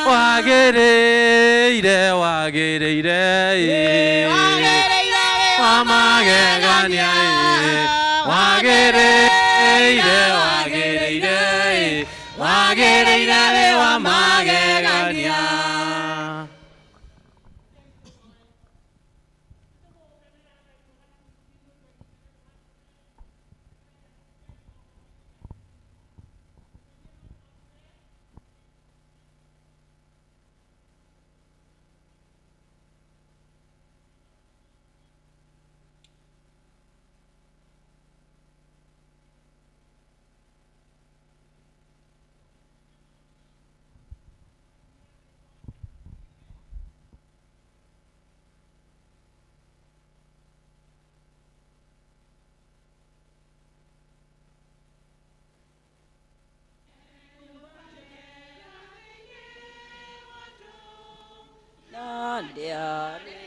Wagĩrĩire, wagĩrĩire, Wagĩrĩire wĩ wa magegania, wagĩrĩire, wagĩrĩire, wagĩrĩire wĩ wa magegania. Na ndĩarĩ.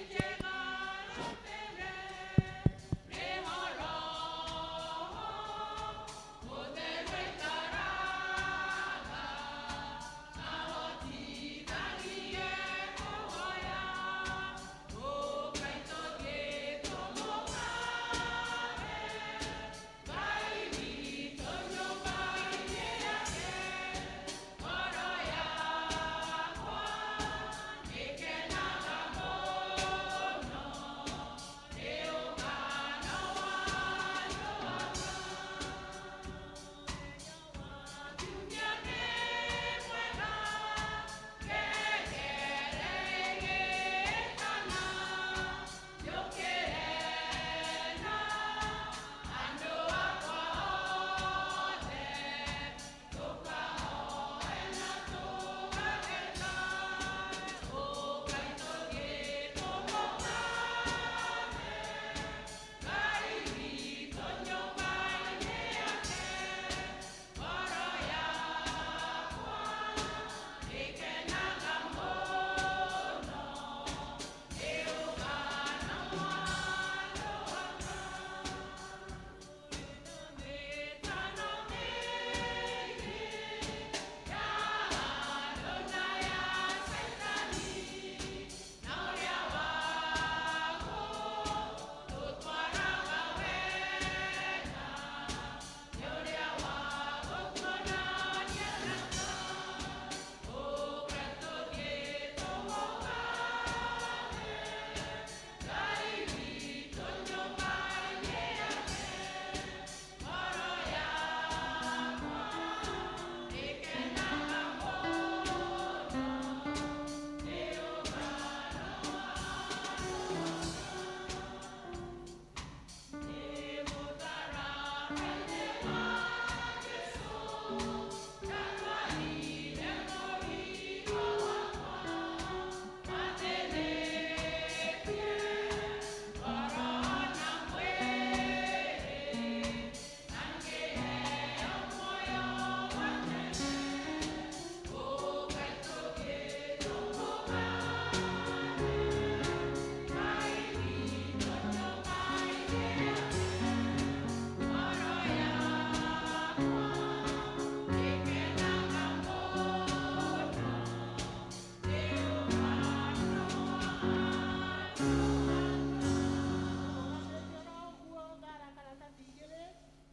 Ũguo ngara karatathi igĩrĩ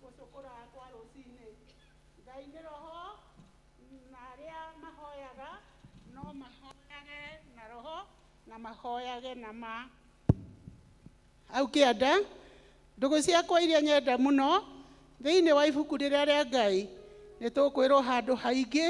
gũcũkũra kwa rũcinĩ. Ngai nĩ roho, na arĩa mahoyaga no mahoyage na roho na mahoyage na ma. Hau kĩanda, ndũgũ ciakwa iria nyenda mũno, thĩinĩ wa ibuku rĩrĩa rĩa Ngai nĩ tũkwĩrwo handũ haingĩ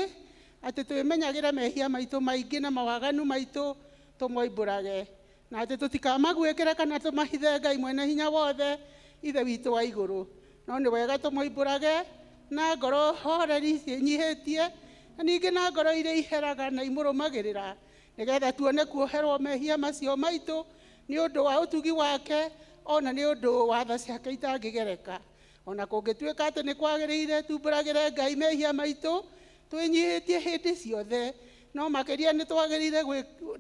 atĩ twĩmenyagĩre mehia maitũ maingĩ na mawaganu maitũ tũmoimbũrage, na atĩ tũtikamaguĩkĩre kana tũmahithe Ngai mwene hinya wothe, Ithe witũ wa igũrũ. No nĩ wega tũmoimbũrage na ngoro horeri ciĩnyihĩtie, na ningĩ na ngoro iria iheraga na imũrũmagĩrĩra, nĩgetha tuone kuoherwo mehia macio maitũ nĩ ũndũ wa ũtugi wake, ona nĩ ũndũ wa tha ciake itangĩgereka. Ona kũngĩtuĩka atĩ nĩ kwagĩrĩire tumbũragĩre Ngai mehia maitũ twĩnyihĩtie hĩndĩ ciothe, no makĩria nĩ twagĩrĩire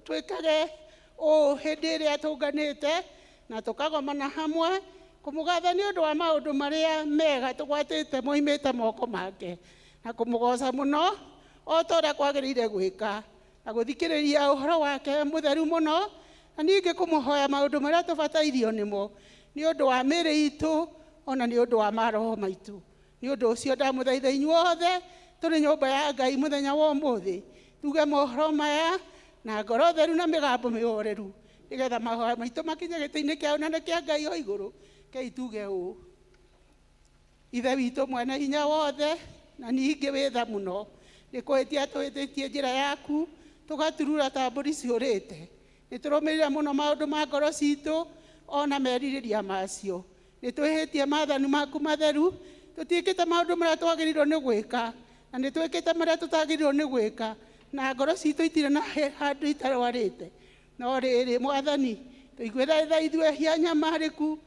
twĩkage ũũ hĩndĩ ĩrĩa tũnganĩte na tũkagomana hamwe kũmũgatha nĩ ũndũ wa maũndũ marĩa mega tũgwatĩte moimĩte moko make, na kũmũgoca mũno o ta ũrĩa kwagĩrĩire gwĩka. Na gũthikĩrĩria ũhoro wake mũtheru mũno, na ningĩ kũmũhoya maũndũ marĩa tũbatairio nĩmo nĩ ũndũ wa mĩĩrĩ itũ ona nĩ ũndũ wa maroho maitũ. Nĩ ũndũ ũcio ndamũthaitha inyuothe tũrĩ nyũmba ya Ngai mũthenya wa ũmũthĩ, tuge mohoro maya na ngoro theru na mĩgambo mĩhoreru, nĩgetha mahoya maitũ makinye gĩtĩ-inĩ kĩa ũnene kĩa Ngai o igũrũ. Kei tuge ũũ: Ithe witũ mwene hinya wothe na ningĩ wĩ tha mũno, nĩ kũhĩtia tũhĩtĩtie njĩra yaku, tũgaturura ta mbũri ciũrĩte. Nĩ tũrũmĩrĩire mũno maũndũ ma ngoro citũ ona merirĩria macio. Nĩ twĩhĩtie maathani maku matheru, tũtiĩkĩte maũndũ marĩa twagĩrĩirwo nĩ gwĩka, na nĩ twĩkĩte marĩa tũtagĩrĩirwo nĩ gwĩka, na ngoro citũ itirĩ na handũ itarwarĩte. No rĩrĩ, Mwathani, tũiguĩre tha ithuĩ ehia nyamarĩku,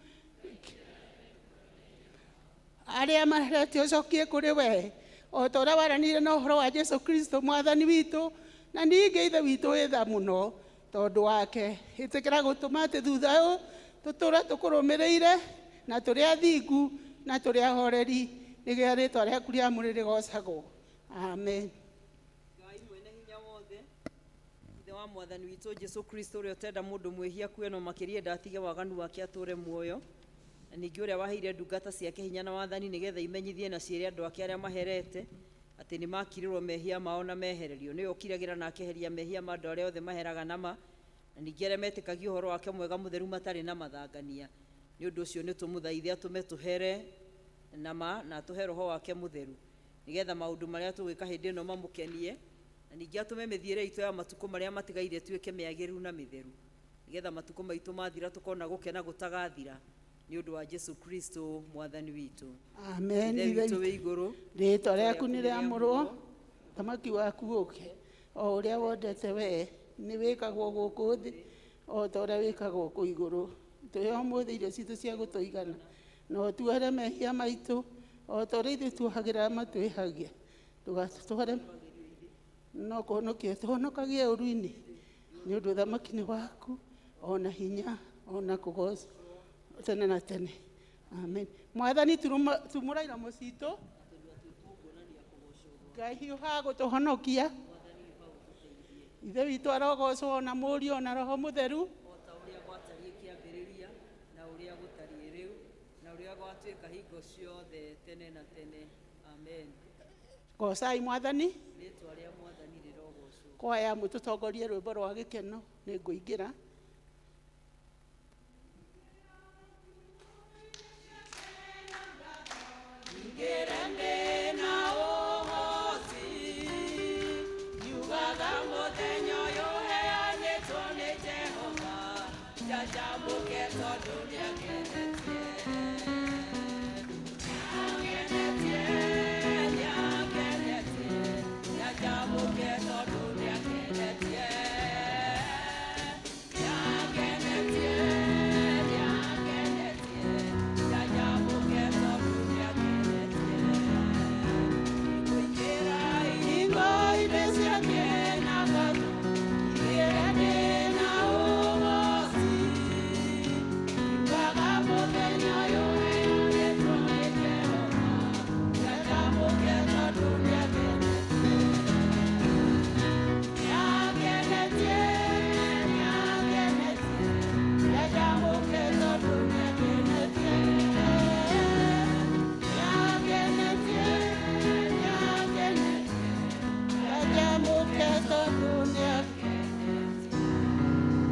arĩa marehetio ũcokie kũrĩ we, o ta ũrĩa waranĩire na ũhoro wa Jesu Kristo Mwathani witũ, na ningĩ Ithe witũ wĩ tha mũno tondũ wake. Ĩtĩkĩra gũtũma atĩ thutha ũyũ tũtũre tũkũrũmĩrĩire na tũrĩ athingu na tũrĩ ahoreri, nĩgetha rĩtwa rĩaku rĩamũre rĩgocagwo. Amen. Ngai mwene hinya wothe, Ithe wa Mwathani witũ Jesu Kristo, ũrĩa ũtenda mũndũ mwĩhia akue no makĩria ndatige waganu wake atũre muoyo, na ningĩ ũrĩa waheire ndungata ciake hinya na wathani nĩgetha imenyithie na ciĩre andũ ake arĩa maherete atĩ nĩ makirĩrwo mehia mao na mehererio. Nĩwe ũkiragĩra na akeheria mehia ma andũ arĩa othe maheraga nama, na ningĩ arĩa metĩkagia ũhoro wake mwega mũtheru matarĩ na mathangania. Nĩ ũndũ ũcio nĩ tũmũthaithe atũme tũhere nama na atũhe roho wake mũtheru, nĩgetha maũndũ marĩa tũgwĩka hĩndĩ ĩno mamũkenie, na ningĩ atũme mĩthiĩre itũ ya matukũ marĩa matigaire ĩtuĩke mĩagĩrĩru na mĩtheru, nĩgetha matukũ maitũ mathira tũkona gũkena gũtagathira, nĩ ũndũ wa Jesu Kristo Mwathani witũ. Amen. Ithe Ithe witũ witũ wĩ igũrũ, rĩtwa rĩaku nĩ rĩamũrwo, thamaki waku ũke, o ũrĩa wendete wee nĩ wĩkagwo gũkũ thĩ o ta ũrĩa wĩkagwo kũu igũrũ. Tũhe ũmũthĩ irio citũ cia gũtũigana, na ũtuohere mehia maitũ o ta ũrĩa ithuĩ tuohagĩra arĩa matwĩhagia, ndũgatũtware no kũhonokia tũhonokagie ũru-inĩ, nĩ ũndũ ũthamaki nĩ waku ona hinya ona kũgocwo tene na tene. Amen. Mwathani, tumũra iromo citũ, Ngai hiũhaga gũtũhonokia. Ithe witũ arogocwo na Mũriũ na Roho Mũtheru, o ta ũrĩa gwatariĩ kĩambĩrĩria na ũrĩa gũtariĩ rĩu na ũrĩa gwatuĩka hingo ciothe tene na tene. Amen. Gocai Mwathani. Rĩtwa rĩa Mwathani rĩrogocwo. Kwaya mũtũtongorie rwĩmbo rwa gĩkeno, nĩ ngũingĩra.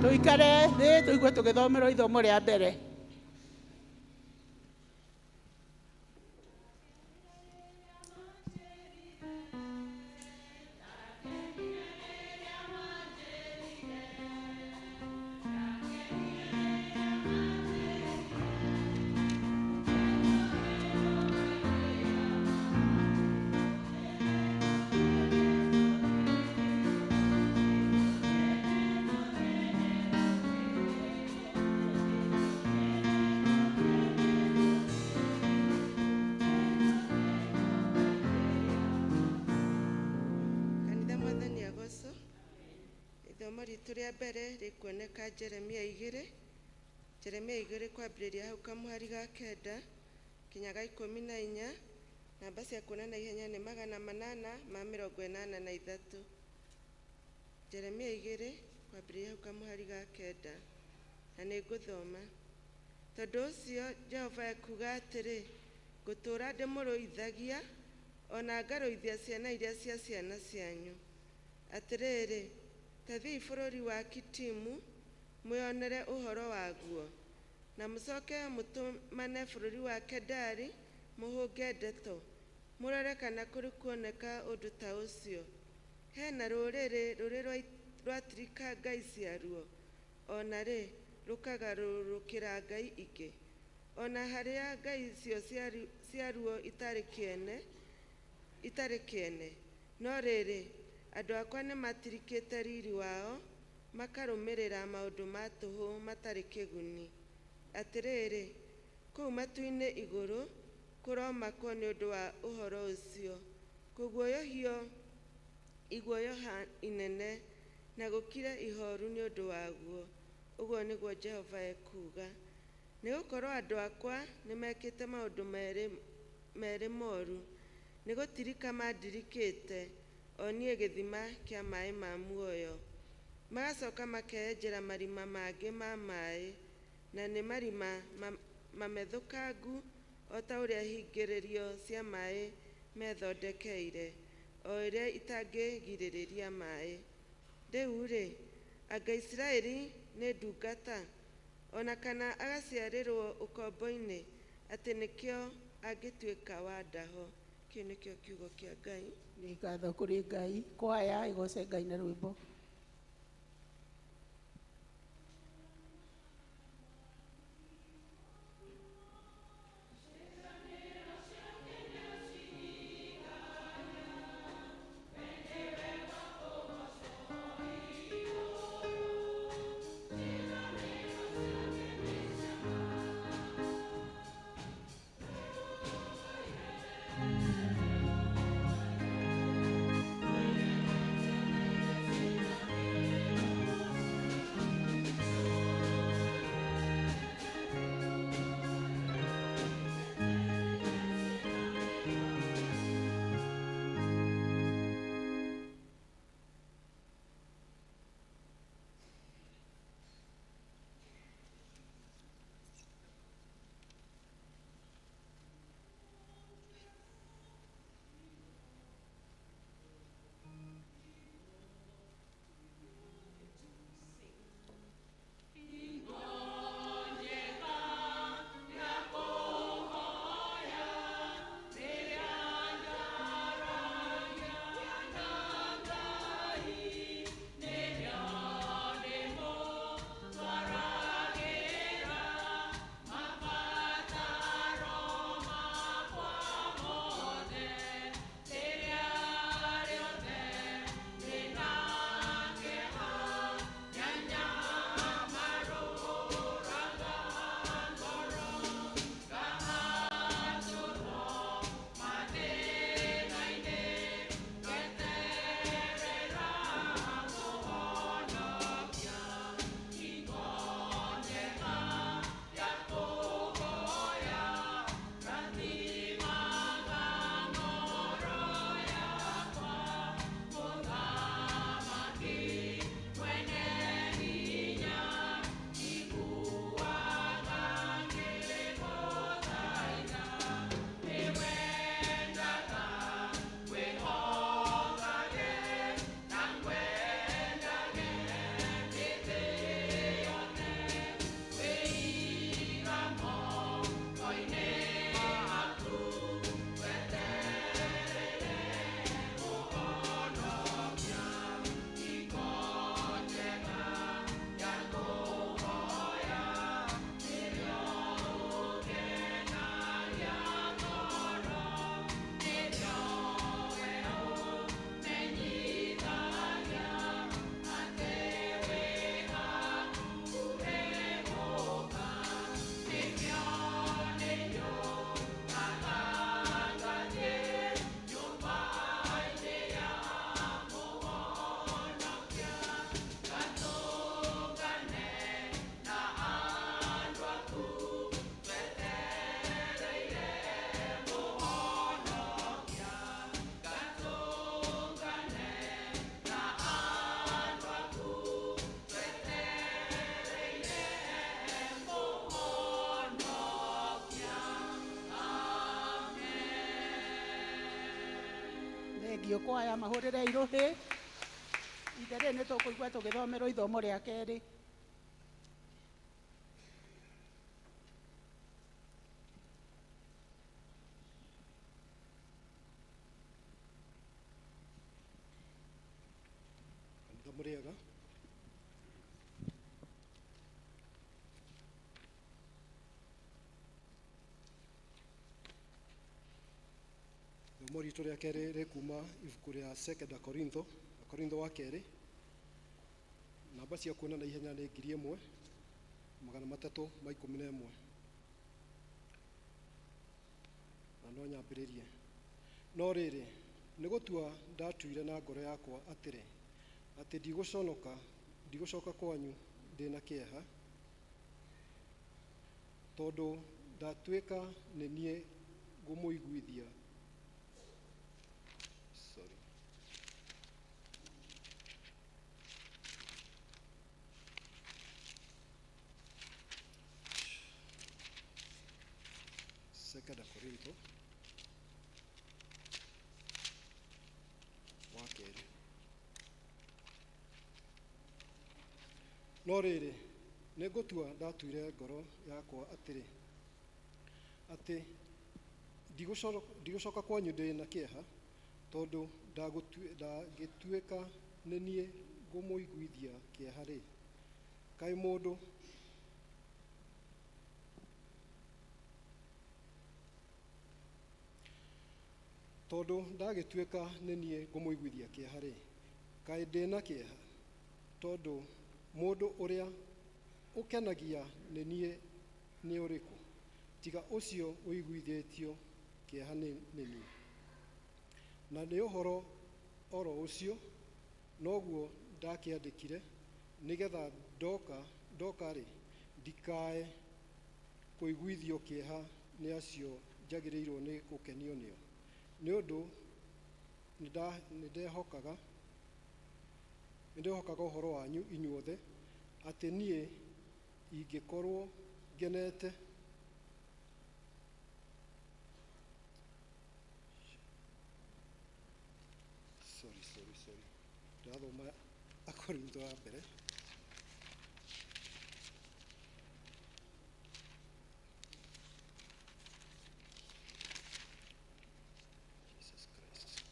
Tuikare thĩ tũigue tũgĩthomerwo ithomo rĩa mbere. Kanitha Mwathani agocwo. Ithomo ritũ rĩa mbere rĩkuoneka Jeremia igĩrĩ, Jeremia igĩrĩ kwambĩrĩria hau kamũhari ga kenda kinya ga 14. Namba cia kuonana ihenya nĩ 883. Jeremia 2 kwambĩrĩria hau kamũhari ga 9, na nĩ ngũthoma. Tondũ ũcio Jehova ekuuga atĩrĩ, ngũtũũra ndĩmũrũithagia ona ngarũithia ciana iria cia ciana cianyu. Atĩrĩrĩ, ta thiĩi bũrũri wa Kitimu mwĩonere ũhoro waguo, na mũcoke mũtũmane bũrũri wa Kedari mũhũnge ndeto, mũrore kana kũrĩ kuoneka ũndũ ta ũcio. Hena rũrĩrĩ rũrĩ rwatirika ngai ciaruo, ona rĩ rũkagarũrũkĩra ngai ingĩ, ona harĩa ngai icio ciaruo itarĩ kĩene. No rĩrĩ, andũ akwa nĩmatirikĩte riri wao, makarũmĩrĩra maũndũ ma tũhũ matarĩ kĩguni. Atĩrĩrĩ, kũu matu-inĩ igũrũ kũromakwo nĩ ũndũ wa ũhoro ũcio, kũguoyohio iguoyoha inene, na gũkire ihoru nĩ ũndũ waguo. Ũguo nĩguo Jehova ekuuga. Nĩgũkorwo andũ akwa nĩmekĩte maũndũ merĩ moru, nĩgũtirika mandirikĩte, o niĩ gĩthima kĩa maĩ ma muoyo, magacoka makeyenjera marima mangĩ ma maĩ, na nĩ marima mamethũkangu o ta ũrĩa hingĩrĩrio cia maĩ methondekeire, o ĩrĩa itangĩgirĩrĩria maĩ. Rĩu-rĩ, anga Isiraeli nĩ ndungata, ona kana agaciarĩrwo ũkombo-inĩ, atĩ nĩkĩo angĩtuĩka wa ndaho? Kĩu nĩkĩo kiugo kĩa Ngai. Nĩ ngatho kũrĩ Ngai. Kwaya ĩgoce Ngai na rwĩmbo. Thengiũ kwaya mahũrĩre irũhĩ. Ithe rĩ nĩ tũkũigua tũgĩthomerwo ithomo rĩa kerĩ. Kanitha mũrĩega. Ithomo ritũ rĩa kerĩ rĩkuma ibuku rĩa Second Korintho, Korintho wa kerĩ. Namba cia kuona na ihenya nĩ 1311. Na no nyambĩrĩrie. No rĩrĩ, nĩ gũtua ndatuire na ngoro yakwa atĩrĩ, atĩ ndigũconoka, ndigũcoka kwanyu ndĩna kĩeha, tondũ ndatuĩka nĩ niĩ ngũmũiguithia. Sorry. Second Korintho wa kerĩ. No rĩrĩ, nĩ ngũtua ndatuire ngoro yakwa atĩrĩ, atĩ ndigũcoka kwanyu ndĩ na kĩeha, tondũ ndangĩtuĩka nĩ niĩ ngũmũiguithia kĩeha rĩ, kaĩ mũndũ tondũ ndagĩtuĩka nĩ niĩ ngũmũiguithia kĩeha rĩ, kaĩ ndĩna kĩeha, tondũ mũndũ ũrĩa ũkenagia nĩ niĩ nĩ ũrĩkũ, tiga ũcio ũiguithĩtio kĩeha nĩ niĩ. Na nĩ ũhoro oro ũcio noguo ndakĩandĩkire, nĩgetha ndoka rĩ, ndikae kũiguithio kĩeha nĩ acio njagĩrĩirwo nĩ gũkenio nĩo. Nĩ ũndũ nĩndehokaga ũhoro wanyu inyuothe, atĩ niĩ ingĩkorwo ngenete sorry, sorry, sorry. Ndĩrathoma Akorintho ya mbere. Jesus Christ.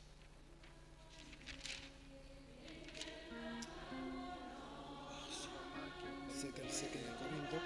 Second Korintho.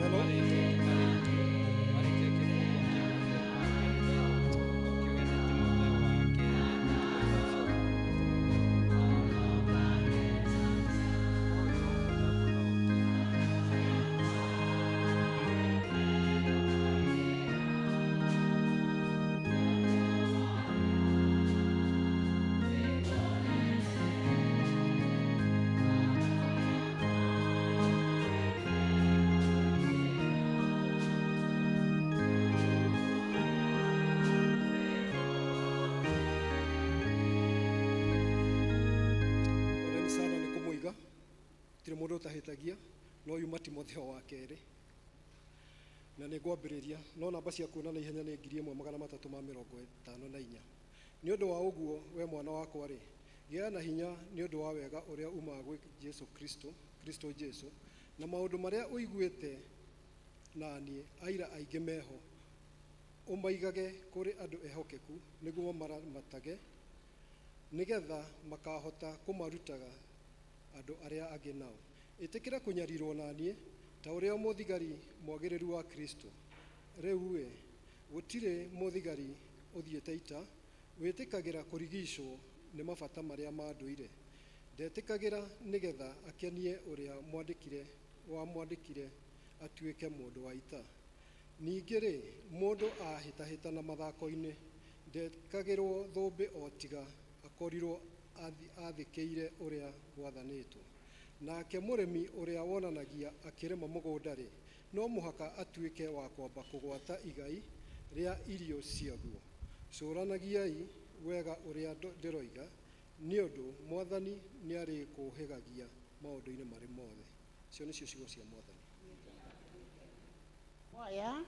Hello? Poleni sana nĩ kũmũiga, gũtirĩ mũndũ ũtahĩtagia, no yuma Timotheo wa kerĩ. Na nĩ ngwambĩrĩria, no namba cia kuona na ihenya nĩ 1354. Nĩ ũndũ wa ũguo, we mwana wakwa rĩ, gĩa na hinya nĩ ũndũ wa wega ũrĩa umaga gwĩ Jesũ Kristo, Kristo Jesũ, na maũndũ marĩa ũiguĩte na niĩ, aira aingĩ meho, ũmaigage kũrĩ andũ ehokeku, nĩguo maramatage, nĩgetha makahota kũmarutaga andũ arĩa angĩ nao. Ĩtĩkĩra kũnyarirwo na niĩ ta ũrĩa mũthigari mwagĩrĩru wa Kristo. Rĩu ĩ, gũtirĩ mũthigari ũthiĩte ita wĩtĩkagĩra kũrigicwo nĩ mabata marĩa ma ndũire? Ndetĩkagĩra nĩgetha akenie ũrĩa mwandĩkire wamwandĩkire atuĩke mũndũ wa ita. Ningĩ-rĩ, mũndũ ahĩtahĩtana mathako-inĩ ndekagĩrwo thũmbĩ o tiga akorirwo athĩkĩire ũrĩa gwathanĩtwo. Nake mũrĩmi ũrĩa wonanagia akĩrĩma mũgũnda-rĩ, no mũhaka atuĩke wa kwamba kũgwata igai rĩa irio ciaguo. Cũranagiai wega ũrĩa ndĩroiga, nĩ ũndũ Mwathani nĩarĩkũũhĩgagia maũndũ-inĩ marĩ mothe. Icio nĩcio ciugo cia Mwathani. Kwaya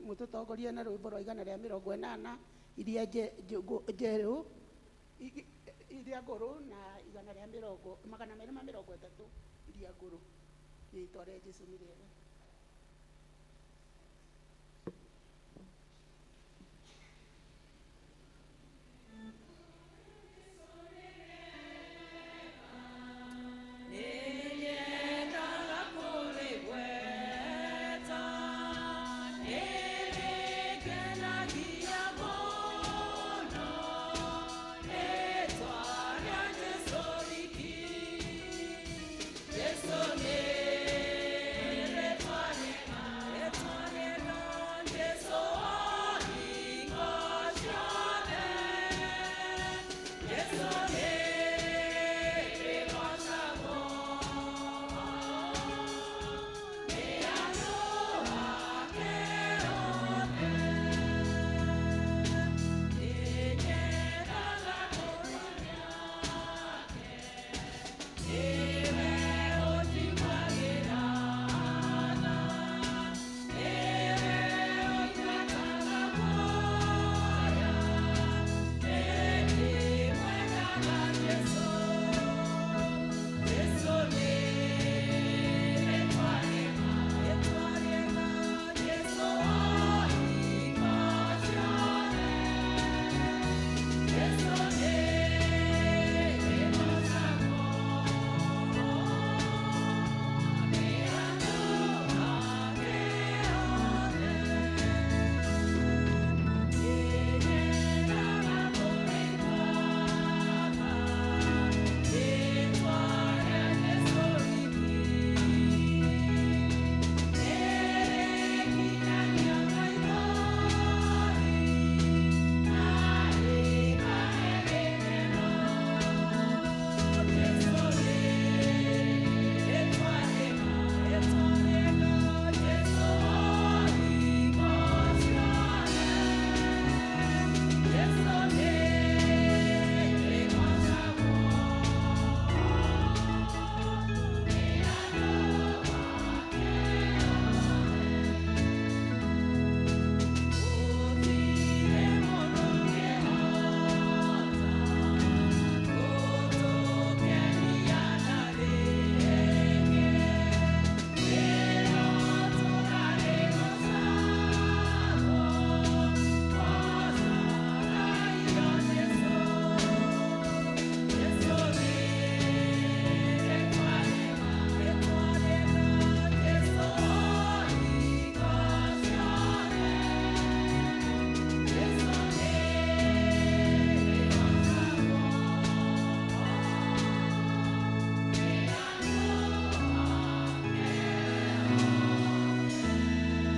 mũtũtongorie na rwĩmbo rwa 180 iria njerũ iria ngũrũ na igana rĩa mĩrongo 230 iria ngũrũ. Rĩĩtwa rĩa Jesũ nĩ rĩega.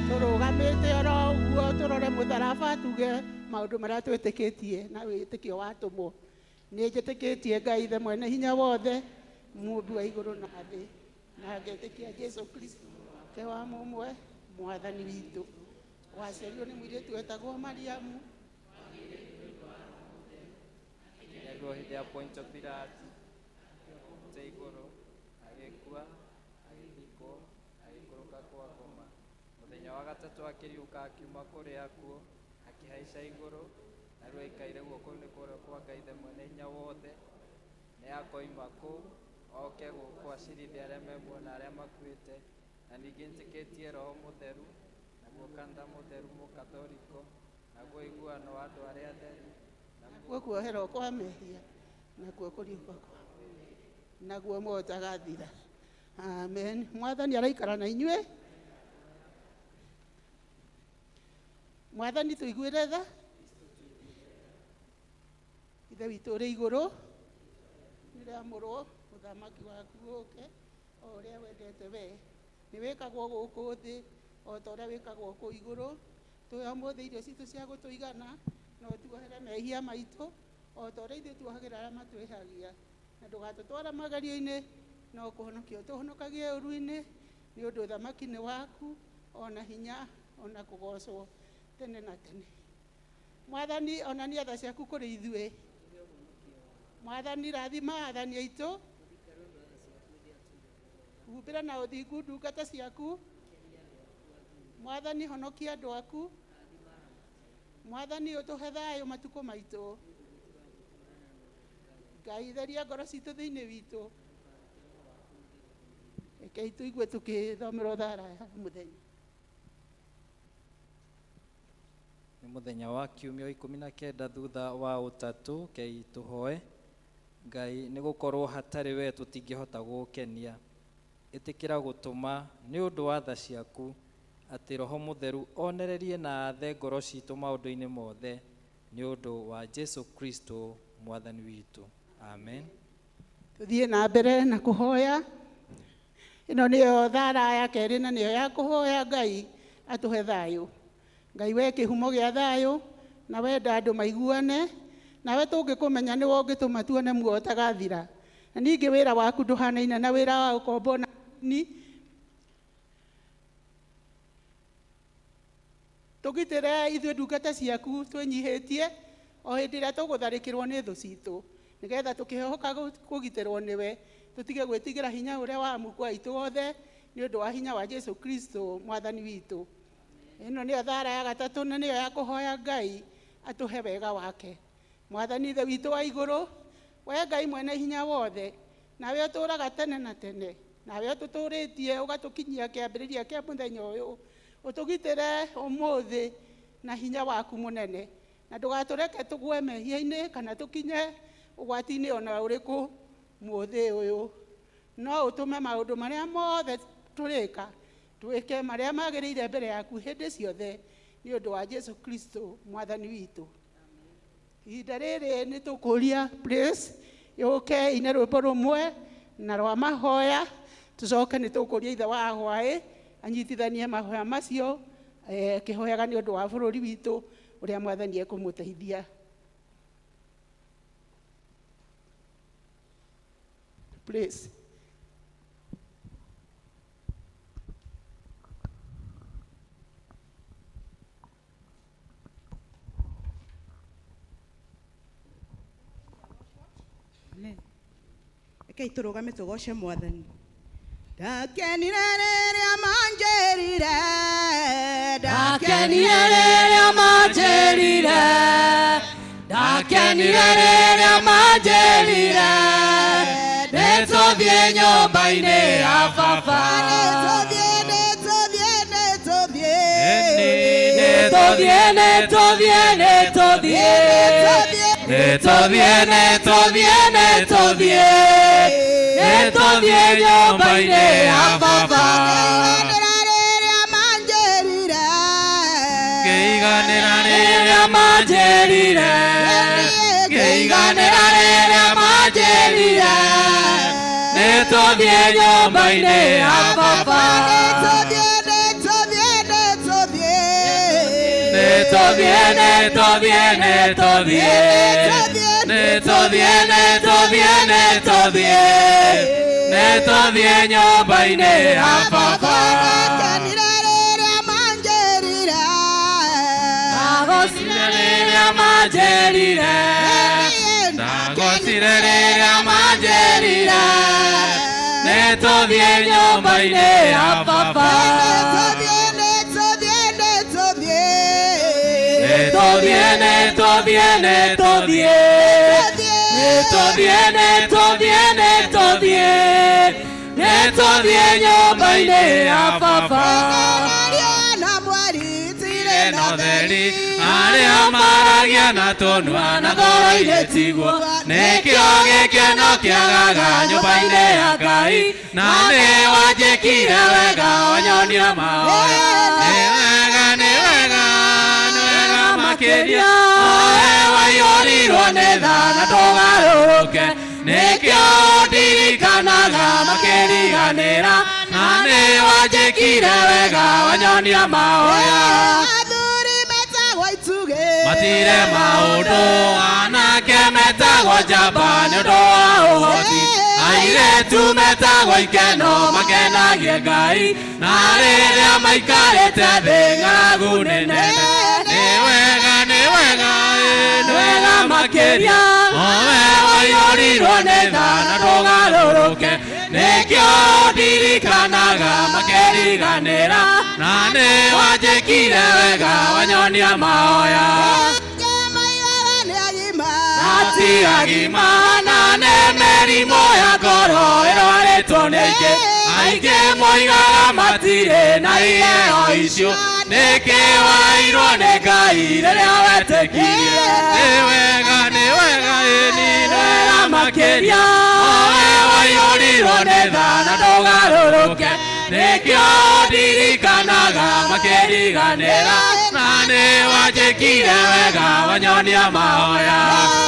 Tũrũgamĩte oro ũguo tũrore mũtharaba tuge maũndũ marĩa twĩtĩkĩtie na wĩtĩkio wa atũmwo. Nĩ njĩtĩkĩtie Ngai Ithe mwene hinya wothe, mũmbi wa igũrũ na thĩ, na ngetĩkia Jesũ Kristo ke wa mũmwe Mwathani witũ, waciarirwo nĩ mũirĩtu wetagwo Mariamu. Nyaguo hĩndĩ ya Pontio Pilato te igũrũ, agĩkua, agĩthikwo, agĩikũrũka kwa ngoma. Mũthenya wa gatatũ akĩriũka akiuma kũrĩ akuũ, akĩhaica igũrũ, na rĩu aikaire guoko-inĩ kwa ũrĩo kwa Ngai Ithe mwene hinya wothe. Nĩ akoima kũu oke gũkũ acirithie arĩa me muoyo na arĩa makuĩte. Na ningĩ njĩtĩkĩtie Roho Mũtheru, naguo kanitha mũtheru mũkatoriko, naguo ũiguano wa andũ arĩa atheru, nakuo kuoherwo kwa mehia, nakuo kũriũka kwa naguo muoyo ũtagathira. Amen. Mwathani araikara na inyuĩ. Mwathani tũiguĩre tha. Ithe witũ ũrĩ igũrũ, nĩrĩamũrwo, ũthamaki waku ũke, o ũrĩa wendete we. Nĩ wĩkagwo gũkũ thĩ, o ta ũrĩa wĩkagwo kũu igũrũ. Tũhe ũmũthĩ irio citũ cia gũtũigana, na ũtuohere mehia maitũ, o ta ũrĩa ithuĩ tuohagĩra arĩa matwĩhagia. Na ndũgatũtware magerio-inĩ, no kũhonokia ũtũhonokagie ũũru-inĩ, nĩ ũndũ ũthamaki nĩ waku, ona hinya, ona kũgocwo tene na tene. Mwathani, onania tha ciaku kũrĩ ithuĩ. Mwathani, rathima athani aitũ, humbĩra na ũthingu ndungata ciaku. Mwathani, honokia andũ aku. Mwathani, ũtũhe thayũ matukũ maitũ. Ngai, theria ngoro citũ thĩinĩ witũ. Rekei tũigue tũkĩthomerwo thara ya mũthenya. Nĩ mũthenya wa kiumia wa 19 thutha wa ũtatũ. Kei tũhoe. Ngai, nĩ gũkorwo hatarĩ we tũtingĩhota gũgũkenia. Ĩtĩkĩra gũtũma nĩ ũndũ wa tha ciaku atĩ Roho Mũtheru onererie na athe ngoro citũ maũndũ-inĩ mothe, nĩ ũndũ wa Jesu Kristo Mwathani witũ. Amen. Tũthiĩ na mbere na kũhoya. Ĩno nĩyo thara ya kerĩ na nĩyo ya kũhoya Ngai atũhe thayũ. Ngai we kĩhumo gĩa thayũ, na wenda andũ maiguane, nawe tũngĩkũmenya nĩwe ũngĩtũma tuone muoyo ũtagathira. Na ningĩ wĩra waku ndũhanaine na wĩra wa ũkombo na ni. Tũgitĩre ithuĩ ndungata ciaku twĩnyihĩtie o hĩndĩ ĩrĩa tũgũtharĩkĩrwo nĩ thũ citũ, nĩgetha tũkĩhoka kũgitĩrwo nĩwe, tũtige gwĩtigĩra hinya ũrĩa wa mũkwa witũ wothe, nĩ ũndũ wa hinya wa Jesu Kristo Mwathani witũ. Ĩno nĩyo thara ya gatatũ na nĩyo ya kũhoya Ngai atũhe wega wake. Mwathani Ithe witũ wa igũrũ, we Ngai mwene hinya wothe, nawe ũtũũraga tene na tene, nawe ũtũtũũrĩtie ũgatũkinyia kĩambĩrĩria kĩa mũthenya ũyũ, ũtũgitĩre ũmũthĩ na hinya waku mũnene, na ndũgatũreke tũgwe mehia-inĩ kana tũkinye ũgwati-inĩ ona ũrĩkũ mũthĩ ũyũ. No ũtũme maũndũ marĩa mothe tũrĩka twĩke marĩa magĩrĩire mbere yaku hĩndĩ ciothe, nĩ ũndũ wa Jesu Kristo Mwathani witũ. Ihinda rĩrĩ nĩ tũkũria Praise yũke ine rwĩmbo rũmwe na rwa mahoya, tũcoke nĩ tũkũria ithe wa hwaĩ anyitithanie mahoya macio, akĩhoyaga nĩ ũndũ wa bũrũri witũ ũrĩa Mwathani ekũmũteithia. Please. Rekei tũrũgame tũgoce Mwathani. Ndakenire rĩrĩa manjĩrire, Ndakenire rĩrĩa manjĩrire, ndakenire rĩrĩa manjĩrire, nĩtũthiĩ nyũmba-inĩ ya baba. Nĩtũthiĩ, nĩtũthiĩ, nĩtũthiĩ. Nĩtũthiĩ, nĩtũthiĩ, nĩtũthiĩ. Nĩtũthiĩ, nĩtũthiĩ, nĩtũthiĩ. Nĩtũthiĩ nyũmba-inĩ ya baba. Ngĩiganĩra rĩrĩa manjĩrire, Ngĩiganĩra rĩrĩa manjĩrire, ngĩiganĩra rĩrĩa manjĩrire, nĩtũthiĩ nyũmba-inĩ ya baba. Nĩtũthiĩ, nĩtũthiĩ, nĩtũthiĩ. Nĩtũthiĩ, nĩtũthiĩ, nĩtũthiĩ. Nĩtũthiĩ, nĩtũthiĩ, nĩtũthiĩ. Nĩtũthiĩ nyũmba-inĩ ya baba. Ndakenire rĩrĩa manjĩrire, Ndagocire rĩrĩa manjĩrire, ndagocire rĩrĩa manjĩrire, nĩtũthiĩ nyũmba-inĩ ya baba. Nĩtũthiĩ, nĩtũthiĩ, nĩtũthiĩ. Nĩtũthiĩ, nĩtũthiĩ, nĩtũthiĩ. Nĩtũthiĩ, nĩtũthiĩ, nĩtũthiĩ. Nĩtũthiĩ nyũmba-inĩ ya baba. Riũa na mweri itirĩ na Na ũtheri arĩa maragia na tũnua na ngoro-inĩ tiguo, nĩkĩo gĩkeno kĩagaga nyũmba-inĩ ya Ngai, na nĩ wanjĩkire wega onyonia mahoya. Nĩ wega, nĩ wega, nĩ wega makĩria. makĩria oe waiyũrirwo nĩ tha na ndũgarũrũke nĩkĩo ndirikanaga makĩriganĩra na nĩ wanjĩkire wega wanyonia mahoya Athuri metagwo itugĩ matire maũndũ anake metagwo njamba nĩ ũndũ wa ũhoti airĩtu metagwo ikeno makenagie Ngai na rĩrĩa maikarĩte thĩ ng'aragu nĩ nene nĩ wega nĩ wega ĩ, nĩ wega makĩria owe waiyũrirwo nĩ tha na ndũgarũrũke nĩkĩo ndirikanaga makĩriganĩra na nĩ wanjĩkire wega wanyonia mahoya Angĩ moigaga nĩ agima ti agima na nĩ mĩrimũ ya ngoro ĩrwarĩtwo nĩ aingĩ aingĩ moigaga matirĩ na iheo icio nĩkĩ wairwo nĩ Ngai rĩrĩa wetĩkirie nĩ wega nĩ wega ĩni nĩ wega makĩria owe waiyũrirwo nĩ tha na ndũgarũrũke nĩkĩo ndirikanaga makĩriganĩra na nĩ wanjĩkire wega wanyonia mahoya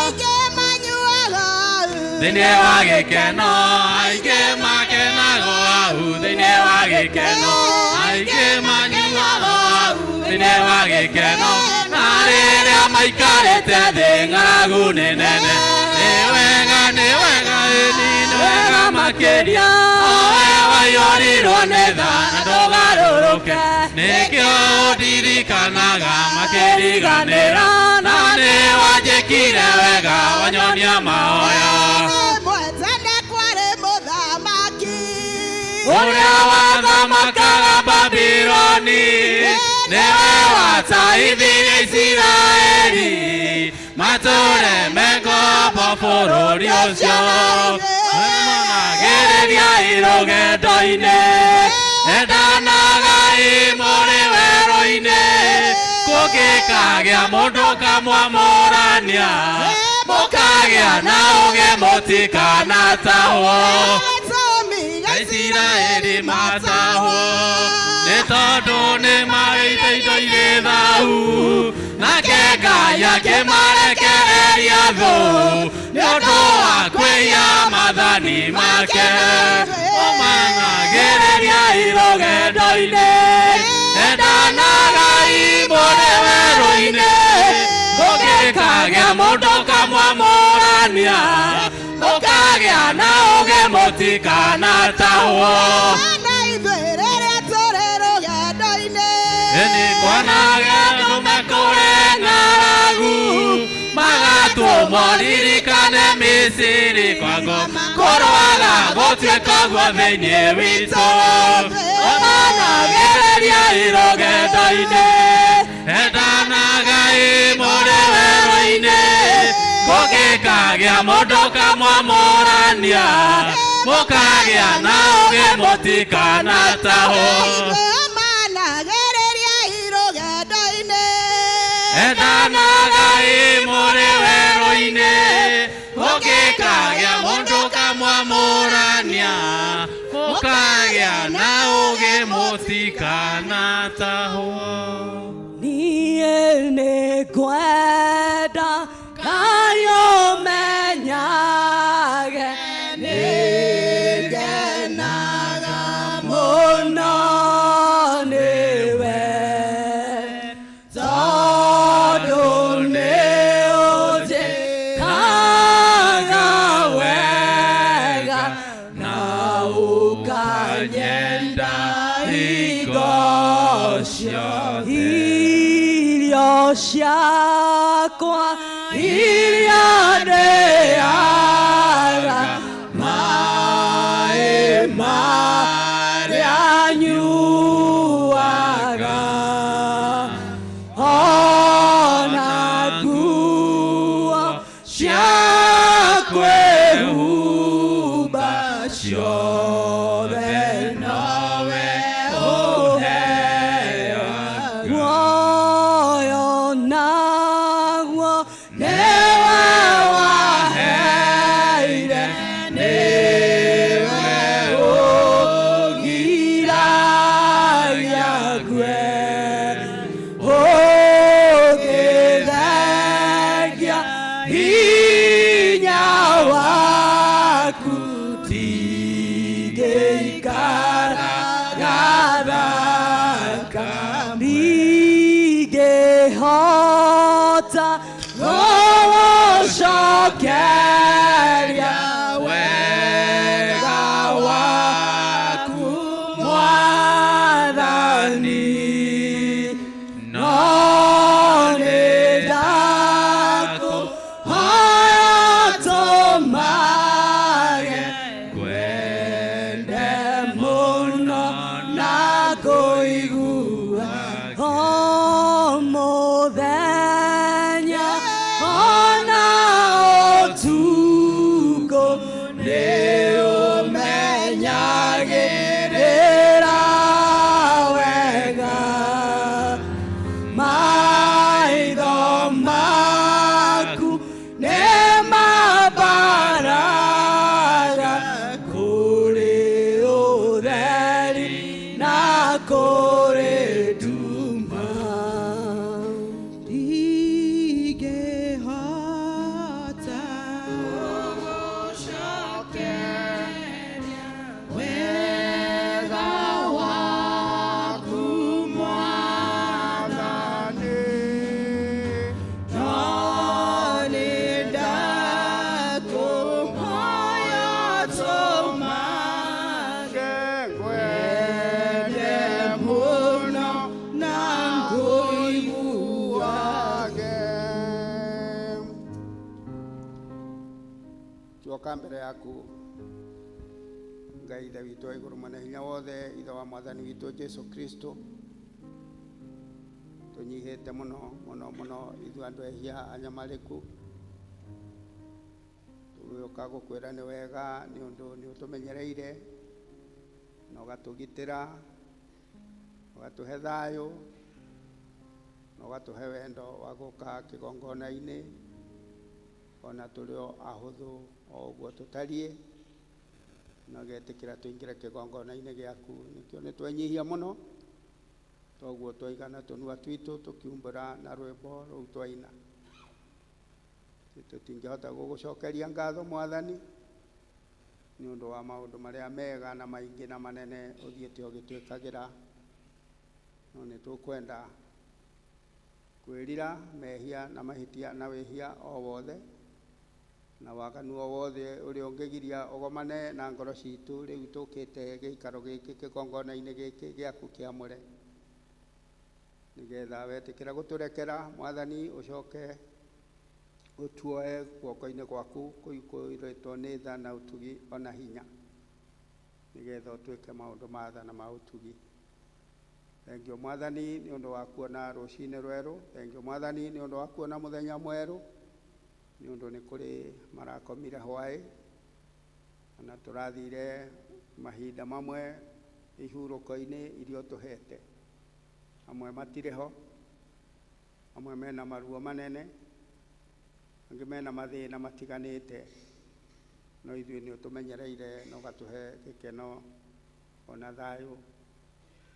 Angĩ manyuaga thĩinĩ wa gĩkeno aingĩ makenago au thĩinĩ wa gĩkeno aingĩ manyuago au thĩinĩ wa gĩkeno na rĩrĩa maikarĩte thĩ ng'aragu nĩ nene nĩ wega nĩ wega ĩni nĩ wega makĩria owe waiyũrirwo nĩ tha na ndũgarũrũke nĩkĩo ndirikanaga makĩriganĩra na nĩ wanjĩkire wega wanyonia mahoya Mwetene kwarĩ mũthamaki ũrĩa wathamakaga Babiloni nĩwe wataithirie Isiraeli matũre me ngombo bũrũri ũcio monagĩrĩria rũgendo-inĩ endanagai mũrĩ werũ-inĩ kũngĩkagĩa mũndũ kamwamũrania mũkagĩa na ũgĩ mũtikanatahwo Atũmiga Isiraeli matahwo nĩ tondũ nĩ marĩte indo irĩ thahu nake Ngai akĩmarekereria thũ nĩ ũndũ wa kwĩhia maathani make ũmang'agĩrĩria rũgendo-inĩ endanagai mũrĩ werũ-inĩ kũngĩkagĩa mũndũ kamwamũrania mũkagĩa na ũgĩ mũtikanatahwo Na ithuĩ rĩrĩa tũrĩ rũgendo-inĩ Ĩni kwanage andũ mekũrĩ ng'aragu magatũmwo ririkane Misiri kwa ngoma kũrwaga gũtuĩka guo thĩinĩ witũ ũmanagĩrĩria rũgendo-inĩ endanagai mũrĩ werũ-inĩ kũngĩkagĩa mũndũ kamwamũrania mũkagĩa na ũgĩ mũtikanatahwo Managĩrĩria rũgendo-inĩ endanagai mũrĩ werũ-inĩ mũngĩkagĩa mũndũ kamwamũrania mũkagĩa na ũgĩ mũtikanatahwo Niĩ nĩngwenda Ngai ũmenyage nĩngenaga mũno nĩwe tondũ nĩũnjĩkaga wega na ũkanyenda hingo ciothe irio ciakwa iria ndĩaga maĩ marĩa nyuaga ona nguo cia kwĩhumba ciothe nowe ũheaga muoyo naguo nĩwe waheire nĩwe ũgiragia ngue Ndingĩikara gathaka, ndingĩhota gũgũcokeria wega waku Mwathani, no nĩ ndakũhoya tũmage ngwende mũno na kũigua o mũthenya ona ũtukũ, nĩ ũmenyagĩrĩra wega, maitho maku nĩ mambaraga kũrĩ ũtheri na kũrĩ nduma. Ndingĩhota gũgũcokeria wega waku Mwathani, no nĩ ndakũhoya tũmage ngwende mũno na ngũiguage. Tuoka mbere yaku, Ngai Ithe witũ wa igũrũ, mwene hinya wothe, Ithe wa Mwathani witũ Jesu Kristo, tũnyihĩte mũno mũno mũno, ithuĩ andũ ehia anyamarĩku, tũgĩũka gũkwĩra nĩ wega nĩ ũndũ nĩ ũtũmenyereire na ũgatũgitĩra, ũgatũhe thayũ na ũgatũhe wendo wa gũka kĩgongona-inĩ, ona tũrĩ o ahũthũ o ũguo tũtariĩ, na ũgetĩkĩra tũingĩre kĩgongona-inĩ gĩaku. Nĩkĩo nĩ twenyihia mũno, toguo twaigana tũnua twitũ tũkiumbũra na rwĩmbo rũu twaina. Tũtingĩhota gũgũcokeria ngatho, Mwathani, nĩ ũndũ wa maũndũ marĩa mega na maingĩ na manene ũthiĩte ũgĩtwĩkagĩra, no nĩ tũkwenda kwĩrira mehia na mahĩtia na wĩhia o wothe na waganu o wothe ũrĩa ũngĩgiria ũgomane na ngoro citũ rĩu tũkĩte gĩikaro gĩkĩ, kĩgongona-inĩ gĩkĩ gĩaku kĩamũre, nĩgetha wetĩkĩra gũtũrekera, Mwathani, ũcoke ũtuoe guoko-inĩ gwaku kũiyũrĩtwo nĩ tha na ũtugi ona hinya, nĩgetha ũtuĩke maũndũ ma tha na ma ũtugi. Thengiũ, Mwathani, nĩ ũndũ wa kuona rũcinĩ rwerũ. Thengiũ, Mwathani, nĩ ũndũ wa kuona mũthenya mwerũ, nĩ ũndũ nĩ kũrĩ marakomire hwaĩ, ona tũrathire mahinda mamwe ihurũko-inĩ iria ũtũhete. Amwe matirĩ ho, amwe mena maruo manene, angĩ mena mathĩna matiganĩte, no ithuĩ nĩ ũtũmenyereire na ũgatũhe gĩkeno ona thayũ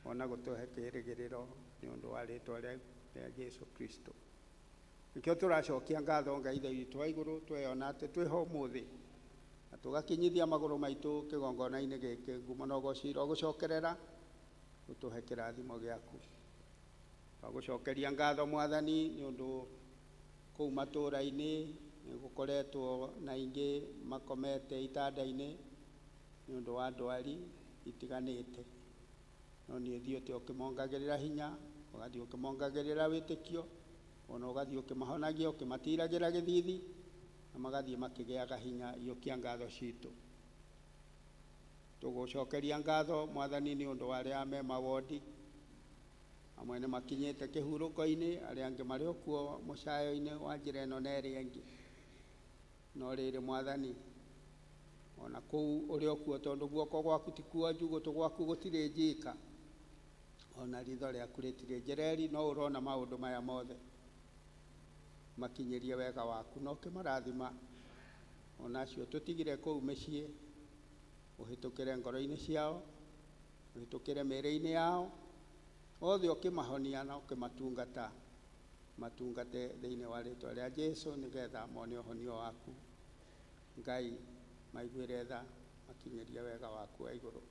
ona gũtũhe kĩĩrĩgĩrĩro nĩ ũndũ wa rĩtwa rĩa Jesu Kristo. Nĩkĩo tũracokia ngatho, Ngai Ithe witũ wa igũrũ, tweyona atĩ twĩho ũmũthĩ na tũgakinyithia magũrũ maitũ kĩgongona-inĩ gĩkĩ. Ngumo na ũgoci irogũcokerera, ũtũhe kĩrathimo gĩaku. Twagũcokeria ngatho, Mwathani, nĩ ũndũ kũu matũũra-inĩ nĩ gũkoretwo na aingĩ makomete itanda-inĩ nĩ ũndũ wa ndwari itiganĩte, no nĩ ũthiĩte ũkĩmongagĩrĩra hinya, ũgathiĩ ũkĩmongagĩrĩra wĩtĩkio, ona ũgathiĩ ũkĩmahonagia, ũkĩmatiragĩra gĩthithi, na magathiĩ makĩgĩaga hinya. Iyũkia ngatho citũ. Tũgũcokeria ngatho, Mwathani, nĩ ũndũ wa arĩa me mawondi. Amwe nĩ makinyĩte kĩhurũko-inĩ, arĩa angĩ marĩ o kuo mũcayo-inĩ wa njĩra ĩno na ĩrĩa ĩngĩ, no rĩrĩ, Mwathani, ona kũu ũrĩ o kuo, tondũ guoko gwaku ti kuonju, gũtũ gwaku gũtirĩ njika, ona ritho rĩaku rĩtirĩ njereri, no ũrona maũndũ maya mothe. Makinyĩrie wega waku na ũkĩmarathima, ona acio tũtigire kũu mĩciĩ, ũhĩtũkĩre ngoro-inĩ ciao, ũhĩtũkĩre mĩĩrĩ-inĩ yao othe, ũkĩmahonia na ũkĩmatungata, matungate thĩinĩ wa rĩtwa rĩa Jesu, nĩgetha mone ũhonio waku. Ngai, maiguĩre tha. Makinyĩrie wega waku wa igũrũ.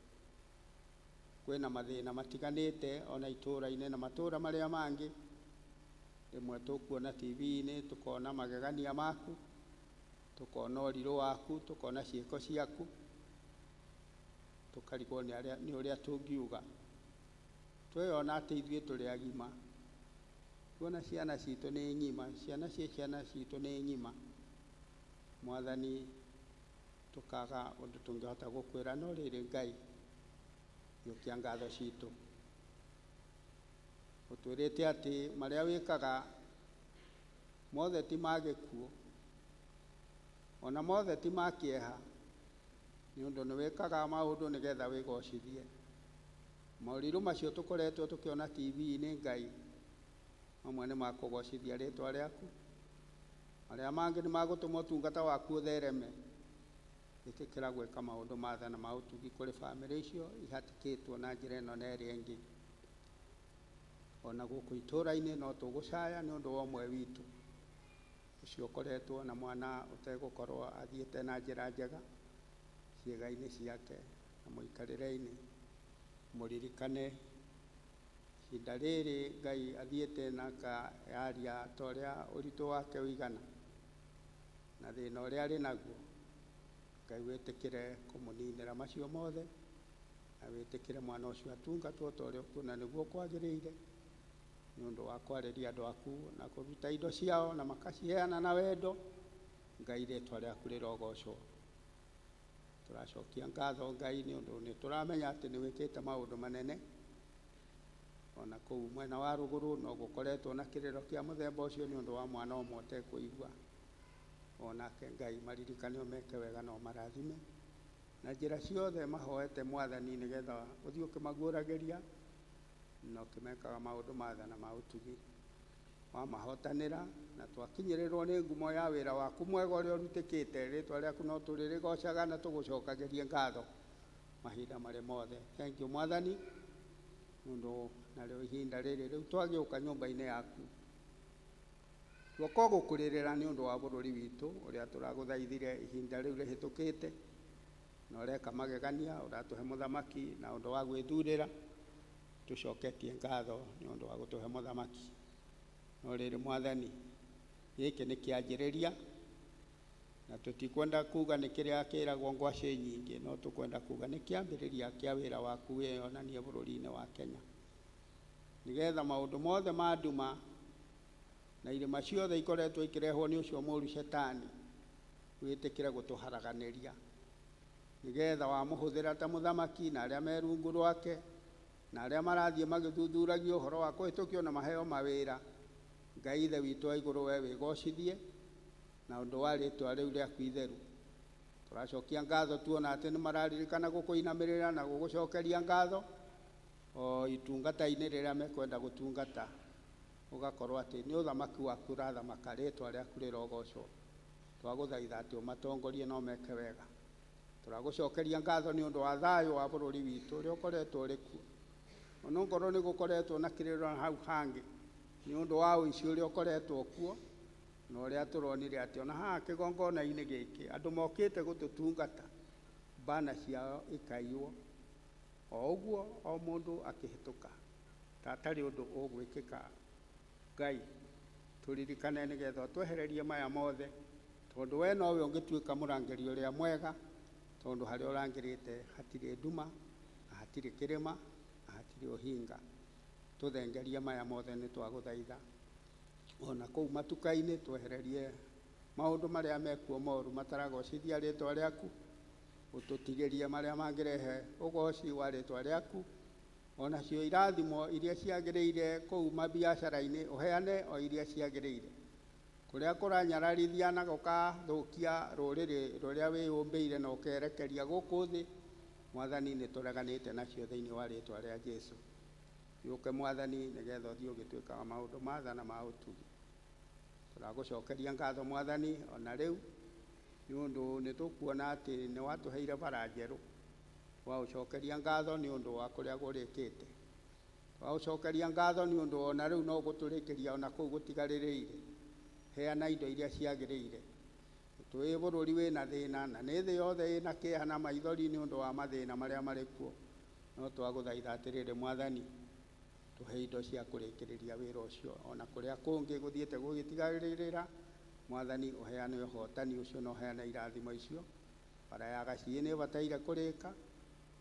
Kwĩna mathĩna matiganĩte ona itũũra-inĩ na matũũra marĩa mangĩ. Rĩmwe tũkuona TV-inĩ, tũkona magegania maku, tũkona ũrirũ waku, tũkona ciĩko ciaku, tũkarigwo nĩ ũrĩa tũngiuga. Tweyona atĩ ithuĩ tũrĩ agima, tuona ciana citũ nĩ ng'ima, ciana cia ciana citũ nĩ ng'ima, Mwathani, tũkaga ũndũ tũngĩhota gũkwĩra. No rĩrĩ, Ngai, gĩũkia ngatho citũ. Ũtwĩrĩte atĩ marĩa wĩkaga mothe ti ma gĩkuũ, ona mothe ti ma kĩeha, nĩ ũndũ nĩ wĩkaga maũndũ nĩgetha wĩgocithie. Morirũ macio tũkoretwo tũkĩona TV-inĩ, Ngai, mamwe nĩ makũgocithia rĩtwa rĩaku, marĩa mangĩ nĩ magũtũma ũtungata waku ũthereme. Ĩtĩkĩra gwĩka maũndũ ma tha na ma ũtugi kũrĩ bamĩrĩ icio ihatĩkĩtwo na njĩra ĩno na ĩrĩa ĩngĩ. Ona gũkũ itũũra-inĩ no tũgũcaya nĩ ũndũ wa ũmwe witũ ũcio ũkoretwo na mwana ũtegũkorwo athiĩte na njĩra njega ciĩga-inĩ ciake na mũikarĩre-inĩ. Mũririkane ihinda rĩrĩ Ngai athiĩte na akayaria ta ũrĩa ũritũ wake ũigana na thĩna ũrĩa arĩ naguo. Ngai, wĩtĩkĩre kũmũninĩra macio mothe, na wĩtĩkĩre mwana ũcio atungatwo ta ũrĩa ũkuona nĩguo kwagĩrĩire, nĩ ũndũ wa kwarĩria andũ aku na kũruta indo ciao na makaciheana na wendo. Ngai, rĩtwa rĩaku rĩrogocwo. Tũracokia ngatho, Ngai, nĩ ũndũ nĩ tũramenya atĩ nĩ wĩkĩte maũndũ manene. Ona kũu mwena wa rũgũrũ no gũkoretwo na kĩrĩro kĩa mũthemba ũcio nĩ ũndũ wa mwana ũmwe ũtekũigua. Onake, Ngai, maririkane, ũmeke wega na ũmarathime na njĩra ciothe mahoete, Mwathani, nĩgetha ũthiĩ ũkĩmaguũragĩria na ũkĩmekaga maũndũ ma tha na ma ũtugi. Wamahotanĩra na twakinyĩrĩrwo nĩ ngumo ya wĩra waku mwega ũrĩa ũrutĩkĩte, rĩtwa rĩaku no tũrĩrĩgocaga na tũgũcokagĩrie ngatho mahinda marĩ mothe. Thank you, Mwathani, nĩ ũndũ narĩo ihinda rĩrĩ rĩu twagĩũka nyũmba-inĩ yaku, tuoka gũkũrĩrĩra nĩ ũndũ wa bũrũri witũ ũrĩa tũragũthaithire ihinda rĩu rĩhĩtũkĩte, na ũreka magegania, ũratũhe mũthamaki na ũndũ wa gwĩthurĩra. Tũcoketie ngatho nĩ ũndũ wa gũtũhe mũthamaki. No rĩrĩ, Mwathani, gĩkĩ nĩ kĩanjĩrĩria, na tũtikwenda kuga nĩ kĩrĩa kĩragwo ngwacĩ nyingĩ, no tũkwenda kuga nĩ kĩambĩrĩria kĩa wĩra waku wĩyonanie bũrũri-inĩ wa Kenya, nĩgetha maũndũ mothe ma nduma na irĩma ciothe ikoretwo ikĩrehwo nĩ ũcio mũũru Shetani, wĩtĩkĩre gũtũharaganĩria, nĩgetha wamũhũthĩra ta mũthamaki na arĩa me rungu rwake na arĩa marathiĩ magĩthuthuragia ũhoro wa kũhĩtũkio na maheo mawĩra. Ngai Ithe witũ wa igũrũ, we wĩgocithie na ũndũ wa rĩtwa rĩu rĩaku itheru. Tũracokia ngatho tuona atĩ nĩ mararirikana gũkũinamĩrĩra na gũgũcokeria ngatho o itungata-inĩ rĩrĩa mekwenda gũtungata, ũgakorwo atĩ nĩ ũthamaki waku ũrathamaka. Rĩtwa rĩaku rĩrogocwo. Twagũthaitha atĩ ũmatongorie no meke wega. Tũragũcokeria ngatho nĩ ũndũ wa thayũ wa bũrũri witũ ũrĩa ũkoretwo ũrĩ kuo, onokorwo nĩ gũkoretwo na kĩrĩro hau hangĩ nĩ ũndũ wa ũici ũrĩa ũkoretwo kuo, na ũrĩa tũronire atĩ ona haha kĩgongona-inĩ gĩkĩ andũ mokĩte gũtũtungata, mbana ciao ikaiywo o ũguo, o mũndũ akĩhĩtũka ta atarĩ ũndũ ũgwĩkĩka. Ngai, tũririkane nĩgetha ũtwehererie maya mothe, tondũ we nowe ũngĩtuĩka mũrangĩri ũrĩa mwega, tondũ harĩa ũrangĩrĩte hatirĩ nduma na hatirĩ kĩrĩma na hatirĩ ũhinga. Tũthengerie maya mothe, nĩ twagũthaitha. Ona kũu matuka-inĩ twehererie maũndũ marĩa mekuo moru mataragocithia rĩtwa rĩaku, ũtũtigĩrie marĩa mangĩrehe ũgoci wa rĩtwa rĩaku. Onacio irathimo iria ciagĩrĩire kũu mabiacara-inĩ, ũheane o iria ciagĩrĩire. Kũrĩa kũranyararithia na gũkathũkia rũrĩrĩ rũrĩa wĩyũmbĩire na ũkerekeria gũkũ thĩ, Mwathani, nĩ tũreganĩte nacio thĩinĩ wa rĩtwa rĩa Jesu. Yũke, Mwathani, nĩgetha ũthiĩ ũgĩtuĩkaga maũndũ ma tha na ma ũtugi. Tũragũcokeria ngatho, Mwathani, ona rĩu, nĩ ũndũ nĩ tũkuona atĩ nĩ watũheire bara njerũ. Twaũcokeria ngatho nĩ ũndũ wa kũrĩa gũrĩkĩte. Twaũcokeria ngatho nĩ ũndũ ona rĩu no gũtũrĩkĩria ona kũu gũtigarĩrĩire. Heana indo iria ciagĩrĩire. Twĩ bũrũri wĩna thĩna na nĩ thĩ yothe ĩna kĩeha na maithori nĩ ũndũ wa mathĩna marĩa marĩ kuo. No twagũthaitha atĩrĩrĩ Mwathani, tũhe indo cia kũrĩkĩrĩria wĩra ũcio ona kũrĩa kũngĩ gũthiĩte gũgĩtigarĩrĩra. Mwathani ũheane ũhotani ũcio na ũheane irathimo icio. Bara ya Gaciĩ nĩ ĩbataire kũrĩka,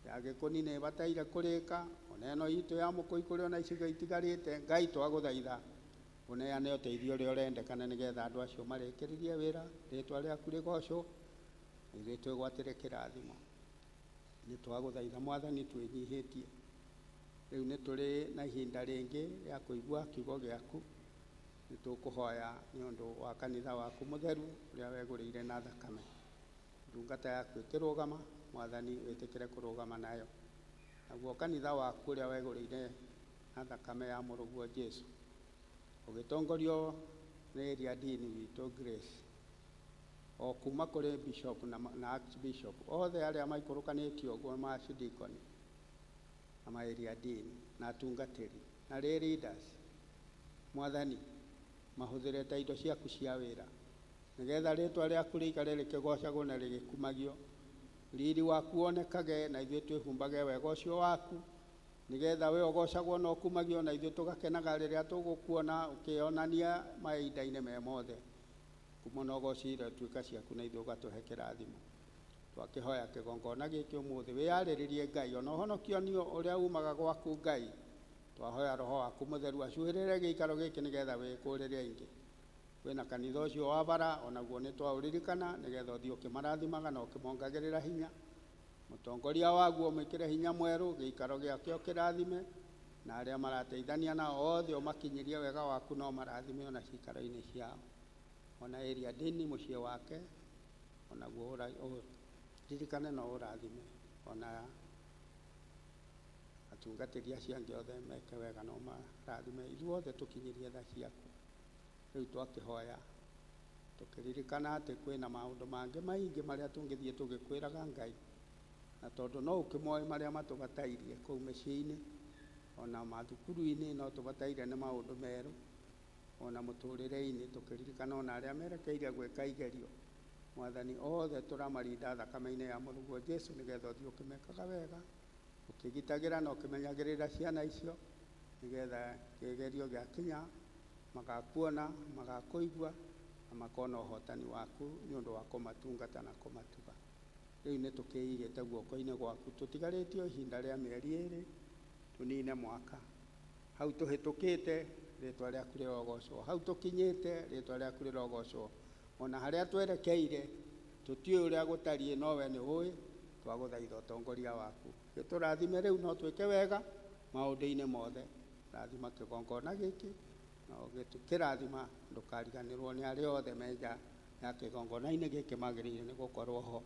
ya Gĩkũni nĩ ĩbataire kũrĩka, ona ĩno itũ ya Mũkũi kũrĩ ona icigo itigarĩte. Ngai twagũthaitha ũneane ũteithio ũrĩa ũrendekana nĩgetha andũ acio marĩkĩrĩrie wĩra, rĩtwa rĩaku rĩgocwo, ithuĩ twĩgwatĩre kĩrathimo. Nĩ twagũthaitha Mwathani twĩnyihĩtie. Rĩu nĩ tũrĩ na ihinda rĩngĩ rĩa kũigua kiugo gĩaku. Nĩ tũkũhoya nĩ ũndũ wa kanitha waku mũtheru ũrĩa wegũrĩire na thakame. Ndungata yaku ĩkĩrũgama, Mwathani wĩtĩkĩre kũrũgama nayo. Naguo kanitha waku ũrĩa wegũrĩire na thakame ya mũrũguo Jesũ, ũgĩtongorio nĩ area dean witũ Grace, o kuma kũrĩ bishop na archbishop, othe arĩa maikũrũkanĩtie ũguo ma archdeacon na ma area dean na atungatĩri na lay leaders, Mwathani mahũthĩre ta indo ciaku cia wĩra nĩgetha rĩtwa rĩaku rĩikare rĩkĩgocagwo na rĩgĩkumagio, riri waku wonekage na ithuĩ twĩhumbage wega ũcio waku, nĩgetha we ũgocagwo na ũkumagio na ithuĩ tũgakenaga rĩrĩa tũgũkuona ũkĩonania mahinda-inĩ me mothe. Kumo na ũgocire tuĩka ciaku na ithuĩ ũgatũhe kĩrathimo. Twakĩhoya kĩgongona gĩkĩ ũmũthĩ wĩyarĩrĩrie Ngai ona ũhonokio nĩ ũrĩa umaga gwaku Ngai. Twahoya roho waku mũtheru acuhĩrĩre gĩikaro gĩkĩ nĩgetha wĩkũrĩre aingĩ. Kwĩna kanitha ũcio wa bara onaguo nĩ twaũririkana nĩgetha ũthiĩ ũkĩmarathimaga na ũkĩmongagĩrĩra hinya. Mũtongoria waguo mwĩkĩre hinya mwerũ, gĩikaro gĩake ũkĩrathime, na arĩa marateithania nao othe ũmakinyĩrie wega waku no marathime ona ciikaro-inĩ ciao. Ona area dean mũciĩ wake onaguo ũririkane na ũrathime, ona atungatĩri acio angĩ othe meke wega no marathime, ithuothe tũkinyĩrie tha ciaku. Rĩu twakĩhoya tũkĩririkana atĩ kwĩna maũndũ mangĩ maingĩ marĩa tũngĩthiĩ tũgĩkwĩraga Ngai, na tondũ no ũkĩmoĩ marĩa matũbatairie kũu mĩciĩ-inĩ ona mathukuru-inĩ, no tũbataire nĩ maũndũ merũ ona mũtũrĩre-inĩ, tũkĩririkana ona arĩa merekeire gwĩka igerio. Mwathani othe tũramarinda thakame-inĩ ya mũrũguo Jesũ nĩgetha ũthiĩ ũkĩmekaga wega, ũkĩgitagĩra na ũkĩmenyagĩrĩra ciana icio nĩgetha kĩgerio gĩakinya magakuona, magakũigua na makona ũhotani waku nĩ ũndũ wa kũmatungata na kũmatuga. Rĩu nĩ tũkĩigĩte guoko-inĩ gwaku, tũtigarĩtie ihinda rĩa mĩeri ĩrĩ tũnine mwaka. Hau tũhĩtũkĩte rĩtwa rĩaku rĩrogocwo, hau tũkinyĩte rĩtwa rĩaku rĩrogocwo, ona harĩa twerekeire tũtiũĩ ũrĩa gũtariĩ no we nĩ ũĩ. Twagũthaitha ũtongoria waku, gĩtũrathime rĩu no twĩke wega maũndũ-inĩ mothe. Rathima kĩgongona gĩkĩ na ũgĩkĩrathima, ndũkariganĩrwo nĩ arĩa othe me nja ya kĩgongona-inĩ gĩkĩ magĩrĩire nĩ gũkorwo ho,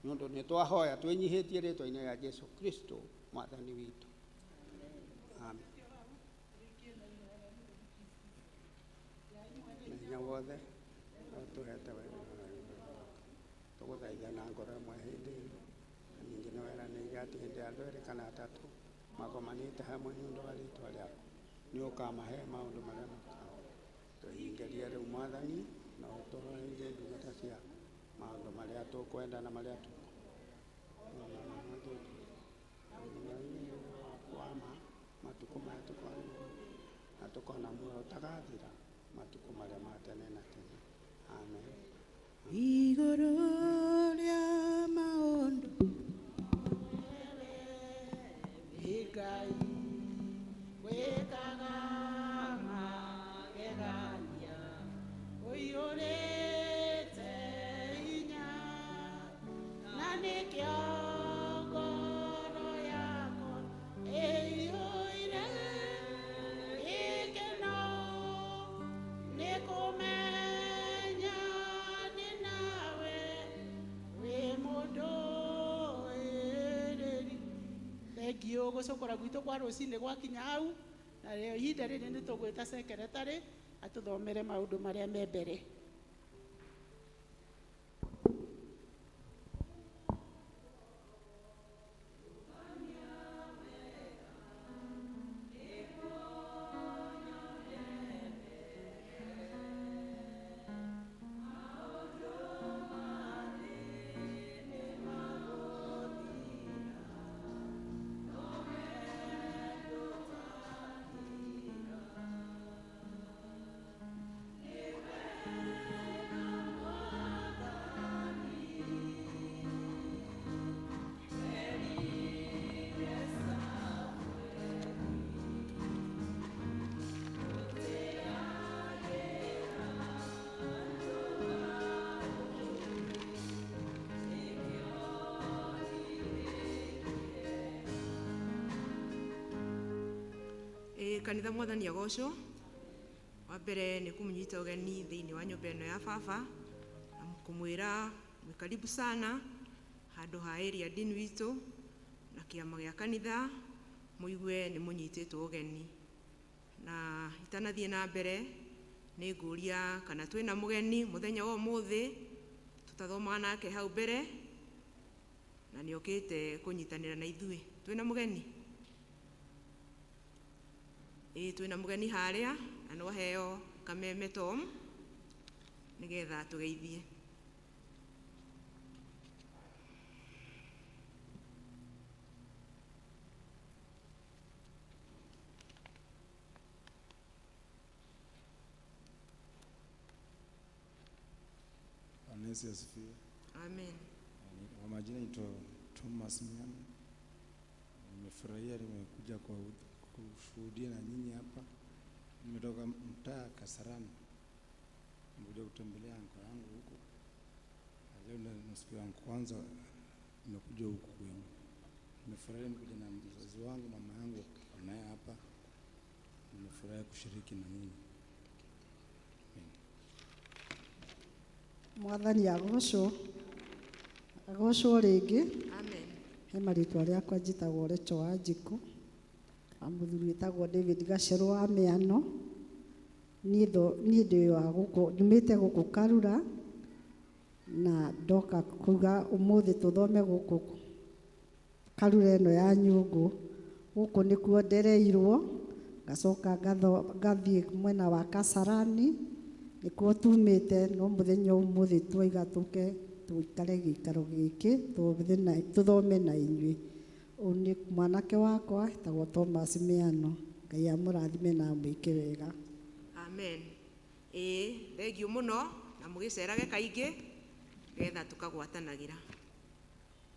nĩ ũndũ nĩ twahoya twĩnyihĩtie rĩtwa-inĩ rĩa Jesũ Kristo Mwathani witũ. Amen. Hinya wothe ũtũhete wega, tũgũthaitha na ngoro ĩmwe hĩndĩ ĩno, na ningĩ nĩ weranĩire atĩ hĩndĩ ya andũ erĩ kana atatũ magomanĩte hamwe nĩ ũndũ wa rĩtwa rĩaku nĩ ũkamahe maũndũ marĩa makao. Tũhingĩrie rĩu Mwathani na ũtũroreire ndungata ciaku maũndũ marĩa tũkwenda na marĩa tũkwama matukũ maya tũkona na tũkona muoyo ũtagathira matukũ marĩa ma tene na tene. Amen. Igũrũ rĩa maũndũ Ngai wĩkaga magegania ũiyũrĩte hinya na nĩkĩo ngoro yakwa ĩiyũire gĩkeno nĩ kũmenya nĩ nawe wĩ mũndũ ĩrĩri. Thengio gũcokora gwitũ kwa rũcinĩ gwakinya hau, na rĩo ihinda rĩrĩ nĩ tũgwĩta secretary atũthomere maũndũ marĩa me mbere. Kanitha mwathani agocwo. Wa mbere nĩ kũmũnyita ũgeni thĩinĩ wa nyũmba ĩno ya baba na kũmwĩra mwĩ karibu sana handũ ha area dean witũ na kĩama gĩa kanitha, mũigue nĩ mũnyitĩtwo ũgeni. Na itanathiĩ na mbere nĩ ngũria kana twĩna mũgeni mũthenya wa ũmũthĩ tũtathomaga nake hau mbere na nĩ okĩte kũnyitanĩra na ithuĩ. Twĩna mũgeni? Ĩĩ, twĩna mũgeni harĩa na no aheo kameme Tom nĩgetha tũgeithie. Bwana Yesu asifiwe. Amen. Kwa majina naitwa Thomas Miano. Nimefurahia nimekuja kwa kushuhudia na nyinyi hapa. Nimetoka mtaa Kasarani. Nimekuja kutembelea anko yangu huko. Na leo ndio siku yangu kwanza nimekuja huku kwenu. Nimefurahia nimekuja na mzazi wangu, mama yangu naye hapa. Nimefurahi kushiriki na nyinyi. Mwathani agocwo, agocwo rĩngĩ. Amen. He marĩtwa rĩakwa njĩtagwo Recho wa Njikũ, wa mũthuri wĩtagwo David Gacerũ wa Mĩano. Niĩ ndĩ wa gũkũ, nyumĩte gũkũ Karura na ndoka kuga ũmũthĩ tũthome gũkũ Karura ĩno ya Nyũngũ. Gũkũ nĩkuo ndereirwo, ngacoka ngathiĩ mwena wa Kasarani, nĩkuo tumĩte, no mũthenya ũmũthĩ twaiga tũke tũikare gĩikaro gĩkĩ tũthome na inyuĩ. Ũyũ nĩ mwanake wakwa etagwo Thomas Mĩano. Ngai amũrathime na amwĩke wega. Amen. Ĩĩ, thengiũ mũno na mũgĩcerage kaingĩ getha tũkagwatanagĩra.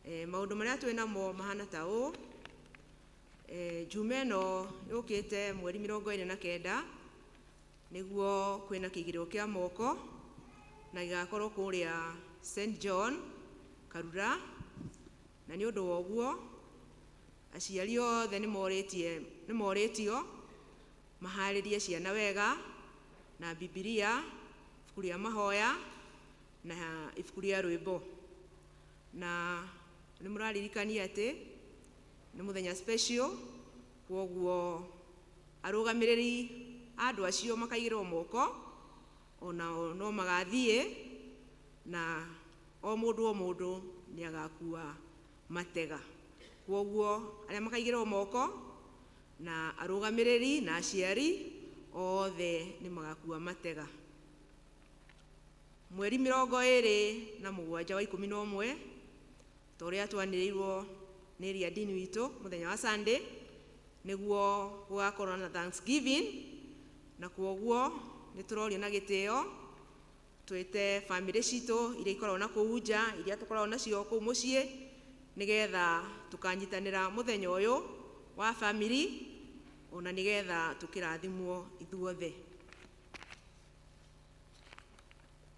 Maũndũ marĩa twĩ namo mahana ta ũũ. Juma ĩno yũkĩte mweri 29 nĩguo kwĩna kĩigĩrĩro kĩa moko na gĩgakorwo kũrĩa St John Karura, na nĩ ũndũ wa ũguo aciari othe nĩ morĩtio maharĩrie ciana wega na Bibilia, ibuku rĩa mahoya na ibuku rĩa rwĩmbo. Na nĩ mũraririkania atĩ nĩ mũthenya special, kwoguo arũgamĩrĩri a andũ acio makaigĩrwo moko onao no magathiĩ na o mũndũ o mũndũ nĩ agakua matega. Kwoguo arĩa makaigĩrwo moko na arũgamĩrĩri na aciari othe nĩ magakua matega. Mweri 27 wa 11 ta ũrĩa twanĩrĩirwo nĩ area dean witũ mũthenya wa Sunday nĩguo gũgakorwo na Thanksgiving, na kwoguo nĩ tũrorio na gĩtĩo twĩte bamĩrĩ citũ iria ikoragwo na kũu nja, iria tũkoragwo nacio kũu mũciĩ, nĩgetha tũkanyitanĩra mũthenya ũyũ wa bamĩrĩ ona nĩgetha tũkĩrathimwo ithuothe.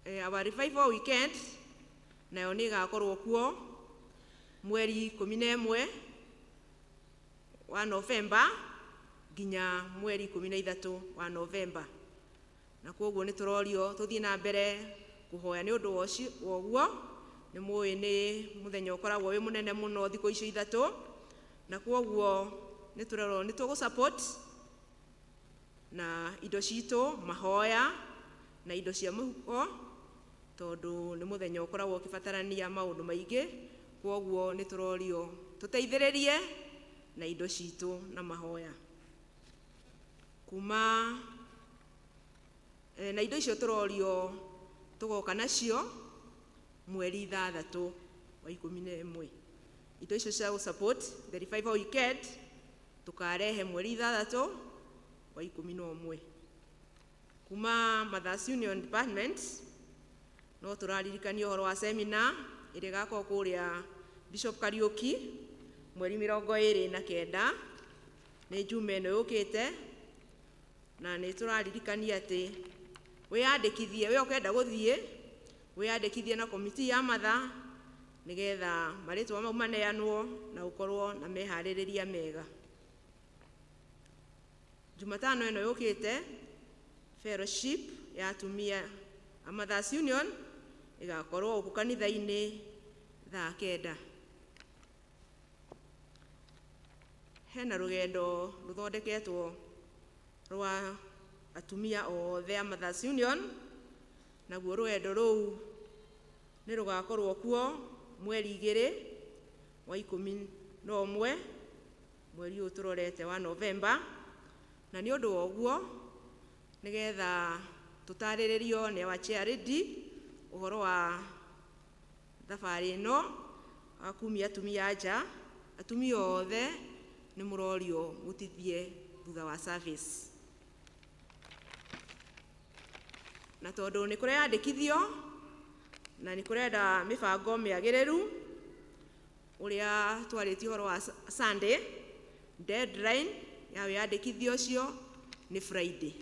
Our revival weekend nayo nĩ ĩgakorwo kuo mweri 11 wa Novemba nginya mweri 13 wa Novemba. Na kwoguo nĩ tũrorio tũthiĩ na mbere kũhoya nĩ ũndũ wa ũguo. Nĩ mũĩ nĩ mũthenya ũkoragwo wĩ mũnene mũno thikũ icio ithatũ, na kwoguo nĩ tũrerwo nĩ tũgũ support na indo citũ, mahoya na indo cia mũhuko, tondũ nĩ mũthenya ũkoragwo ũkĩbatarania maũndũ maingĩ. Kwoguo nĩ tũrorio tũteithĩrĩrie na indo citũ na mahoya. Kuma na indo icio tũrorio tũgoka nacio mweri 6 wa 11. Indo icio cia gũ support the revival weekend tũkarehe mweri 6 wa 11. Kuma Mothers Union Department no tũraririkania ũhoro wa seminar ĩrĩa ĩgakorwo kũrĩa Bishop Kariuki mweri 29, nĩ Juma ĩno yũkĩte, na nĩ tũraririkania atĩ wĩyandĩkithie, we ũkenda gũthiĩ wĩyandĩkithie na komiti ya matha nĩgetha marĩtwa mau maneanwo na ũkorwo na meharĩrĩria mega. Jumatano ĩno yũkĩte fellowship ya atumia a Mothers Union ĩgakorwo gũkũ kanitha-inĩ thaa 9. Hena rũgendo rũthondeketwo rwa atumia othe a Mothers Union, naguo rũgendo rũu nĩ rũgakorwo kuo mweri 2 wa 11 mweri ũyũ tũrorete wa Novemba. Na nĩ ũndũ wa ũguo nĩgetha tũtarĩrĩrio nĩ our chair lady ũhoro wa thabarĩ ĩno wa kumia atumia nja, atumia othe nĩ mũrorio mũtithie thutha wa service. Na tondũ nĩ kũreyandĩkithio na nĩ kũrenda mĩbango mĩagĩrĩru ũrĩa twarĩtie ũhoro wa Sunday deadline ya wĩyandĩkithio ũcio nĩ Friday.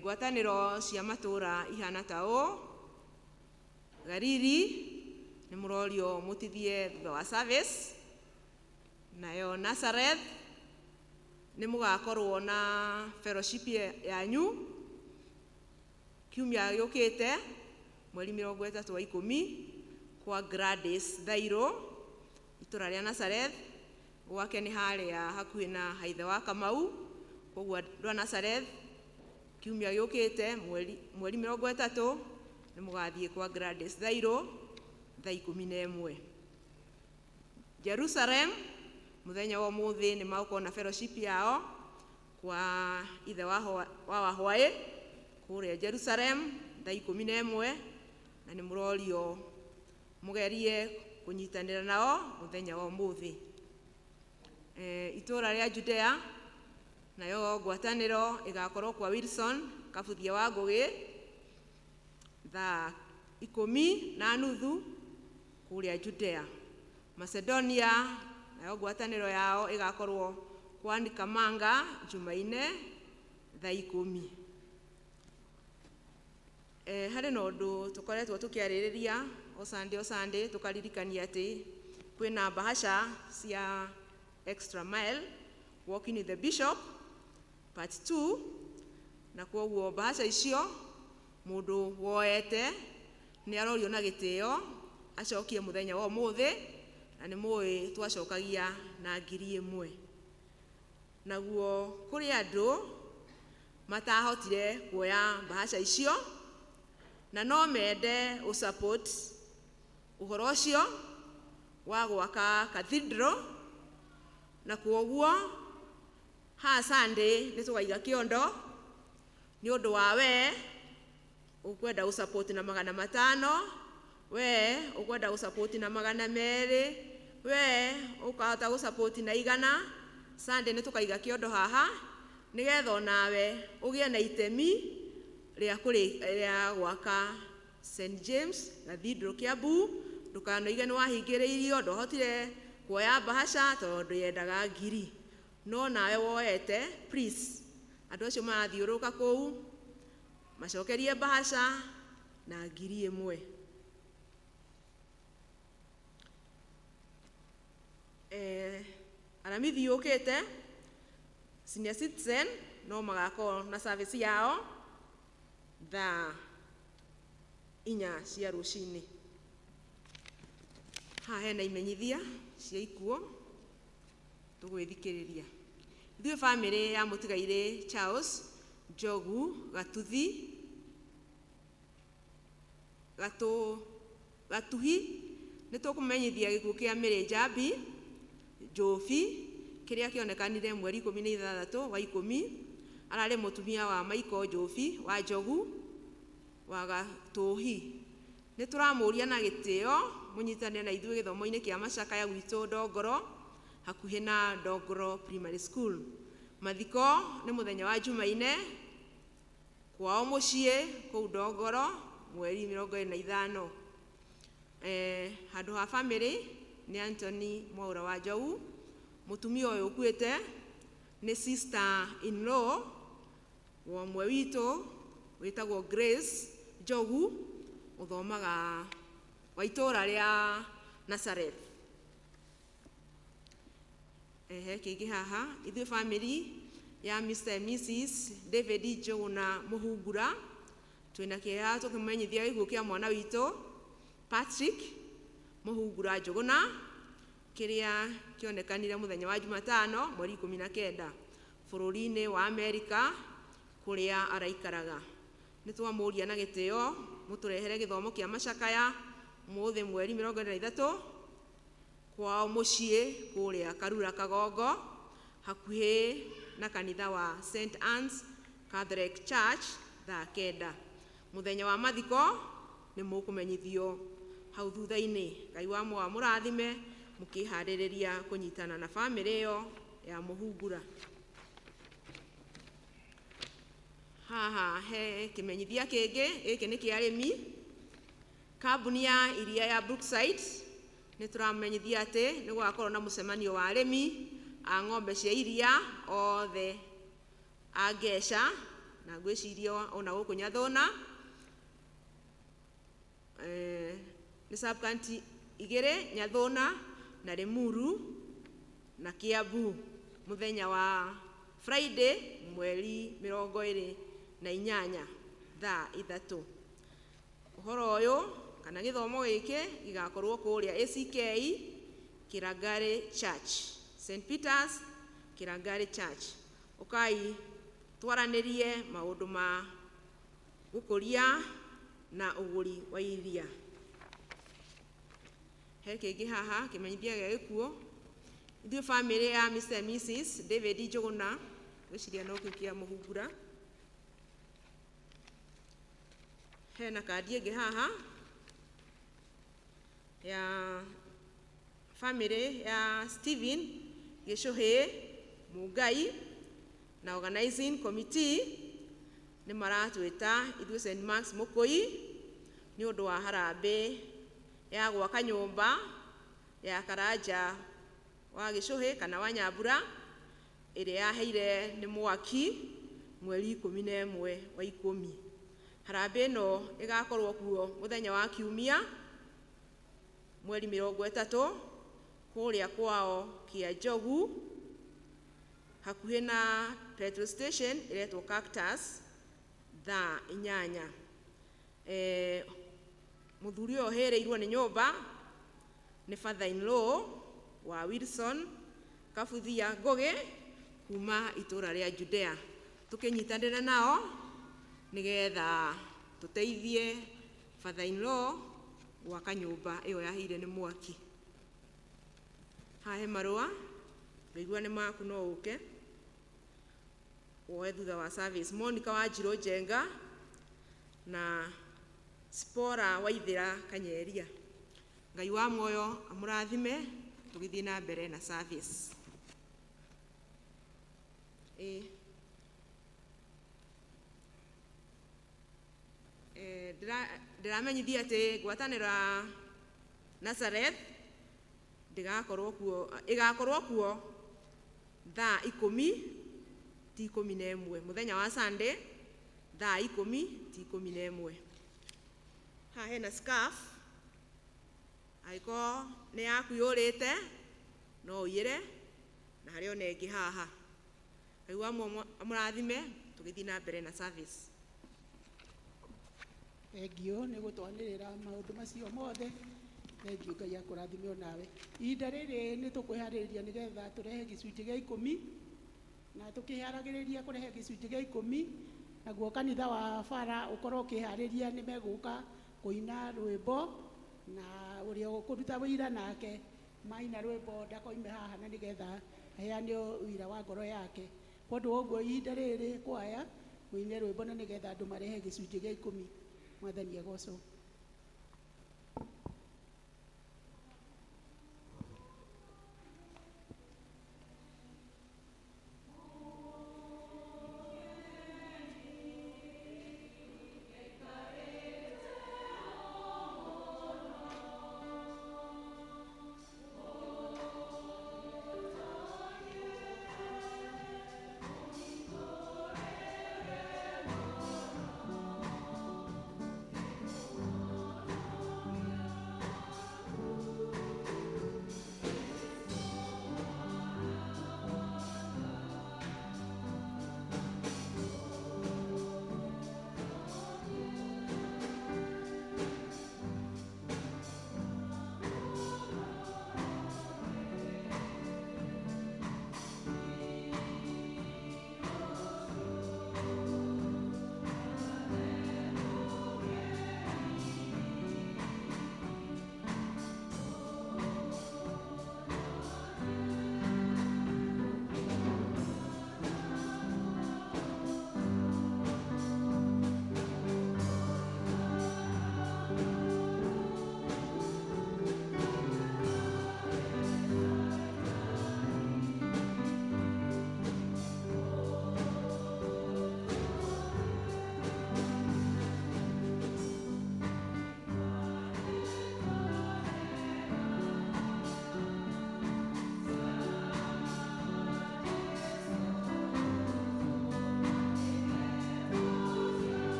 Ngwatanĩro cia matũũra ihana ta ũũ: Gariri nĩ mũrorio mũtithie thutha wa service, nayo Nazareth nĩ mũgakorwo na fellowship yanyu kiumia gĩũkĩte mweri 30 wa 10 kwa Gladys Thairũ itũra rĩa Nazareth. Gwake nĩ harĩa hakuhĩ na haithe wa Kamau, koguo andũ a Nazareth kiumia gĩũkĩte mweri 30 nĩ mũgathiĩ kwa Gladys Thairũ thaa 11. Jerusalem mũthenya wa ũmũthĩ nĩ magũkorwo na fellowship yao kwa ithe wa Wahwaĩ kũrĩa Jerusalem thaa 11, na nĩ mũrorio mũgerie kũnyitanĩra nao mũthenya wa ũmũthĩ. Itũũra rĩa Judea nayo ngwatanĩro ĩgakorwo kwa Wilson Kabuthia wa Ngũgĩ thaa 10:30 kũrĩa Judea. Macedonia nayo ngwatanĩro yao ĩgakorwo kwa Nikamanga Jumaine thaa 10. Harĩ na ũndũ tũkoretwo tũkĩarĩrĩria o Sunday o Sunday, tũkaririkania atĩ kwĩna bahasha cia extra mile walking with the bishop part 2, na kwoguo bahasha icio mũndũ woete nĩ arorio na gĩtĩo acokie mũthenya wa ũmũthĩ, na nĩ mũĩ twacokagia na 1,000. Naguo kũrĩ andũ matahotire kuoya bahasha icio na no mende ũsupport ũhoro ũcio wa gwaka cathedral, na kwoguo haha Sunday nĩ tũgaiga kĩondo nĩ ũndũ wa we ũkwenda gũsupport na 500, we ũkwenda gũsupport na 200, we ũkahota gũsupport na 100. Sunday nĩ tũkaiga kĩondo haha nĩgetha onawe ũgĩe na itemi rĩa gwaka St James Cathedral Kiambu. Ndũkanoige nĩ wahingĩrĩirio ndwahotire kuoya bahasha tondũ yendaga 1,000, no nawe woete please andũ acio marathiũrũrũka kũu macokerie bahasha na 1,000. Aramithi yũkĩte senior citizen no magakorwo na service yao thaa 4 cia rũcinĩ. Haha hena imenyithia cia ikuũ tũgwĩthikĩrĩria. Ithuĩ bamĩrĩ ya mũtigairĩ Charles Njogu Gatuthi Gatuhi nĩ tũkũmenyithia gĩkuũ kĩa Mary Njambi Njobi kĩrĩa kĩonekanire mweri 16 wa 10. Ararĩ mũtumia wa Michael Njobi wa Njogu wa Gatũhi. Nĩ tũramũria na gĩtĩo mũnyitanĩre na ithuĩ gĩthomo-inĩ kĩa macakaya gwitũ Ndongoro hakuhĩ na Ndongoro Primary School. Mathiko nĩ mũthenya wa Jumaine kwao mũciĩ kũu Ndongoro mweri 25. Handũ ha famĩlĩ nĩ Anthony Mwaura wa Njogu. Mũtumia ũyũ ũkuĩte nĩ sister in law wa ũmwe witũ wĩtagwo Grace Njogu ũthomaga wa itũũra rĩa Nazareth. Ehe kĩngĩ haha ithuĩ family ya Mr. and Mrs. David Njũgũna Mũhungura twĩna kĩeha tũkĩmenyithia gĩkuũ kĩa mwana witũ Patrick Mũhungura Njũgũna kĩrĩa kĩonekanire mũthenya wa Jumatano mweri 19 bũrũri-inĩ wa Amerika kũrĩa araikaraga. Nĩ twamũria na gĩtĩo mũtũrehere gĩthomo kĩa macakaya mũthĩ mweri 23 kwao mũciĩ kũrĩa Karura Kagongo hakuhĩ na kanitha wa St. Anne's Catholic Church thaa 9. Mũthenya wa mathiko nĩ mũkũmenyithio hau thutha-inĩ. Ngai wa mwa mũrathime mũkĩharĩrĩria kũnyitana na bamĩrĩ ĩyo ya Mũhungura. Haha he kĩmenyithia kĩngĩ, gĩkĩ nĩ kĩa arĩmi. Kambuni ya iria ya Brookside nĩ tũramenyithia atĩ nĩ gũgakorwo na mũcemanio wa arĩmi a ng'ombe cia iria othe a Ngeca na ngwĩciria ona gũkũ Nyathũna. Nĩ sub-county igĩrĩ, Nyathũna na Limuru na Kiambu, mũthenya wa Friday mweri 28 thaa 3. Ũhoro ũyũ kana gĩthomo gĩkĩ gĩgakorwo kũrĩa ACK Kirangari Church, St. Peter's Kirangari Church. Ũkai twaranĩrie maũndũ ma gũkũria na ũgũri wa iria. He kĩngĩ haha kĩmenyithia gĩa gĩkuũ. Ithuĩ famĩlĩ ya Mr. and Mrs. David Njũgũna, ngwĩciria no kĩu kĩa Mũhungura. Hena kandi ĩngĩ haha ya famĩlĩ ya Stephen Gĩcũhĩ Mũngai na organizing committee nĩ maratwĩta ithuĩ St. Mark's Mũkũi nĩ ũndũ wa harambĩ ya gwaka nyũmba ya Karanja wa Gĩcũhĩ kana wa Nyambura ĩrĩa yaheire nĩ mwaki mweri 11 wa 10. Harambĩ ĩno ĩgakorwo kuo mũthenya wa Kiumia mweri 30 kũrĩa kwao Kĩanjogu hakuhĩ na petrol station ĩretwo Cactus thaa 8. Mũthuri ũyũ ũhĩrĩirwo nĩ nyũmba nĩ father in law wa Wilson Kabuthia Ngũgĩ kuma itũra rĩa Judea. Tũkĩnyitanĩre nao nĩgetha tũteithie father in law gwaka nyũmba ĩyo yaheire nĩ mwaki. Haha he marũa ngaigua nĩ maku no ũke woe thutha wa service. Monica Wanjirũ Njenga na Spora Waithĩra Kanyeria. Ngai wa muoyo amũrathime tũgĩthiĩ na mbere na service. Ndĩramenyithia atĩ ngwatanĩro ya Nazareth ndĩgakorwo kuo, ĩgakorwo kuo thaa 10 ti 11 mũthenya wa Sunday thaa 10 ti 11. Haha hena scarf, angĩkorwo nĩ yaku yũrĩte no ũiyĩre, na harĩ ona ĩngĩ haha. Ngai wa amũrathime tũgĩthiĩ na mbere na service. Thengio nĩ gũtwanĩrĩra maũndũ macio mothe. Thengio Ngai akũrathime onawe. Ihinda rĩrĩ nĩ tũkwĩharĩrĩria nĩgetha tũrehe gĩcunjĩ gĩa 10, na tũkĩharagĩrĩria kũrehe gĩcunjĩ gĩa 10, naguo kanitha wa bara ũkorwo ũkĩharĩria nĩ megũka kũina rwĩmbo, na ũrĩa ũkũruta wĩira nake maina rwĩmbo ndakoime haha na nĩgetha aheane ũira wa ngoro yake. Kwa ũguo ihinda rĩrĩ kwaya mũine rwĩmbo na nĩgetha andũ marehe gĩcunjĩ gĩa 10. Mwathani agocwo.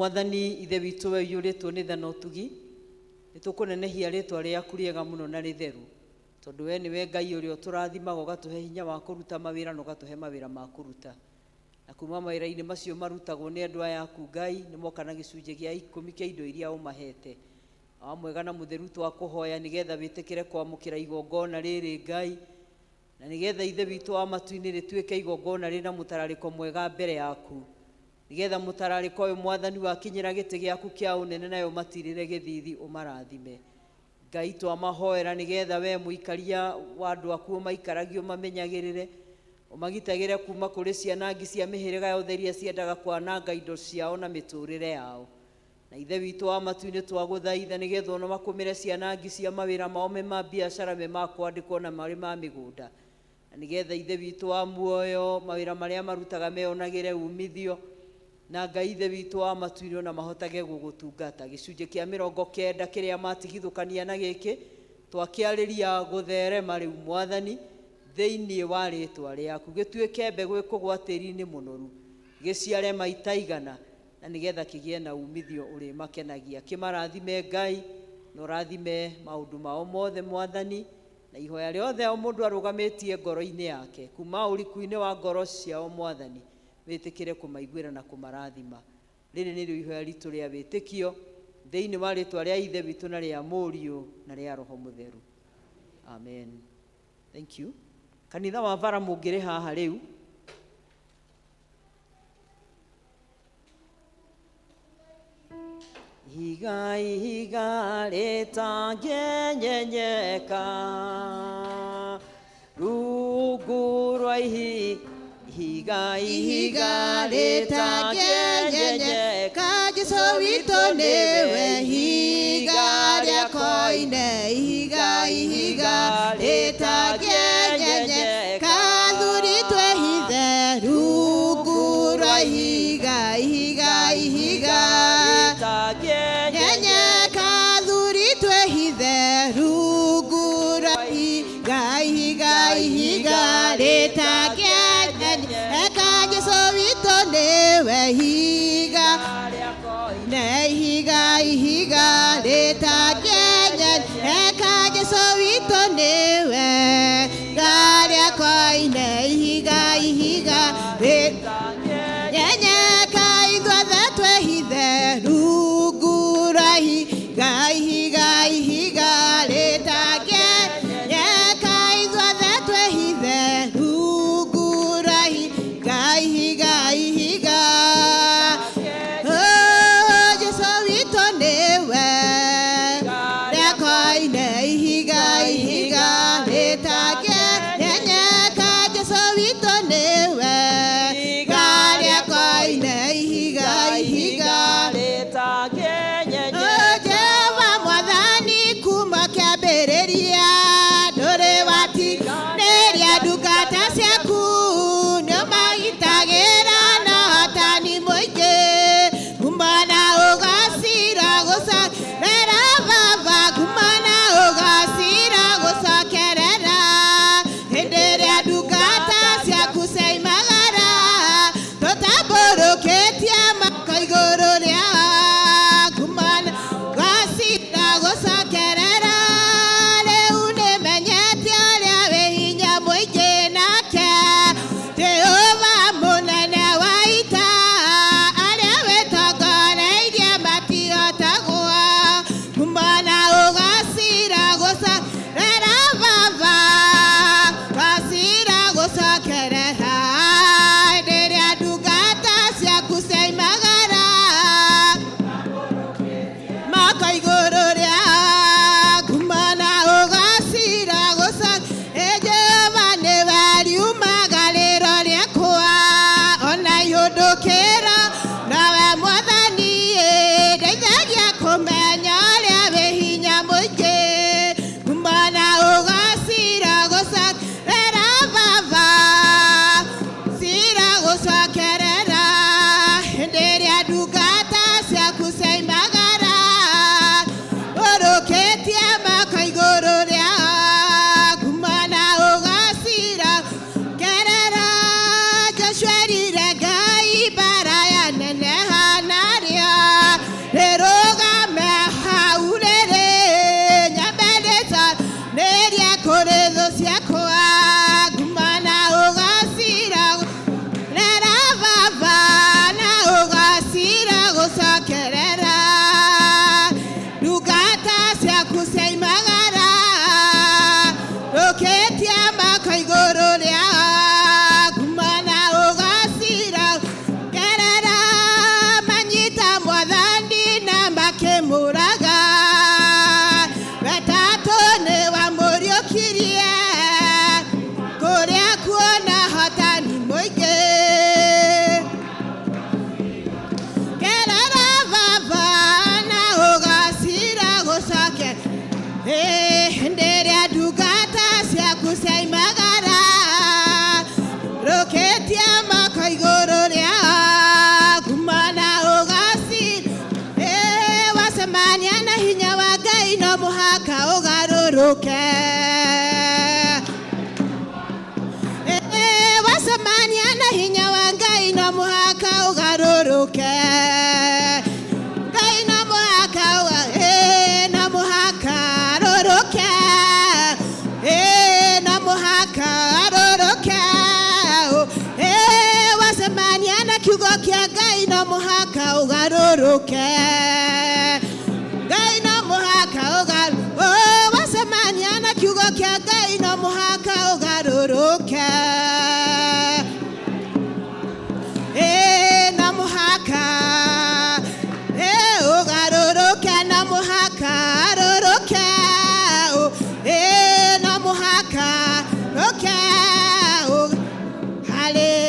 Mwathani Ithe witũ, we ũiyũrĩtwo nĩ tha na ũtugi, nĩ tũkũnenehia rĩtwa rĩaku rĩega mũno na rĩtheru, tondũ we nĩwe Ngai ũrĩa ũtũrathimaga, ũgatũhe hinya wa kũruta mawĩra na ũgatũhe mawĩra ma kũruta. Na kuma mawĩra-inĩ macio marutagwo nĩ andũ aya aku, Ngai, nĩ moka na gĩcunjĩ gĩa 10 kĩa indo iria ũmahete. Awa mwega na mũtheru, twakũhoya nĩgetha wĩtĩkĩre kwamũkĩra igongona rĩrĩ, Ngai, na nĩgetha Ithe witũ wa matu-inĩ rĩtuĩke igongona rĩna mũtararĩko mwega mbere yaku, nĩgetha mũtararĩko ũyũ, Mwathani, wakinyĩra gĩtĩ gĩaku kĩa ũnene, nayo matirĩre gĩthithi, ũmarathime. Ngai, twamahoera nĩgetha we mũikaria wa andũ aku ũmaikaragio, ũmamenyagĩrĩre, ũmagitagĩre kuma kũrĩ cianangi cia mĩhĩrĩga yothe iria ciendaga kwananga indo ciao na mĩtũrĩre yao. Na Ithe witũ wa matu-inĩ, twagũthaitha nĩgetha ona makũmĩre cianangi cia mawĩra mao, me ma biacara, me ma kwandĩkwo na marĩ ma mĩgũnda, na nĩgetha Ithe witũ wa muoyo, mawĩra marĩa marutaga meyonagĩre umithio, na Ngai Ithe witũ wa matu-inĩ, ona mahotage gũgũtungata. Gĩcunjĩ kĩa 90 kĩrĩa matigithũkania na gĩkĩ twakĩarĩria gũtherema rĩu, Mwathani, thĩinĩ wa rĩtwa rĩaku, gĩtuĩke mbegũ ĩkũgwa tĩri-inĩ mũnoru, gĩciare maita 100, na nĩgetha kĩgĩe na umithio ũrĩmakenagia. Kĩmarathime, Ngai, na ũrathime maũndũ mao mothe, Mwathani, na ihoya rĩothe o mũndũ arũgamĩtie ngoro-inĩ yake kuma ũriku-inĩ wa ngoro ciao, Mwathani, wĩtĩkĩre kũmaiguĩra na kũmarathima. Rĩrĩ nĩrĩo ihoya ritũ rĩa wĩtĩkio thĩinĩ wa rĩtwa rĩa Ithe witũ na rĩa Mũriũ na rĩa Roho Mũtheru, amen. Thank you. Kanitha wa bara mũngĩrĩ haha rĩu. Ihiga, ihiga rĩtangĩenyenyeka, rungu rwa ihiga, ihiga rĩtangĩenyenyeka, Jesũ witũ nĩwe ihiga rĩa koine. Ihiga, ihiga rĩtangĩenyenyeka, thuri twehithe rungu rwa ihiga, ihiga, ihiga nyenyeka, thuri twehithe rungu rwa ihiga, ihiga, ihiga rĩtangĩenyenyeka, Jesũ witũ nĩwe ihiga ne ihiga, ihiga rĩtangĩenyenyeka, Jesũ witũ nĩwe ihiga rĩa koine. Ihiga, ihiga rĩtangĩenyenyeka, ithuothe twehithe rungu rwa ihiga, ihiga, ihiga rĩtangĩenyenyeka, ithuothe twehithe rungu rwa ihiga, ihiga, ihiga. Oh, Jesũ witũ nĩwe Kũrĩ thũ ciakwa nguma na ũgacira rera baba na ũgacira gũcokerera ndungata ciaku ciaimagara rũkĩtia mako igũrũ rĩa nguma na ũgacira kerera manyita mwathani na makĩmũraga wetatũ nĩ wamũriũkirie kũrĩa kuona hotani mũingĩ kerera baba na ũgacira gũcoke hĩndĩ ĩrĩa ndungata ciaku ciaimagara rũkĩtia moko igũrũ rĩa nguma na ũgacira wacemania na hinya wa Ngai no mũhaka ũgarũrũke. Wacemania na hinya wa Ngai no mũhaka ũgarũrũke. Ngai no mũhaka no mũhaka rũrũke. No mũhaka rũrũke. Wacemania na kiugo kĩa Ngai no mũhaka ũgarũrũke. Ngai no mũhaka wacemania na kiugo kĩa Ngai no mũhaka ũgarũrũke. No mũhaka ũgarũrũke no mũhaka rũrũke. No mũhaka rũke. Hallelujah,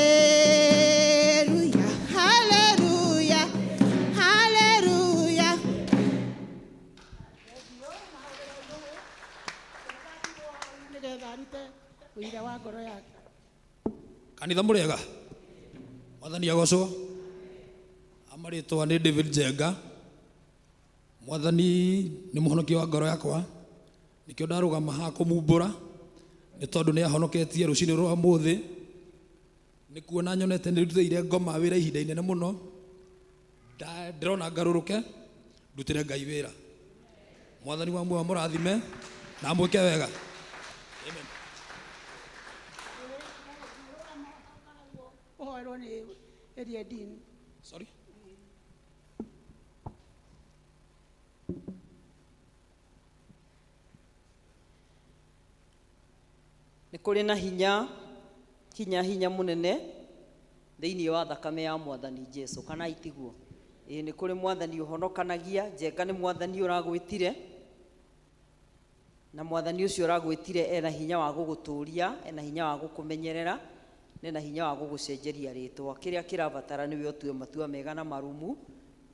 hallelujah, hallelujah. Nĩgetha arute ũira wa ngoro yake. Kanitha mũrĩega, mwathani agocwo. Amarĩtwa nĩ David Njenga. Mwathani nĩ mũhonokia wa ngoro yakwa, nĩkĩo ndarũgama haha kũmumbũra, nĩ tondũ nĩ ahonoketie rũcinĩ rwa ũmũthĩ. Nĩ kuona nyonete nĩ ndutĩire ngoma wĩra ihinda inene mũno. Ndĩrona ngarũrũke ndutĩre Ngai wĩra. Mwathani wa muoyo amũrathime na amwĩke wega. Amen. Ũhoerwo nĩ area dean. Sorry? Nĩ kũrĩ na hinya hinya hinya mũnene thĩinĩ wa thakame ya mwathani Jesu, kana itiguo? Ĩĩ, nĩ kũrĩ mwathani ũhonokanagia. Njenga nĩ mwathani ũragwĩtire, na mwathani ũcio ũragwĩtire ena hinya wa gũgũtũria, ena hinya wa gũkũmenyerera, na ena hinya wa gũgũcenjeria rĩtwa. Kĩrĩa kĩrabatara nĩwe ũtue matua mega na marumu,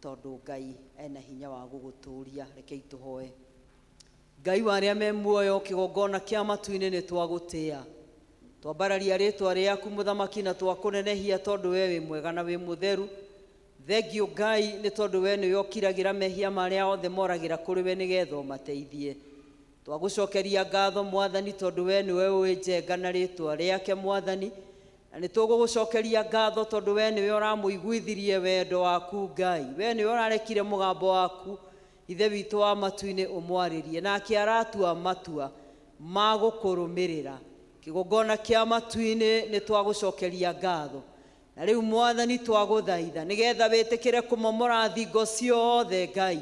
tondũ Ngai ena hinya wa gũgũtũria. Rekei tũhoe. Ngai wa arĩa me muoyo, kĩgongona kĩa matu-inĩ nĩ twagũtĩa, twambararia rĩtwa rĩaku mũthamaki, na twakũnenehia tondũ we wĩ mwega na wĩ mũtheru. Thengio Ngai nĩ tondũ we nĩwe ũkiragĩra mehia marĩa othe moragĩra kũrĩ we nĩgetha ũmateithie. Twagũcokeria ngatho mwathani tondũ we nĩwe ũĩ Njenga na rĩtwa rĩake mwathani, na nĩ tũgũgũcokeria ngatho tondũ we nĩwe ũramũiguithirie wendo waku Ngai, we nĩwe ũrarekire mũgambo waku Ithe witũ wa matu-inĩ ũmwarĩrie, nake aratua matua ma gũkũrũmĩrĩra. Kĩgongona kĩa matu-inĩ nĩ twagũcokeria ngatho. Na rĩu mwathani twagũthaitha nĩgetha wĩtĩkĩre kũmomora thingo ciothe Ngai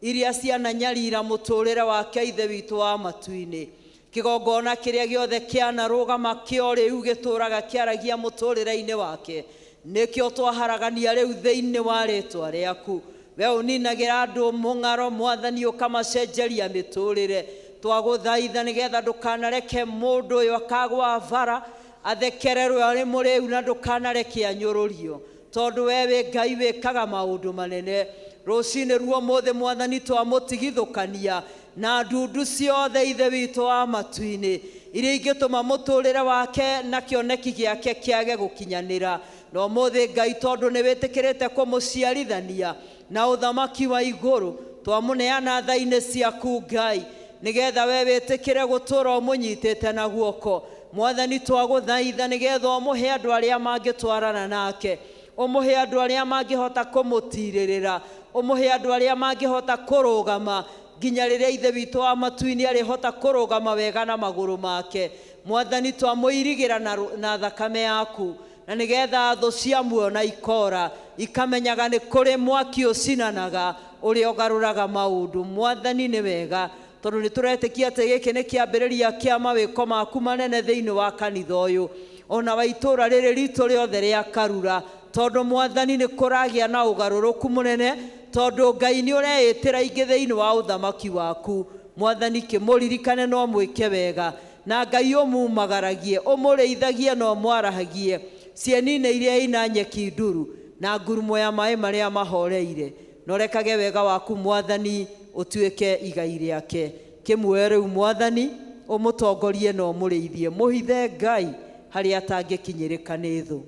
iria ciananyarira mũtũrĩre wake Ithe witũ wa matu-inĩ. Kĩgongona kĩrĩa gĩothe kĩanarũgama kĩo rĩu gĩtũraga kĩaragia mũtũrĩre-inĩ wake, nĩkĩo twaharagania rĩu thĩinĩ wa rĩtwa rĩaku. We ũninagĩra andũ mũng'aro mwathani, ũkamacenjeria mĩtũrĩre. Twagũthaitha nĩgetha ndũkanareke mũndũ ũyũ akagwa bara athekererwo arĩ mũrĩu, na ndũkanareke anyũrũrio, tondũ we wĩ Ngai wĩkaga maũndũ manene. Rũcinĩ ruo ũmũthĩ mwathani twamũtigithũkania na ndundu ciothe Ithe witũ wa matu-inĩ iria ingĩtũma mũtũrĩre wake na kĩoneki gĩake kĩage gũkinyanĩra. Na ũmũthĩ Ngai, tondũ nĩ wĩtĩkĩrĩte kũmũciarithania na ũthamaki wa igũrũ, twamũneana tha-inĩ ciaku Ngai, nĩgetha we wĩtĩkĩre gũtũra ũmũnyitĩte na guoko. Mwathani twagũthaitha nĩgetha ũmũhe andũ arĩa mangĩtwarana nake, ũmũhe andũ arĩa mangĩhota kũmũtirĩrĩra, ũmũhe andũ arĩa mangĩhota kũrũgama Nginya rĩrĩa Ithe witũ wa matu-inĩ arĩhota kũrũgama wega na magũrũ make. Mwathani, twamũirigĩra na thakame yaku, na nĩgetha thũ cia muoyo ikora ikamenyaga nĩ kũrĩ mwaki ũcinanaga ũrĩa ũgarũraga maũndũ. Mwathani, nĩ wega tondũ nĩ tũretĩkia atĩ gĩkĩ nĩ kĩambĩrĩria kĩa mawĩko maku manene thĩinĩ wa kanitha ũyũ ona wa itũũra rĩrĩ ritũ rĩothe rĩa Karura, tondũ Mwathani nĩ kũragĩa na ũgarũrũku mũnene, tondũ Ngai nĩ ũreĩtĩra ingĩ thĩinĩ wa ũthamaki waku. Mwathani, kĩmũririkane no mwĩke wega, na Ngai ũmumagaragie, ũmũrĩithagie na ũmwarahagie cieni-inĩ iria ina nyeki nduru na ngurumo ya maĩ marĩa mahoreire, na ũrekage wega waku Mwathani ũtuĩke igai rĩake. Kĩmuoe rĩu Mwathani, ũmũtongorie na ũmũrĩithie, mũhithe Ngai harĩa atangĩkinyĩrĩka nĩ thũ,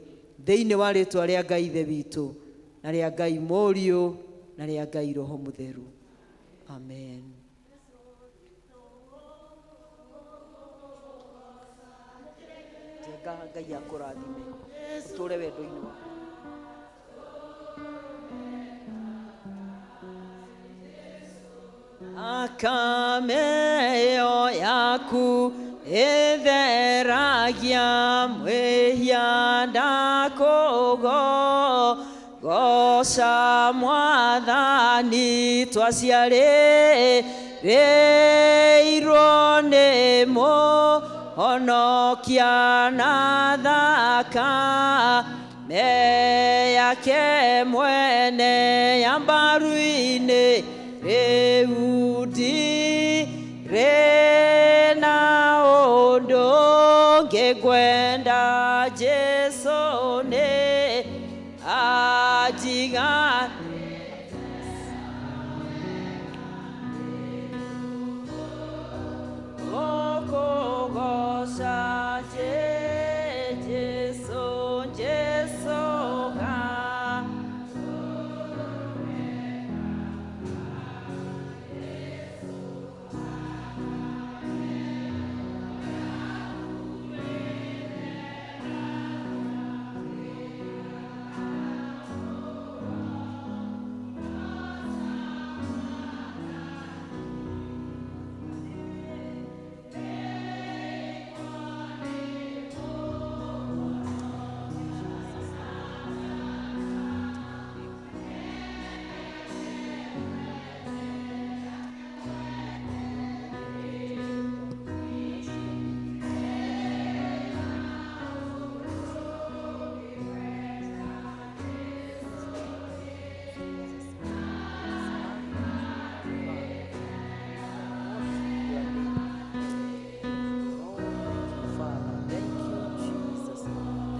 thĩinĩ wa rĩtwa rĩa Ngai Ithe witũ na rĩa Ngai Mũriũ na rĩa Ngai Roho Mũtheru, amen. Njenga, Ngai akũrathime, ũtũre wendo-inĩ waku. Thakame ĩyo yaku ĩtheragia mwĩhia, ndakũgoca Mwathani. Twaciarĩirwo nĩ Mũhonokia na thakame yake mwene ya mbaru-inĩ, rĩu ndirĩ na ũndũ ngĩkwenda. Jesu nĩ anjiga. Gũkũgoca Jesu, Jesu ga. Father, thank you, Jesus.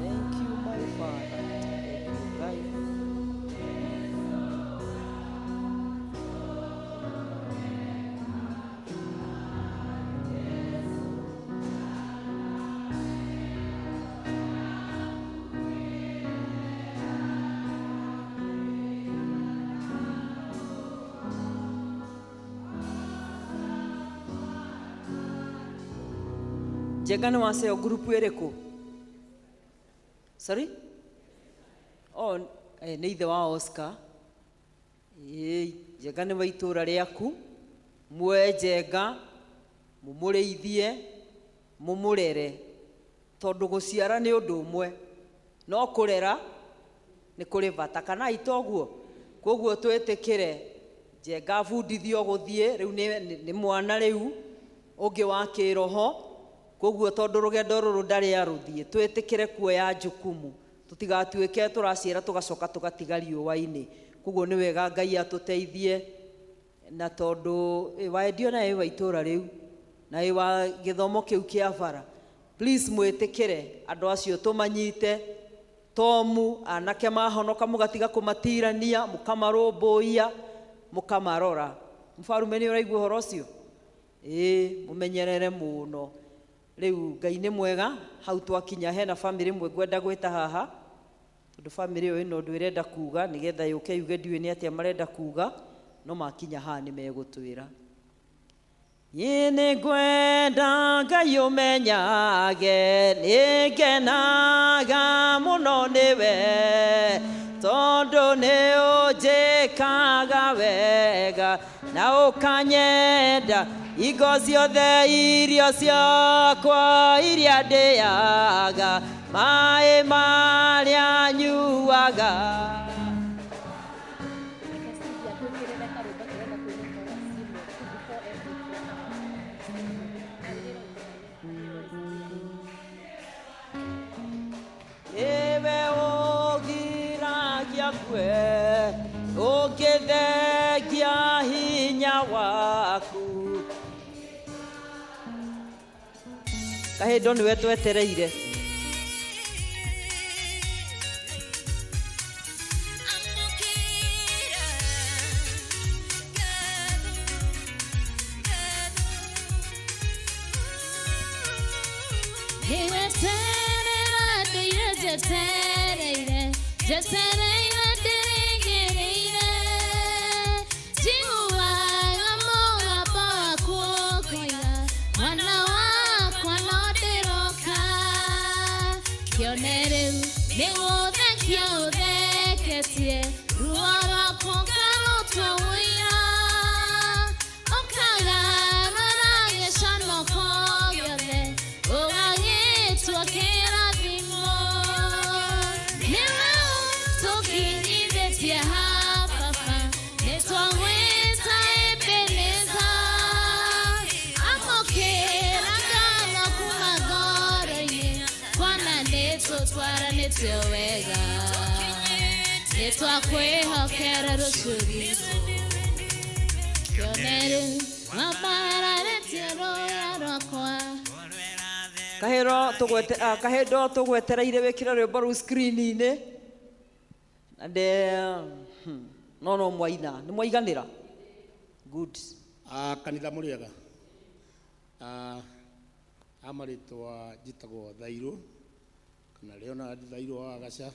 Thank you, my Father. Thank you, Ngai. Njenga, nĩ waceo ngurubu ĩrĩkũ? Sorry? Oh, nĩ ithe wa Oscar. Ĩĩ, Njenga nĩ wa itũũra rĩaku. Muoe Njenga, mũmũrĩithie, mũmũrere, tondũ gũciara nĩ ũndũ ũmwe, no kũrera nĩ kũrĩ bata, kana itoguo? Koguo twĩtĩkĩre Njenga abundithio gũthiĩ. Rĩu nĩ mwana rĩu ũngĩ wa kĩroho, koguo tondũ rũgendo rũrũ ndarĩ arũthiĩ, twĩtĩkĩre kuoya jukumu, tũtigatuĩke tũraciara tũgacoka tũgatiga riũa-inĩ. Koguo nĩ wega Ngai atũteithie, na tondũ waendio na ĩ wa itũũra rĩu na ĩ wa gĩthomo kĩu kĩa bara, please mwĩtĩkĩre andũ acio tũmanyite tomu. Anake mahonoka, mũgatiga kũmatirania, mũkamarũmbũiya, mũkamarora. Mũbarume, nĩ ũraigua ũhoro ũcio? Ĩĩ, mũmenyerere mũno. Rĩu Ngai nĩ mwega. Hau twakinya, hena bamĩrĩ ĩmwe ngwenda gwĩta haha, tondũ bamĩrĩ ĩyo ĩno ũndũ ĩrenda kuga, nĩgetha yũke yuge. Ndiũĩ nĩ atĩa marenda kuga, no makinya haha nĩ megũtwĩra. Niĩ nĩngwenda Ngai ũmenyage nĩngenaga mũno nĩwe, tondũ nĩ ũnjĩkaga wega na Na ũkanyenda Igo ciothe irio ciakwa iria ndĩaga maĩ marĩa nyuaga. Ewe ũgiragia kwe ũngĩthengia hinya waku. Kahĩndo nĩwe twetereire. Nĩgweterera ndũire njetereire njetereire ndĩrĩgĩrĩire njiguaga mũgambo waku ũkoiga mwana wakwa no ndĩroka kĩone rĩu nĩgũthekia ũtheketie ruo rwakwa ũkarutwo ũira ũkagarũra gĩconoko gĩothe ũgagĩtua kĩrathimo nĩwe ũtũkinyithĩtie ha baba nĩtwagwĩta Ebeneza amũkĩra ngatho kuma ngoro-inĩ kwana nĩtũtwaranĩtio wega nĩtwakwĩhokera rũciũ rwitũ kĩone rĩu wambararĩtie rũũya rwakwa. Kahĩro tũgwete kahĩndo tũgwetereire wĩkĩre rwĩmbo rũu screen-inĩ na nde no no mwaina nĩ mwaiganĩra good. Kanitha mũrĩega. Ha marĩtwa njĩtagwo Thairũ kana Leonard Thairũ wa Gaca,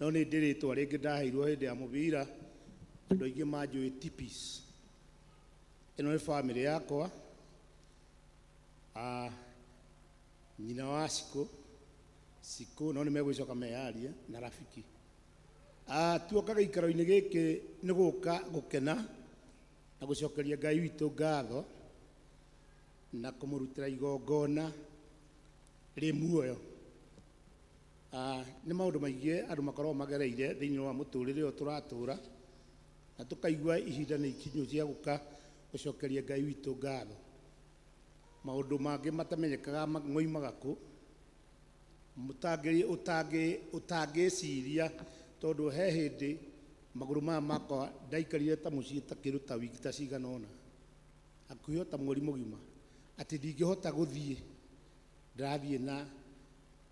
no nĩ ndĩ rĩtwa rĩngĩ ndaheirwo hĩndĩ ya mũbira, andũ aingĩ manjũĩ Tipis. Ĩno nĩ bamĩrĩ yakwa. Nyina wa Cikũ Cikũ no nĩ megũcoka meyarie na rafiki. Tuoka gĩikaro-inĩ gĩkĩ nĩ gũka gũkena na gũcokeria Ngai witũ ngatho na kũmũrutĩra igongona rĩ muoyo. Nĩ maũndũ maingĩ andũ makoragwo magereire thĩinĩ wa mũtũrĩre ũyũ tũratũra, na tũkaigua ihinda nĩ ikinyu cia gũka gũcokeria Ngai witũ ngatho. Maũndũ mangĩ matamenyekaga moimaga kũ ũtangĩciria, tondũ he hĩndĩ magũrũ maya makwa ndaikarire ta mũciĩ ta kĩndũ ta wiki ta cigana ũna, hakuhĩ o ta mweri mũgima, atĩ ndingĩhota gũthiĩ, ndĩrathiĩ na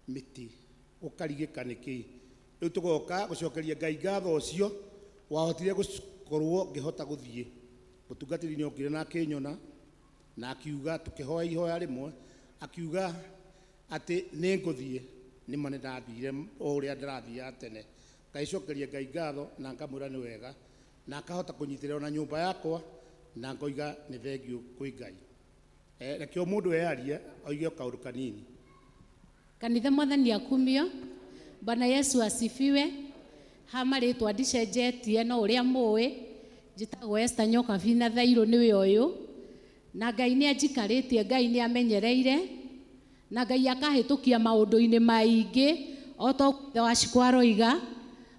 mĩtĩ, ũkarigĩka nĩkĩ. Rĩu tũgoka gũcokeria Ngai ngatho ũcio wahotire gũkorwo ngĩhota gũthiĩ. Mũtungatĩri nĩ okire na akĩnyona na akiuga, tũkĩhoya ihoya rĩmwe, akiuga atĩ nĩ ngũthiĩ. Nĩ ma nĩ ndathire o ũrĩa ndĩrathiaga tene. Ngaicokeria Ngai ngatho na ngamwĩra nĩ wega, na akahota kũnyitĩrĩra ona nyũmba yakwa, na ngoiga nĩ thengiũ kwĩ Ngai. Reke o mũndũ eyarie oige o kaũndũ kanini. Kanitha mwathani akumio. Bwana Yesu asifiwe. Ha marĩtwa ndicenjetie no ũrĩa mũĩ, njĩtagwo Esther Nyokabi na Thairũ nĩwe ũyũ. Na Ngai nĩ anjikarĩtie, Ngai nĩ amenyereire, na Ngai akahĩtũkia maũndũ-inĩ maingĩ o ta ũguo ithe wa Cikũ aroiga.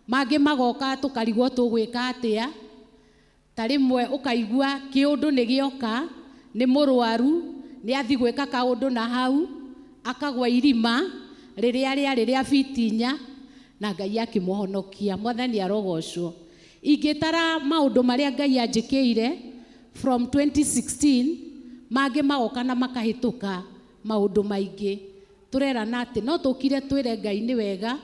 Mangĩ magoka tũkarigwo tũgwĩka atĩa. Ta rĩmwe ũkaigua kĩũndũ nĩ gĩoka, nĩ mũrwaru, nĩ athiĩ gwĩka kaũndũ na hau, akagwa irima rĩrĩa rĩarĩ rĩa fiti inya, na Ngai akĩmũhonokia. Mwathani arogocwo. Ingĩtara maũndũ marĩa Ngai anjĩkĩire from 2016, mangĩ magoka na makahĩtũka maũndũ maingĩ. Tũrerana atĩ no tũkire twĩre Ngai nĩ wega,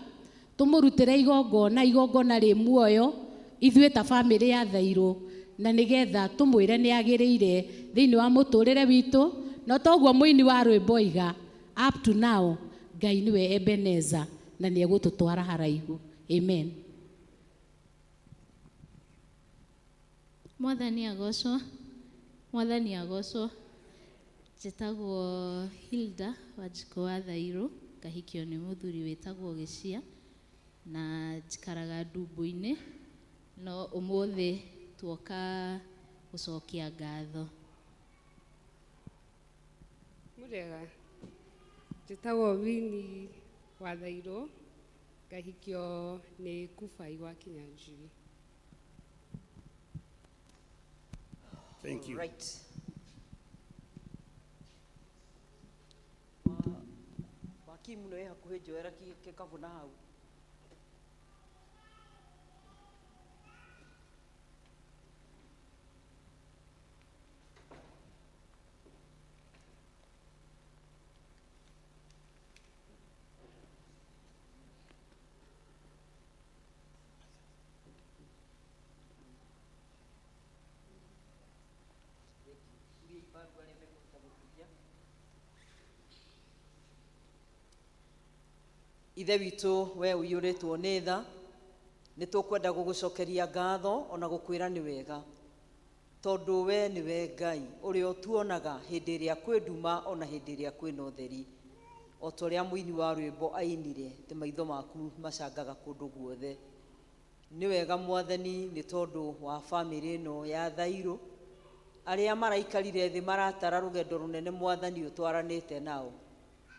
tũmũrutĩre igongona, igongona rĩ muoyo, ithuĩ ta bamĩrĩ ya Thairũ, na nĩgetha tũmwĩre nĩ agĩrĩire thĩinĩ wa mũtũrĩre witũ. No toguo mũini wa rwĩmbo oiga, up to now Ngai nĩwe Ebeneza na nĩ egũtũtwara haraihu. Amen. Mwathani agocwo, Mwathani agocwo. Njĩtagwo Hilda Wanjikũ wa Thairũ, ngahikio nĩ mũthuri wĩtagwo Gĩcia, na njikaraga Ndumbu-inĩ, no ũmũthĩ tuoka Gũcokia ngatho. Mũrĩega, njĩtagwo Winnie wa Thairũ, ngahikio nĩ Kubai wa Kinyanjui. Thank you. Right. Wakimu nĩ wĩ hakuhĩ, njoera kĩkabũ na hau. Ithe witũ, we ũiyũrĩtwo nĩ tha, nĩ tũkwenda gũgũcokeria ngatho ona gũkwĩra nĩ wega, tondũ we nĩwe Ngai ũrĩa ũtuonaga hĩndĩ ĩrĩa kwĩ nduma ona hĩndĩ ĩrĩa kwĩna ũtheri. O ta ũrĩa mũini wa rwĩmbo ainire, atĩ maitho maku macangaga kũndũ guothe. Nĩ wega Mwathani, nĩ tondũ wa bamĩrĩ ĩno ya Thairũ, arĩa maraikarire thĩ maratara rũgendo rũnene Mwathani ũtwaranĩte nao,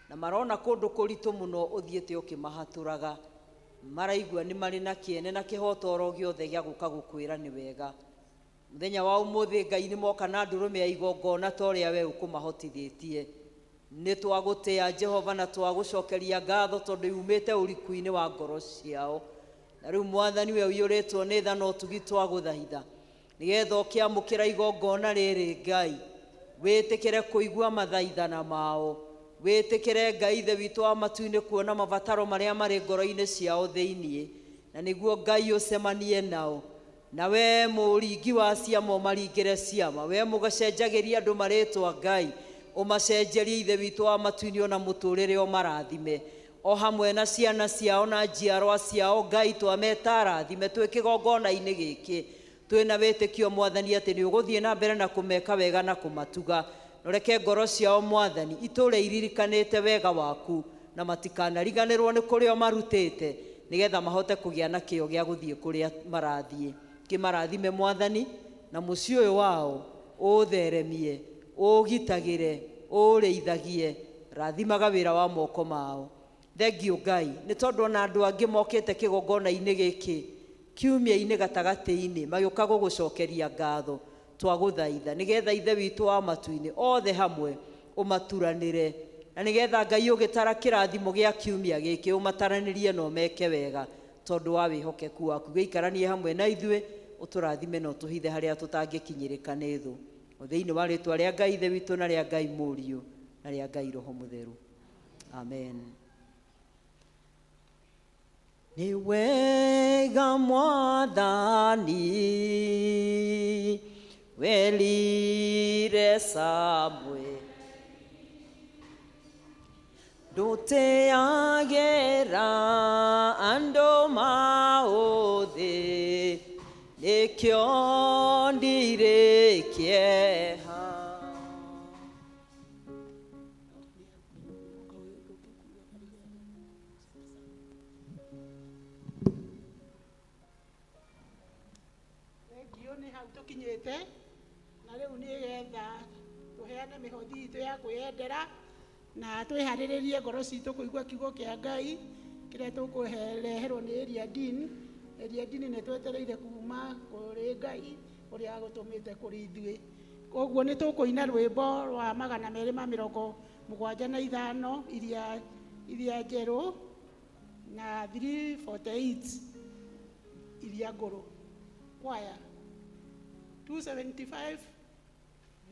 na marona kũndũ kũritũ mũno ũthiĩte ũkĩmahatũraga, maraigua nĩ marĩ na kĩene na kĩhoto oro gĩothe gĩa gũka gũkwĩra nĩ wega. Mũthenya wa ũmũthĩ Ngai nĩ moka na ndũrũme ya igongona ta ũrĩa we ũkũmahotithĩtie. Nĩ twagũtĩa Jehova na twagũcokeria ngatho, tondũ yumĩte ũriku-inĩ wa ngoro ciao. Na rĩu Mwathani, we ũiyũrĩtwo nĩ tha na ũtugi, twagũthaitha nĩgetha ũkĩamũkĩra igongona rĩrĩ Ngai, wĩtĩkĩre kũigua mathaithana mao, wĩtĩkĩre Ngai Ithe witũ wa matu-inĩ kuona mabataro marĩa marĩ ngoro-inĩ ciao thĩiniĩ, na nĩguo Ngai ũcemanie nao. Na we mũringi wa ciama ũmaringĩre ciama, we mũgacenjagĩria andũ marĩtwa Ngai ũmacenjerie Ithe witũ wa matu-inĩ ona mũtũrĩre ũmarathime, o hamwe na ciana ciao na njiarwa ciao. Ngai, twameta arathime twĩ kĩgongona-inĩ gĩkĩ, twĩna wĩtĩkio Mwathani atĩ nĩ ũgũthiĩ na mbere na kũmeka wega na kũmatuga. Reke ngoro ciao Mwathani itũre iririkanĩte wega waku, na matikanariganĩrwo nĩ kũrĩa ũmarutĩte, nĩgetha mahote kũgĩa na kĩo gĩa gũthiĩ kũrĩa marathiĩ. Kĩmarathime Mwathani, na mũciĩ ũyũ wao ũũtheremie, ũũgitagĩre, ũũrĩithagie, rathimaga wĩra wa moko mao. Thengio Ngai, nĩ tondũ ona andũ angĩ mokĩte kĩgongona-inĩ gĩkĩ kiumia-inĩ gatagatĩ-inĩ magĩũka gũgũcokeria ngatho, twagũthaitha nĩgetha Ithe witũ wa matu-inĩ othe hamwe ũmaturanĩre, na nĩgetha Ngai ũgĩtara kĩrathimo gĩa kiumia gĩkĩ ũmataranĩrie na ũmeke wega, tondũ wa wĩhokeku waku. Gĩikaranie hamwe na ithuĩ, ũtũrathime na ũtũhithe harĩa tũtangĩkinyĩrĩka nĩ thũ. O thĩinĩ wa rĩtwa rĩa Ngai Ithe witũ na rĩa Ngai Mũriũ na rĩa Ngai Roho Mũtheru, amen. Nĩ wega Mwathani werire Samuel, ndũteagĩra andũ maũthĩ, nĩkĩo ndirĩ kĩeha. Thengio, nĩ hau tũkinyĩte, na rĩu nĩgetha tũheane mĩhothi itũ ya kwĩyendera na twĩharĩrĩrie ngoro citũ kũigua kiugo kĩa Ngai kĩrĩa tũkũreherwo nĩ Area Dean. Area Dean nĩ twetereire kuma kũrĩ Ngai ũrĩa agũtũmĩte kũrĩ ithuĩ. Koguo nĩ tũkũina rwĩmbo rwa 275 iria njerũ na 348 iria ngũrũ. Kwaya 275,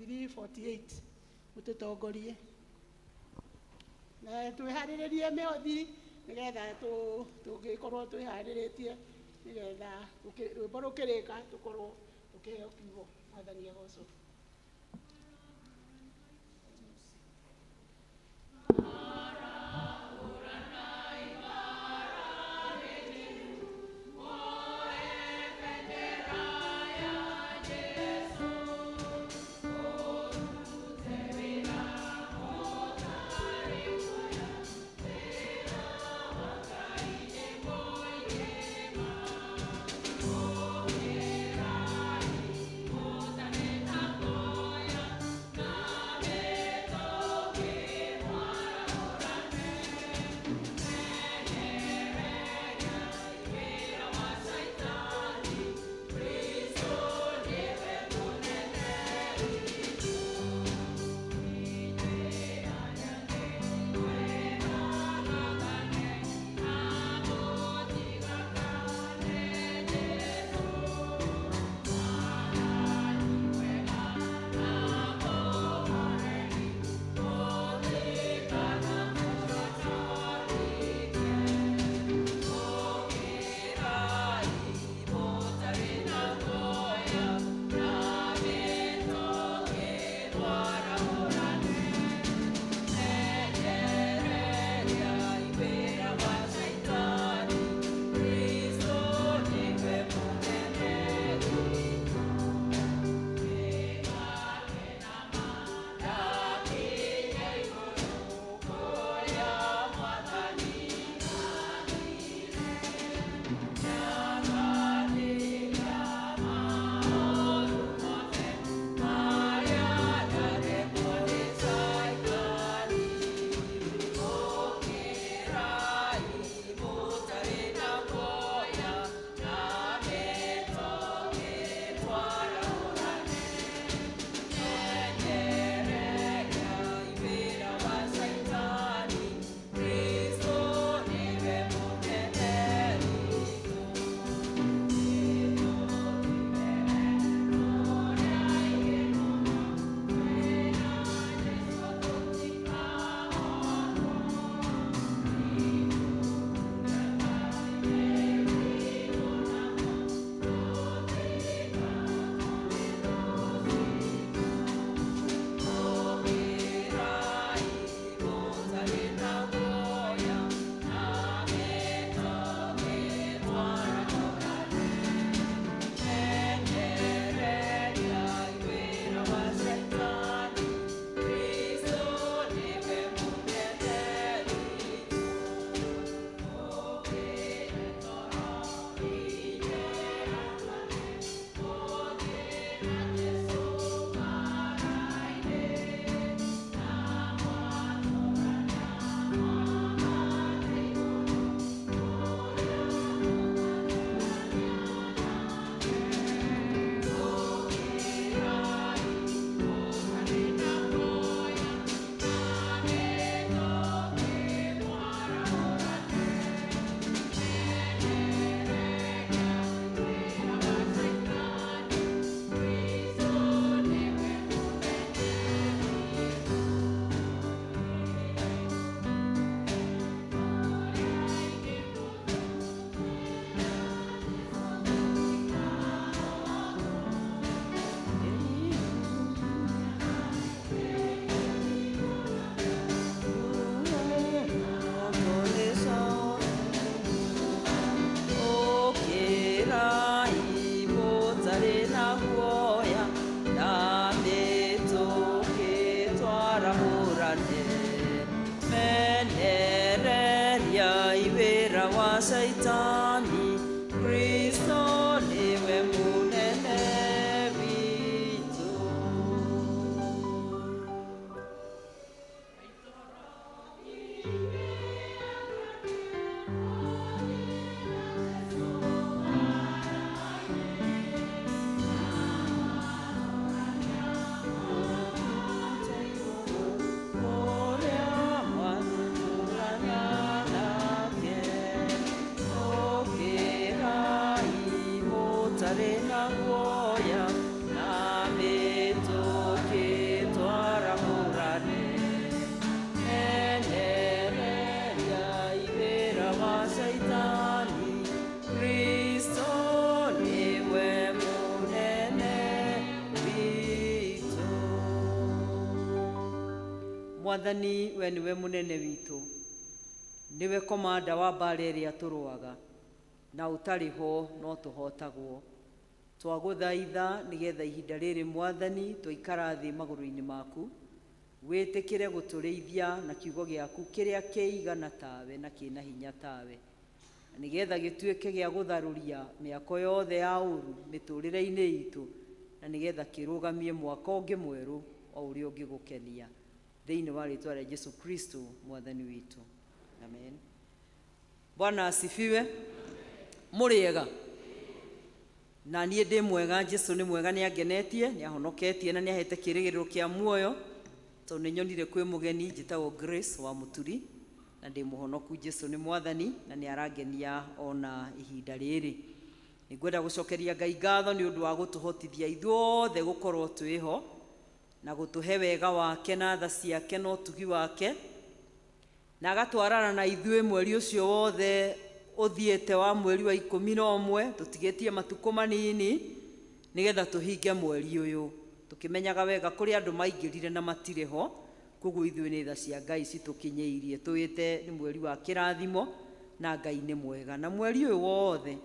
348, mũtũtongorie na twĩharĩrĩrie mĩhothi nĩgetha tũngĩkorwo twĩharĩrĩtie, nĩgetha rwĩmbo rũkĩrĩka tũkorwo tũkĩheo kiugo. Mwathani agocwo. Thank you. wa Shaitani, Kristo nĩwe mũnene witũ. Kristo niwe munene witũ. Mwathani we nĩwe mũnene witũ, nĩwe komanda wa mbara ĩrĩa tũrũaga, na ũtarĩ ho no tũhotagwo. Twagũthaitha nĩgetha ihinda rĩrĩ Mwathani twaikara thĩ magũrũ-inĩ maku, wĩtĩkĩre gũtũrĩithia na kiugo gĩaku kĩrĩa kĩigana tawe na kĩna hinya tawe, na nĩgetha gĩtuĩke gĩa gũtharũria mĩako yothe ya ũru mĩtũrĩre-inĩ itũ, na nĩgetha kĩrũgamie mwaka ũngĩ mwerũ o ũrĩa ũngĩgũkenia, thĩinĩ wa rĩtwa rĩa Jesu Kristo mwathani witũ, amen. Bwana asifiwe. Mũrĩega? Na niĩ ndĩ mwega. Jesu nĩ mwega, nĩ angenetie, nĩ ahonoketie na nĩ ahete kĩĩrĩgĩrĩro kĩa muoyo, tondũ nĩ nyonire kwĩ mũgeni. Njĩtagwo Grace wa Mũturi na ndĩ mũhonoku. Jesu nĩ mwathani na nĩ arangenia ona ihinda rĩrĩ. Nĩ ngwenda gũcokeria Ngai ngatho nĩ ũndũ wa gũtũhotithia ithuothe gũkorwo twĩho na gũtũhe wega wake na tha ciake na ũtugi wake, na agatwarana na ithuĩ mweri ũcio wothe ũthiĩte wa mweri wa 11. Tũtigĩtie matukũ manini nĩgetha tũhinge mweri ũyũ, tũkĩmenyaga wega kũrĩ andũ maingĩrire na matirĩ ho. Koguo ithuĩ nĩ tha cia Ngai citũkinyĩirie, tũĩte nĩ mweri wa kĩrathimo na Ngai nĩ mwega. Na mweri ũyũ wothe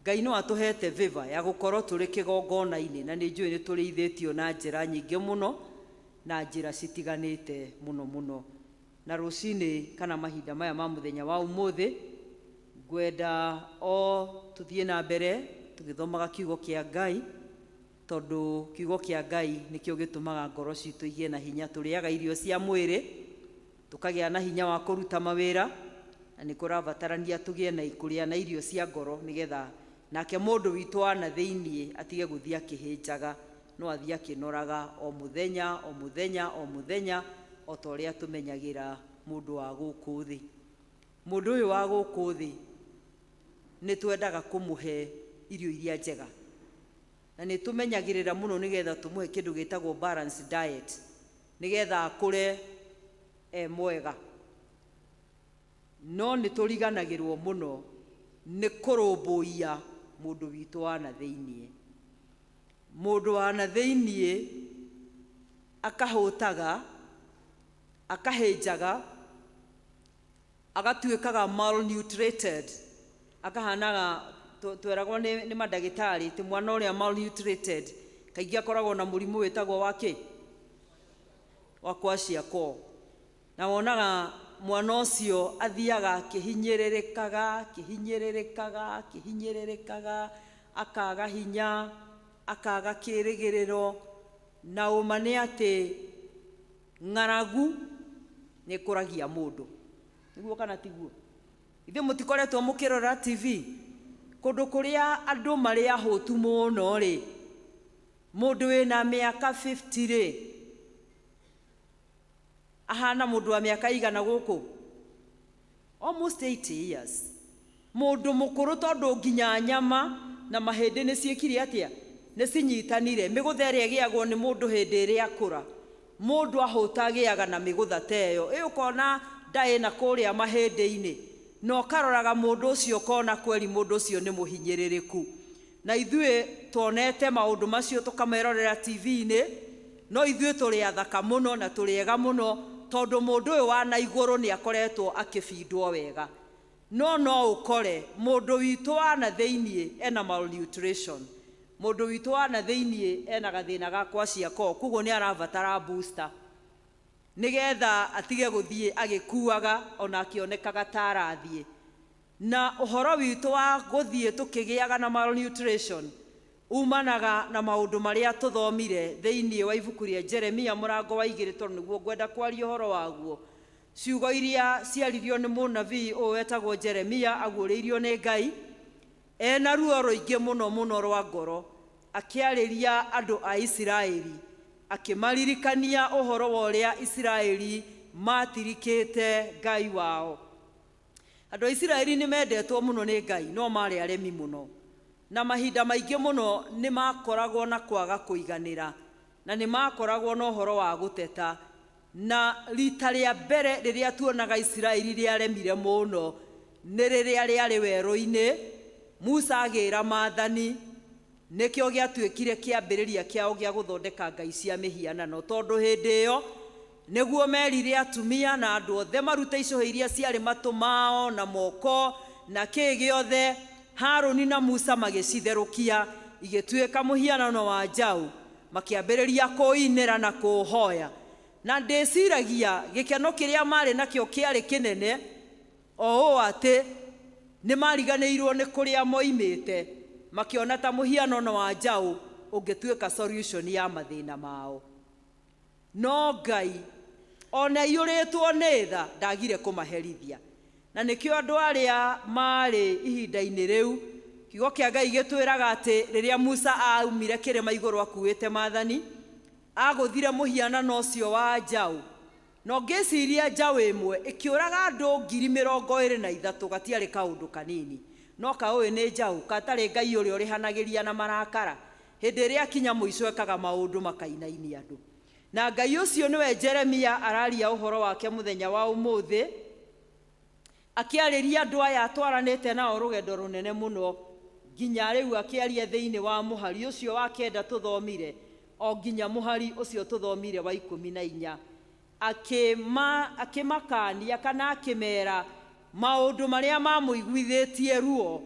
Ngai no atũhete favor ya gũkorwo tũrĩ kĩgongona-inĩ, na nĩ njũĩ nĩ tũrĩithĩtio na njĩra nyingĩ mũno na njĩra citiganĩte mũno mũno. Na rũcinĩ kana mahinda maya ma mũthenya wa ũmũthĩ, ngwenda o tũthiĩ na mbere tũgĩthomaga kiugo kĩa Ngai, tondũ kiugo kĩa Ngai nĩkĩo gĩtũmaga ngoro citũ igĩe na hinya. Tũrĩaga irio cia mwĩrĩ tũkagĩa na hinya wa kũruta mawĩra, na nĩ kũrabatarania tũgĩe na kũrĩa na irio cia ngoro, nĩgetha nake mũndũ witũ wa na thĩiniĩ atige gũthiĩ akĩhĩnjaga, no athiĩ akĩnoraga o mũthenya o mũthenya o mũthenya, o ta ũrĩa tũmenyagĩra mũndũ wa gũkũ thĩ. Mũndũ ũyũ wa gũkũ thĩ nĩ twendaga kũmũhe irio iria njega, na nĩ tũmenyagĩrĩra mũno nĩgetha tũmũhe kĩndũ gĩtagwo balanced diet, nĩgetha akũre e mwega. No nĩ tũriganagĩrwo mũno nĩ kũrũmbũiya mũndũ witũ wa na thĩiniĩ. Mũndũ wa na thĩiniĩ akahũtaga, akahĩnjaga, agatuĩkaga malnutrited, akahanaga tweragwo nĩ mandagĩtarĩ atĩ mwana ũrĩa malnutrited kaingĩ akoragwo na mũrimũ wĩtagwo wa kĩ wa kwashiorkor, na wonaga mwana ũcio athiaga akĩhinyĩrĩrĩkaga, akĩhinyĩrĩrĩkaga, akĩhinyĩrĩrĩkaga, akaga hinya, akaga kĩĩrĩgĩrĩro. Na ũma nĩ atĩ ng'aragu nĩ ĩkũragia mũndũ, nĩguo kana tiguo? Ithuĩ mũtikoretwo mũkĩrora TV kũndũ kũrĩa andũ marĩ ahũtu mũno rĩ, mũndũ wĩna mĩaka 50 rĩ, ahana mũndũ wa mĩaka igana gũkũ, almost 80 years, mũndũ mũkũrũ, tondũ nginya nyama na mahĩndĩ nĩ ciĩkire atĩa, nĩ cinyitanire. Mĩgũtha ĩrĩa ĩgĩagwo nĩ mũndũ hĩndĩ ĩrĩa akũra, mũndũ ahũta agĩaga na mĩgũtha ta ĩyo ĩ, ũkona nda ĩna kũrĩa mahĩndĩ-inĩ, na ũkaroraga mũndũ ũcio ũkona kweri mũndũ ũcio nĩ mũhinyĩrĩrĩku. Na ithuĩ tuonete maũndũ macio tũkamerorera TV-inĩ, no ithuĩ tũrĩ athaka mũno na tũrĩ ega mũno, tondũ mũndũ ũyũ wa na igũrũ nĩ akoretwo akĩbindwo wega. No no ũkore mũndũ witũ wa na thĩiniĩ ena malnutrition, mũndũ witũ wa na thĩiniĩ ena gathĩna ga kwashiorkor, koguo nĩ arabatara booster nĩgetha atige gũthiĩ agĩkuaga ona akĩonekaga ta arathiĩ. Na ũhoro witũ wa gũthiĩ tũkĩgĩaga na malnutrition umanaga na maũndũ marĩa tũthomire thĩinĩ wa ibuku rĩa Jeremia mũrango wa 2, tondũ nĩguo ngwenda kwaria ũhoro waguo. Ciugo iria ciaririo nĩ mũnabii ũyũ wetagwo Jeremia, aguũrĩirio nĩ Ngai ena ruo rũingĩ mũno mũno rwa ngoro, akĩarĩria andũ a Isiraeli, akĩmaririkania ũhoro wa ũrĩa Isiraeli matirikĩte Ngai wao. Andũ a Isiraeli nĩ mendetwo mũno nĩ Ngai, no marĩ aremi mũno, na mahinda maingĩ mũno nĩ makoragwo na kwaga kũiganĩra, na nĩ makoragwo na ũhoro wa gũteta. Na rita rĩa mbere rĩrĩa tuonaga Isiraeli rĩaremire mũno nĩ rĩrĩa rĩarĩ werũ-inĩ, Musa agĩra maathani. Nĩkĩo gĩatuĩkire kĩambĩrĩria kĩao gĩa gũthondeka ngai cia mĩhianano, tondũ hĩndĩ ĩyo nĩguo merire atumia na andũ othe marute icũhĩ iria ciarĩ matũ mao na moko na kĩ gĩothe. Harũni na Musa magĩcitherũkia igĩtuĩka mũhianano wa njaũ, makĩambĩrĩria kũinĩra na kũũhoya. Na ndĩciragia gĩkeno kĩrĩa marĩ nakĩo kĩarĩ kĩnene o ũũ atĩ nĩ mariganĩirwo nĩ kũrĩa moimĩte, makĩona ta mũhianano wa njaũ ũngĩtuĩka solution ya mathĩna mao. No Ngai ona aiyũrĩtwo nĩ tha ndagire kũmaherithia, na nĩkĩo andũ arĩa marĩ ihinda-inĩ rĩu, kiugo kĩa Ngai gĩtwĩraga atĩ rĩrĩa Musa aumire kĩrĩma igũrũ akuĩte maathani, agũthire mũhianano ũcio wa njaũ. Na ũngĩciria njaũ ĩmwe ĩkĩũraga andũ 23,000, gatiarĩ kaũndũ kanini. No kaũĩ nĩ njaũ, katarĩ Ngai ũrĩa ũrĩhanagĩria na marakara. Hĩndĩ ĩrĩa akinya mũico ekaga maũndũ makainainia andũ. Na Ngai ũcio nĩwe Jeremia araria ũhoro wake mũthenya wa ũmũthĩ, akĩarĩria andũ aya atwaranĩte nao rũgendo rũnene mũno, nginya rĩu akĩaria thĩinĩ wa mũhari ũcio wa 9 tũthomire, o nginya mũhari ũcio tũthomire wa 14, akĩmakania kana akĩmera maũndũ marĩa mamũiguithĩtie ruo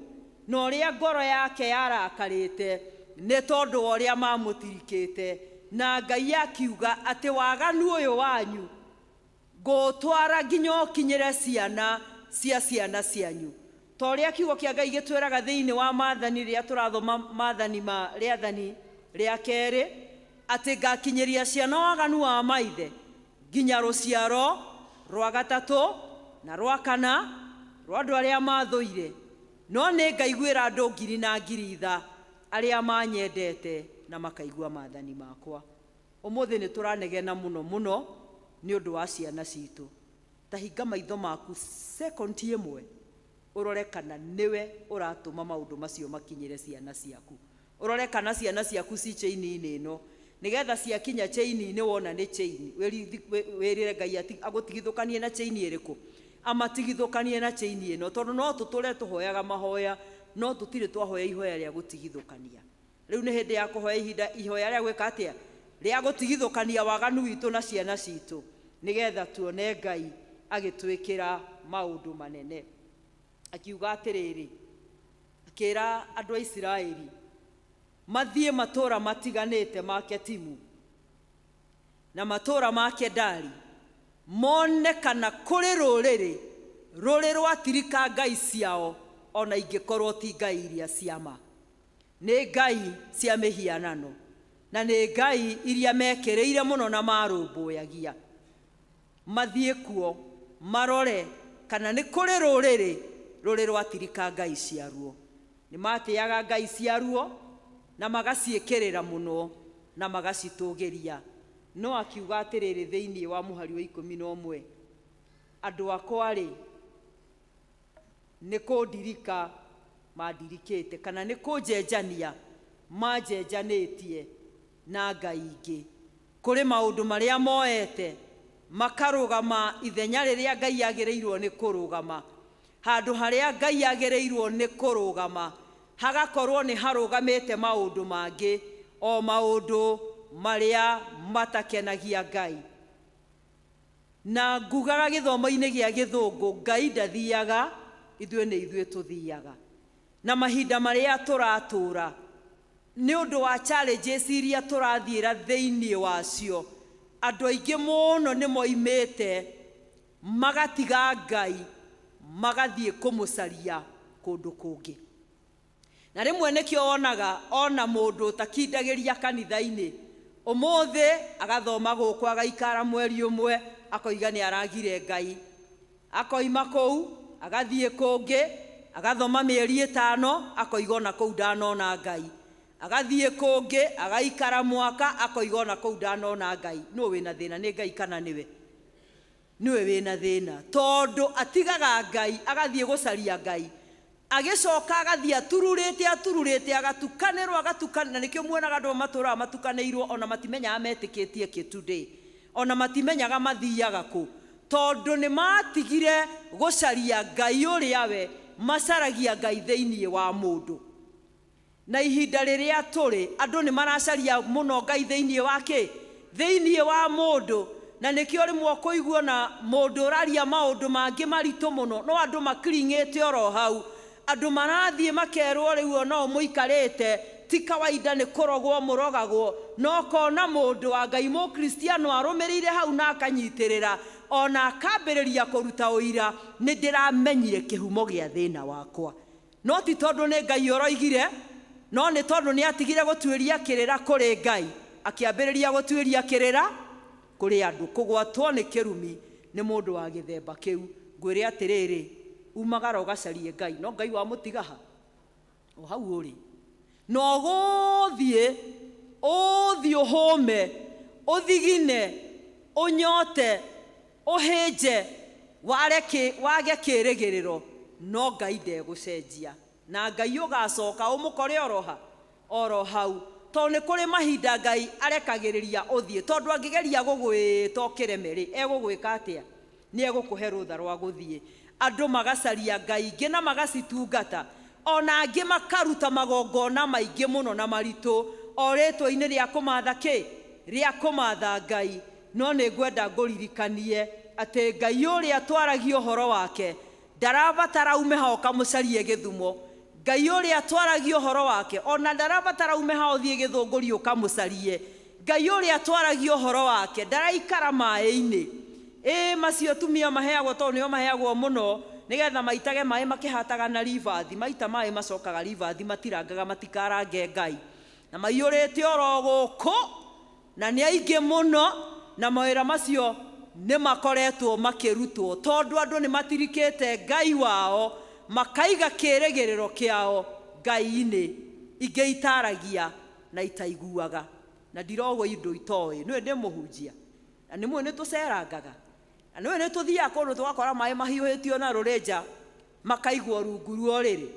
na ũrĩa ngoro yake yarakarĩte nĩ tondũ wa ũrĩa mamũtirikĩte. Na Ngai akiuga atĩ waganu ũyũ wanyu ngũũtwara nginya ũkinyĩre ciana cia ciana cianyu. Ta ũrĩa kiugo kĩa Ngai gĩtwĩraga thĩinĩ wa maathani rĩrĩa tũrathoma maathani ma rĩathani rĩa 2, atĩ ngakinyĩria ciana waganu wa maithe nginya rũciaro rwa 3 na rwa 4 rwa andũ arĩa mathũire, no nĩ ngaiguĩra andũ ngiri na ngiri tha arĩa manyendete na makaigua maathani makwa. Ũmũthĩ nĩ tũranegena mũno mũno nĩ ũndũ wa ciana citũ. Ta hinga maitho maku sekondi ĩmwe ũrore kana nĩwe ũratũma maũndũ macio makinyĩre ciana ciaku. Ũrore kana ciana ciaku ci chain-inĩ ĩno, nĩgetha ciakinya chain-inĩ wona nĩ chain, wĩrĩre Ngai agũtigithũkanie na chain ĩrĩkũ, amatigithũkanie na chain ĩno, tondũ no tũtũre tũhoyaga mahoya, no tũtirĩ twahoya ihoya rĩa gũtigithũkania. Rĩu nĩ hĩndĩ ya kũhoya ihinda ihoya rĩa gwĩka atĩa, rĩa gũtigithũkania waganu witũ na ciana citũ, nĩgetha tuone Ngai agĩtwĩkĩra maũndũ manene. Akiuga atĩrĩrĩ, akĩra andũ a Isiraeli mathiĩ matũũra matiganĩte ma Ketimu na matũũra ma Kedari, mone kana kũrĩ rũrĩrĩ rũrĩ rwatirika ngai ciao, ona ingĩkorwo ti ngai iria cia ma, nĩ ngai cia mĩhianano, na nĩ ngai iria mekĩrĩire mũno na marũmbũyagia. Mathiĩ kuo marore kana nĩ kũrĩ rũrĩrĩ rũrĩ rwatirika ngai ciaruo. Nĩ matĩaga ngai ciaruo na magaciĩkĩrĩra mũno na magacitũgĩria. No akiuga atĩrĩrĩ thĩinĩ wa mũhari wa 11, andũ akwa-rĩ, nĩ kũndirika mandirikĩte, kana nĩ kũnjenjania manjenjanĩtie na ngai ingĩ. Kũrĩ maũndũ marĩa moete makarũgama ithenya rĩrĩa Ngai agĩrĩirwo nĩ kũrũgama, handũ harĩa Ngai agĩrĩirwo nĩ kũrũgama hagakorwo nĩ harũgamĩte maũndũ mangĩ, o maũndũ marĩa matakenagia Ngai. Na ngugaga gĩthomo-inĩ gĩa gĩthũngũ, Ngai ndathiaga, ithuĩ nĩ ithuĩ tũthiaga. Na mahinda marĩa tũratũra nĩ ũndũ wa challenges iria tũrathiĩra thĩinĩ wacio, andũ aingĩ mũno nĩ moimĩte magatiga Ngai, Magathiĩ kũmũcaria kũndũ kũngĩ. Na rĩmwe nĩkĩo wonaga ona mũndũ ũtakindagĩria kanitha-inĩ, ũmũthĩ agathoma gũkũ agaikara mweri ũmwe, akoiga nĩ aragire Ngai. Akoima kũu, agathiĩ kũngĩ, agathoma mĩeri 5, akoiga ona kũu ndanona Ngai. Agathiĩ kũngĩ, agaikara mwaka, akoiga ona kũu ndanona Ngai. Nũ wĩna thĩna, nĩ Ngai kana nĩwe? Nĩwe wĩna thĩna. Tondũ atigaga Ngai, agathiĩ gũcaria Ngai. Agĩcoka agathiĩ atururĩte, atururĩte, agatukanĩrwo, agatukanĩrwo. Na nĩkĩo muonaga andũ matũraga matukanĩirwo, ona matimenyaga metĩkĩtie kĩ today. Ona matimenyaga mathiaga kũ. Tondũ nĩ matigire gũcaria Ngai ũrĩa we, macaragia Ngai thĩinĩ wa mũndũ. Na ihinda rĩrĩa tũrĩ, andũ nĩ maracaria mũno Ngai thĩinĩ wa kĩ? Thĩinĩ wa mũndũ. Na nĩkĩo rĩmwe ũkũigua na mũndũ ũraria maũndũ mangĩ maritũ mũno, no andũ makiring'ĩte oro hau. Andũ marathiĩ makerwo rĩu ona ũũ mũikarĩte, ti kawaida nĩ kũrogwo mũrogagwo, no kona mũndũ wa Ngai mũkristiano arũmĩrĩire hau na akanyitĩrĩra, ona akambĩrĩria kũruta ũira, nĩ ndĩramenyire kĩhumo gĩa thĩna wakwa. No ti tondũ nĩ Ngai ũroigire, no nĩ tondũ nĩ atigire gũtuĩria kĩrĩra kũrĩ Ngai, akĩambĩrĩria gũtuĩria kĩrĩra kũrĩ andũ. Kũgwatwo nĩ kĩrumi nĩ mũndũ wa gĩthemba kĩu. Ngwĩre atĩrĩrĩ, umagara ũgacarie Ngai, no Ngai wamũtiga ha? O hau ũrĩ. No ũgũthiĩ, ũthiĩ ũhũme, ũthigine, ũnyote, ũhĩnje, wage kĩrĩgĩrĩro, no Ngai ndegũcenjia. Na Ngai ũgacoka ũmũkore oro ha? Oro hau. Tondũ nĩ kũrĩ mahinda Ngai arekagĩrĩria ũthiĩ, tondũ angĩgeria gũgwĩta ũkĩreme rĩ, egũgwĩka atĩa? Nĩ egũkũhe rũtha rwa gũthiĩ. Andũ magacaria Ngai ingĩ na magacitungata, ona angĩ makaruta magongona maingĩ mũno na maritũ, o rĩtwa-inĩ rĩa kũmatha kĩ? Rĩa kũmatha Ngai. No nĩ ngwenda ngũririkanie atĩ Ngai ũrĩa twaragia ũhoro wake ndarabatara ume ha ũkamũcarie gĩthumo. Ngai ũrĩa twaragia ũhoro wake ona ndarabatara ume ha ũthiĩ gĩthũngũri ũkamũcarie. Ngai ũrĩa twaragia ũhoro wake ndaraikara maĩ-inĩ. Ĩ macio atumia maheagwo tondũ nĩo maheagwo mũno nĩgetha maitage maĩ makĩhataga na ribathi. Maita maĩ macokaga ribathi matirangaga matikarange Ngai. Na maiyũrĩte oro gũkũ na nĩ aingĩ mũno, na mawĩra macio nĩ makoretwo makĩrutwo tondũ andũ nĩ matirikĩte Ngai wao, makaiga kĩrĩgĩrĩro kĩao Ngai-inĩ ingĩ itaragia na itaiguaga. Na ndirogwo indo itoĩ, nĩwe ndĩ mũhunjia, na nĩ mũĩ nĩ tũcerangaga, na nĩwe nĩ tũthiaga kũndũ tũgakora maĩ mahiũhĩtio na rũrĩnja makaigwo rungu rwa ũrĩrĩ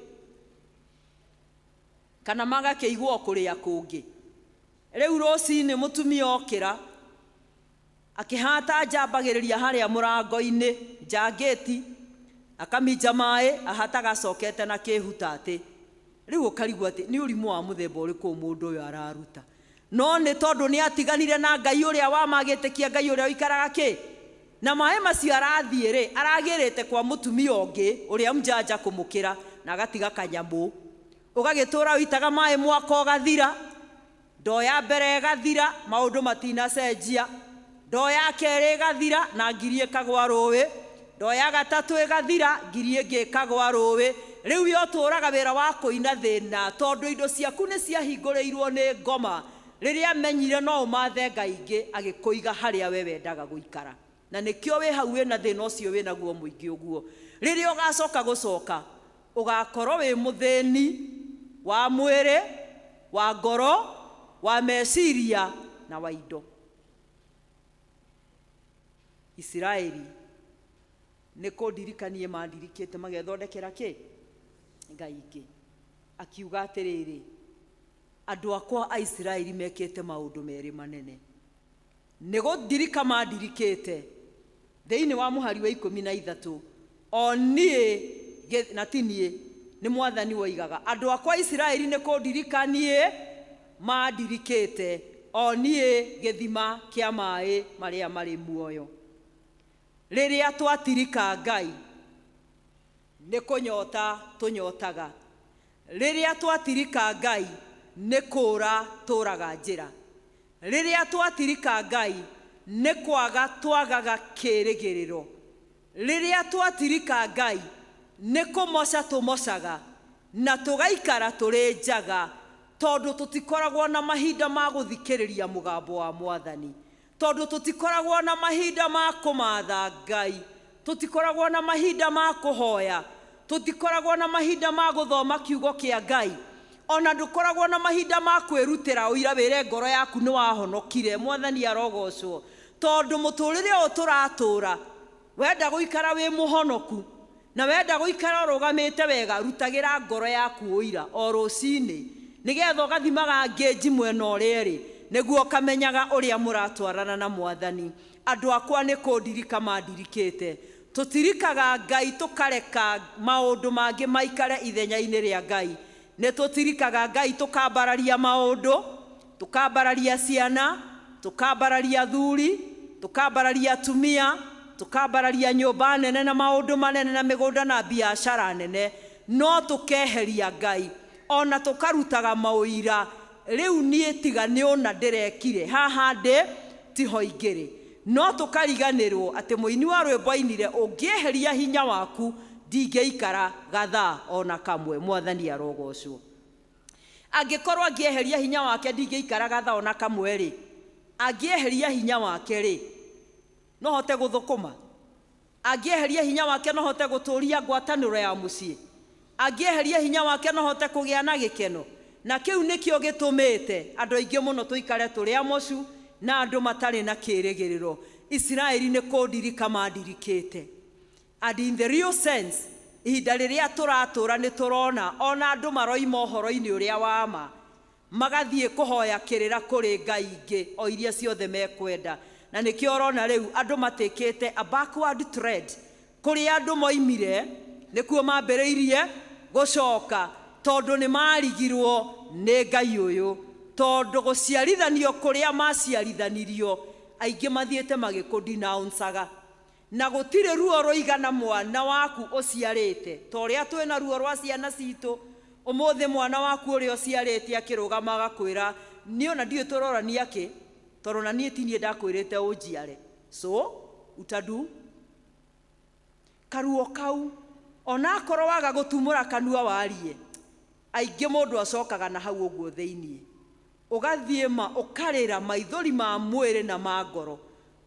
kana magakĩigwo kũrĩa kũngĩ. Rĩu rũcinĩ mũtumia okĩra akĩhata njambagĩrĩria harĩa mũrango-inĩ njangĩti, akaminja maĩ ahataga acokete na kĩhuta atĩ rĩu ũkarigwo atĩ nĩ ũrimũ wa mũthemba ũrĩkũ mũndũ ũyũ araruta. No nĩ tondũ nĩ atiganire na Ngai ũrĩa wamagĩtĩkia, Ngai ũrĩa ũikaraga kĩ na maĩ macio arathiĩ rĩ, aragĩrĩte kwa mũtumia ũngĩ ũrĩa mjanja kũmũkĩra na agatiga kanyamũ. Ũgagĩtũra ũitaga maĩ mwaka ũgathira, ndoo ya mbere ĩgathira, maũndũ matinacenjia, ndoo ya kerĩ ĩgathira na ngiri ĩkagwa rũĩ, ndoo ya gatatũ ĩgathira, ngiri ĩngĩ ĩkagwa rũĩ. Rĩu we ũtũraga wĩra wa kũina thĩna tondũ indo ciaku nĩ ciahingũrĩirwo nĩ ngoma. Rĩrĩa amenyire no ũmathe Ngai ingĩ, agĩkũiga harĩa we wendaga gũikara. Na nĩkĩo wĩ hau wĩna thĩna ũcio wĩnaguo mũingĩ ũguo. Rĩrĩa ũgacoka gũcoka, ũgakorwo wĩ mũthĩni wa mwĩrĩ, wa ngoro, wa meciria na wa indo. Isiraeli nĩ kũndirikanie mandirikĩte magethondekera kĩ? Ngai ingĩ. Akiuga atĩrĩrĩ, andũ akwa a Isiraeli mekĩte maũndũ merĩ manene. Nĩ gũndirika mandirikĩte thĩinĩ wa mũhari wa 13, o niĩ na ti niĩ, nĩ mwathani woigaga, andũ akwa a Isiraeli nĩ kũndirikanie mandirikĩte, o niĩ gĩthima kĩa maĩ marĩa marĩ muoyo. Rĩrĩa twatirika Ngai, nĩ kũnyota tũnyotaga. Rĩrĩa twatirika Ngai, nĩ kũũra tũraga njĩra. Rĩrĩa twatirika Ngai, nĩ kwaga twagaga kĩrĩgĩrĩro. Rĩrĩa twatirika Ngai, Nĩ kũmoca tũmocaga na tũgaikara tũrĩ njaga, tondũ tũtikoragwo na mahinda ma gũthikĩrĩria mũgambo wa Mwathani, tondũ tũtikoragwo na mahinda ma kũmatha Ngai, tũtikoragwo na mahinda ma kũhoya, tũtikoragwo na mahinda ma gũthoma kiugo kĩa Ngai, ona ndũkoragwo na mahinda ma kwĩrutĩra ũira wĩre ngoro yaku nĩ wahonokire. Mwathani arogocwo, tondũ mũtũrĩre ũyũ tũratũra, wenda gũikara wĩ mũhonoku na wenda gũikara ũrũgamĩte wega, rutagĩra ngoro yaku ũira o rũcinĩ, nĩgetha ũgathimaga ngĩnji mwena ũrĩa ĩrĩ, nĩguo ũkamenyaga ũrĩa mũratwarana na Mwathani. Andũ akwa nĩ kũndirika mandirikĩte. Tũtirikaga Ngai tũkareka maũndũ mangĩ maikare ithenya-inĩ rĩa Ngai. Nĩ tũtirikaga Ngai tũkambararia maũndũ, tũkambararia ciana, tũkambararia athuri, tũkambararia atumia, tũkambararia nyũmba nene na maũndũ manene na mĩgũnda na biacara nene, no tũkeheria Ngai, ona tũkarutaga maũira. Rĩu niĩ tiga nĩ ũna ndĩrekire haha ndĩ tiho ingĩrĩ, no tũkariganĩrwo atĩ mũini wa rwĩmbo ainire, ũngĩeheria hinya waku ndingĩikara gathaa ona kamwe. Mwathani arogocwo. Angĩkorwo angĩeheria hinya wake ndingĩikara gathaa ona kamwe rĩ, angĩeheria hinya wake rĩ, no hote gũthũkũma? Angĩeheria hinya wake no hote gũtũria ngwatanĩro ya mũciĩ? Angĩeheria hinya wake no hote kũgĩa na gĩkeno? Na kĩu nĩkĩo gĩtũmĩte andũ aingĩ mũno tũikare tũrĩ amocu na andũ matarĩ na kĩĩrĩgĩrĩro. Isiraeli nĩ kũndirika mandirikĩte. And in the real sense, ihinda rĩrĩa tũratũra nĩ tũrona ona andũ maroima ũhoro-inĩ ũrĩa wa ma, magathiĩ kũhoya kĩrĩra kũrĩ ngai ingĩ o iria ciothe mekwenda. Na nĩkĩo ũrona rĩu andũ matĩkĩte a backward trend. Kũrĩa andũ moimire nĩkuo mambĩrĩirie gũcoka, tondũ nĩ marigirwo nĩ Ngai ũyũ, tondũ gũciarithanio kũrĩa maciarithanirio aingĩ mathiĩte magĩkũdenouncaga. Na gũtirĩ ruo rũigana mwana waku ũciarĩte ta ũrĩa twĩna ruo rwa ciana citũ. Ũmũthĩ mwana waku ũrĩa ũciarĩte akĩrũgama agakwĩra, niĩ ona ndiũĩ tũrorania kĩ, tondũ na niĩ ti niĩ ndakwĩrĩte ũnjiare, so utadu karuo kau onakorwo waga gũtumũra kanua warie, aingĩ mũndũ acokaga na hau ũguo thĩiniĩ, ũgathiĩ ma ũkarĩra maithori ma mwĩrĩ na ma ngoro,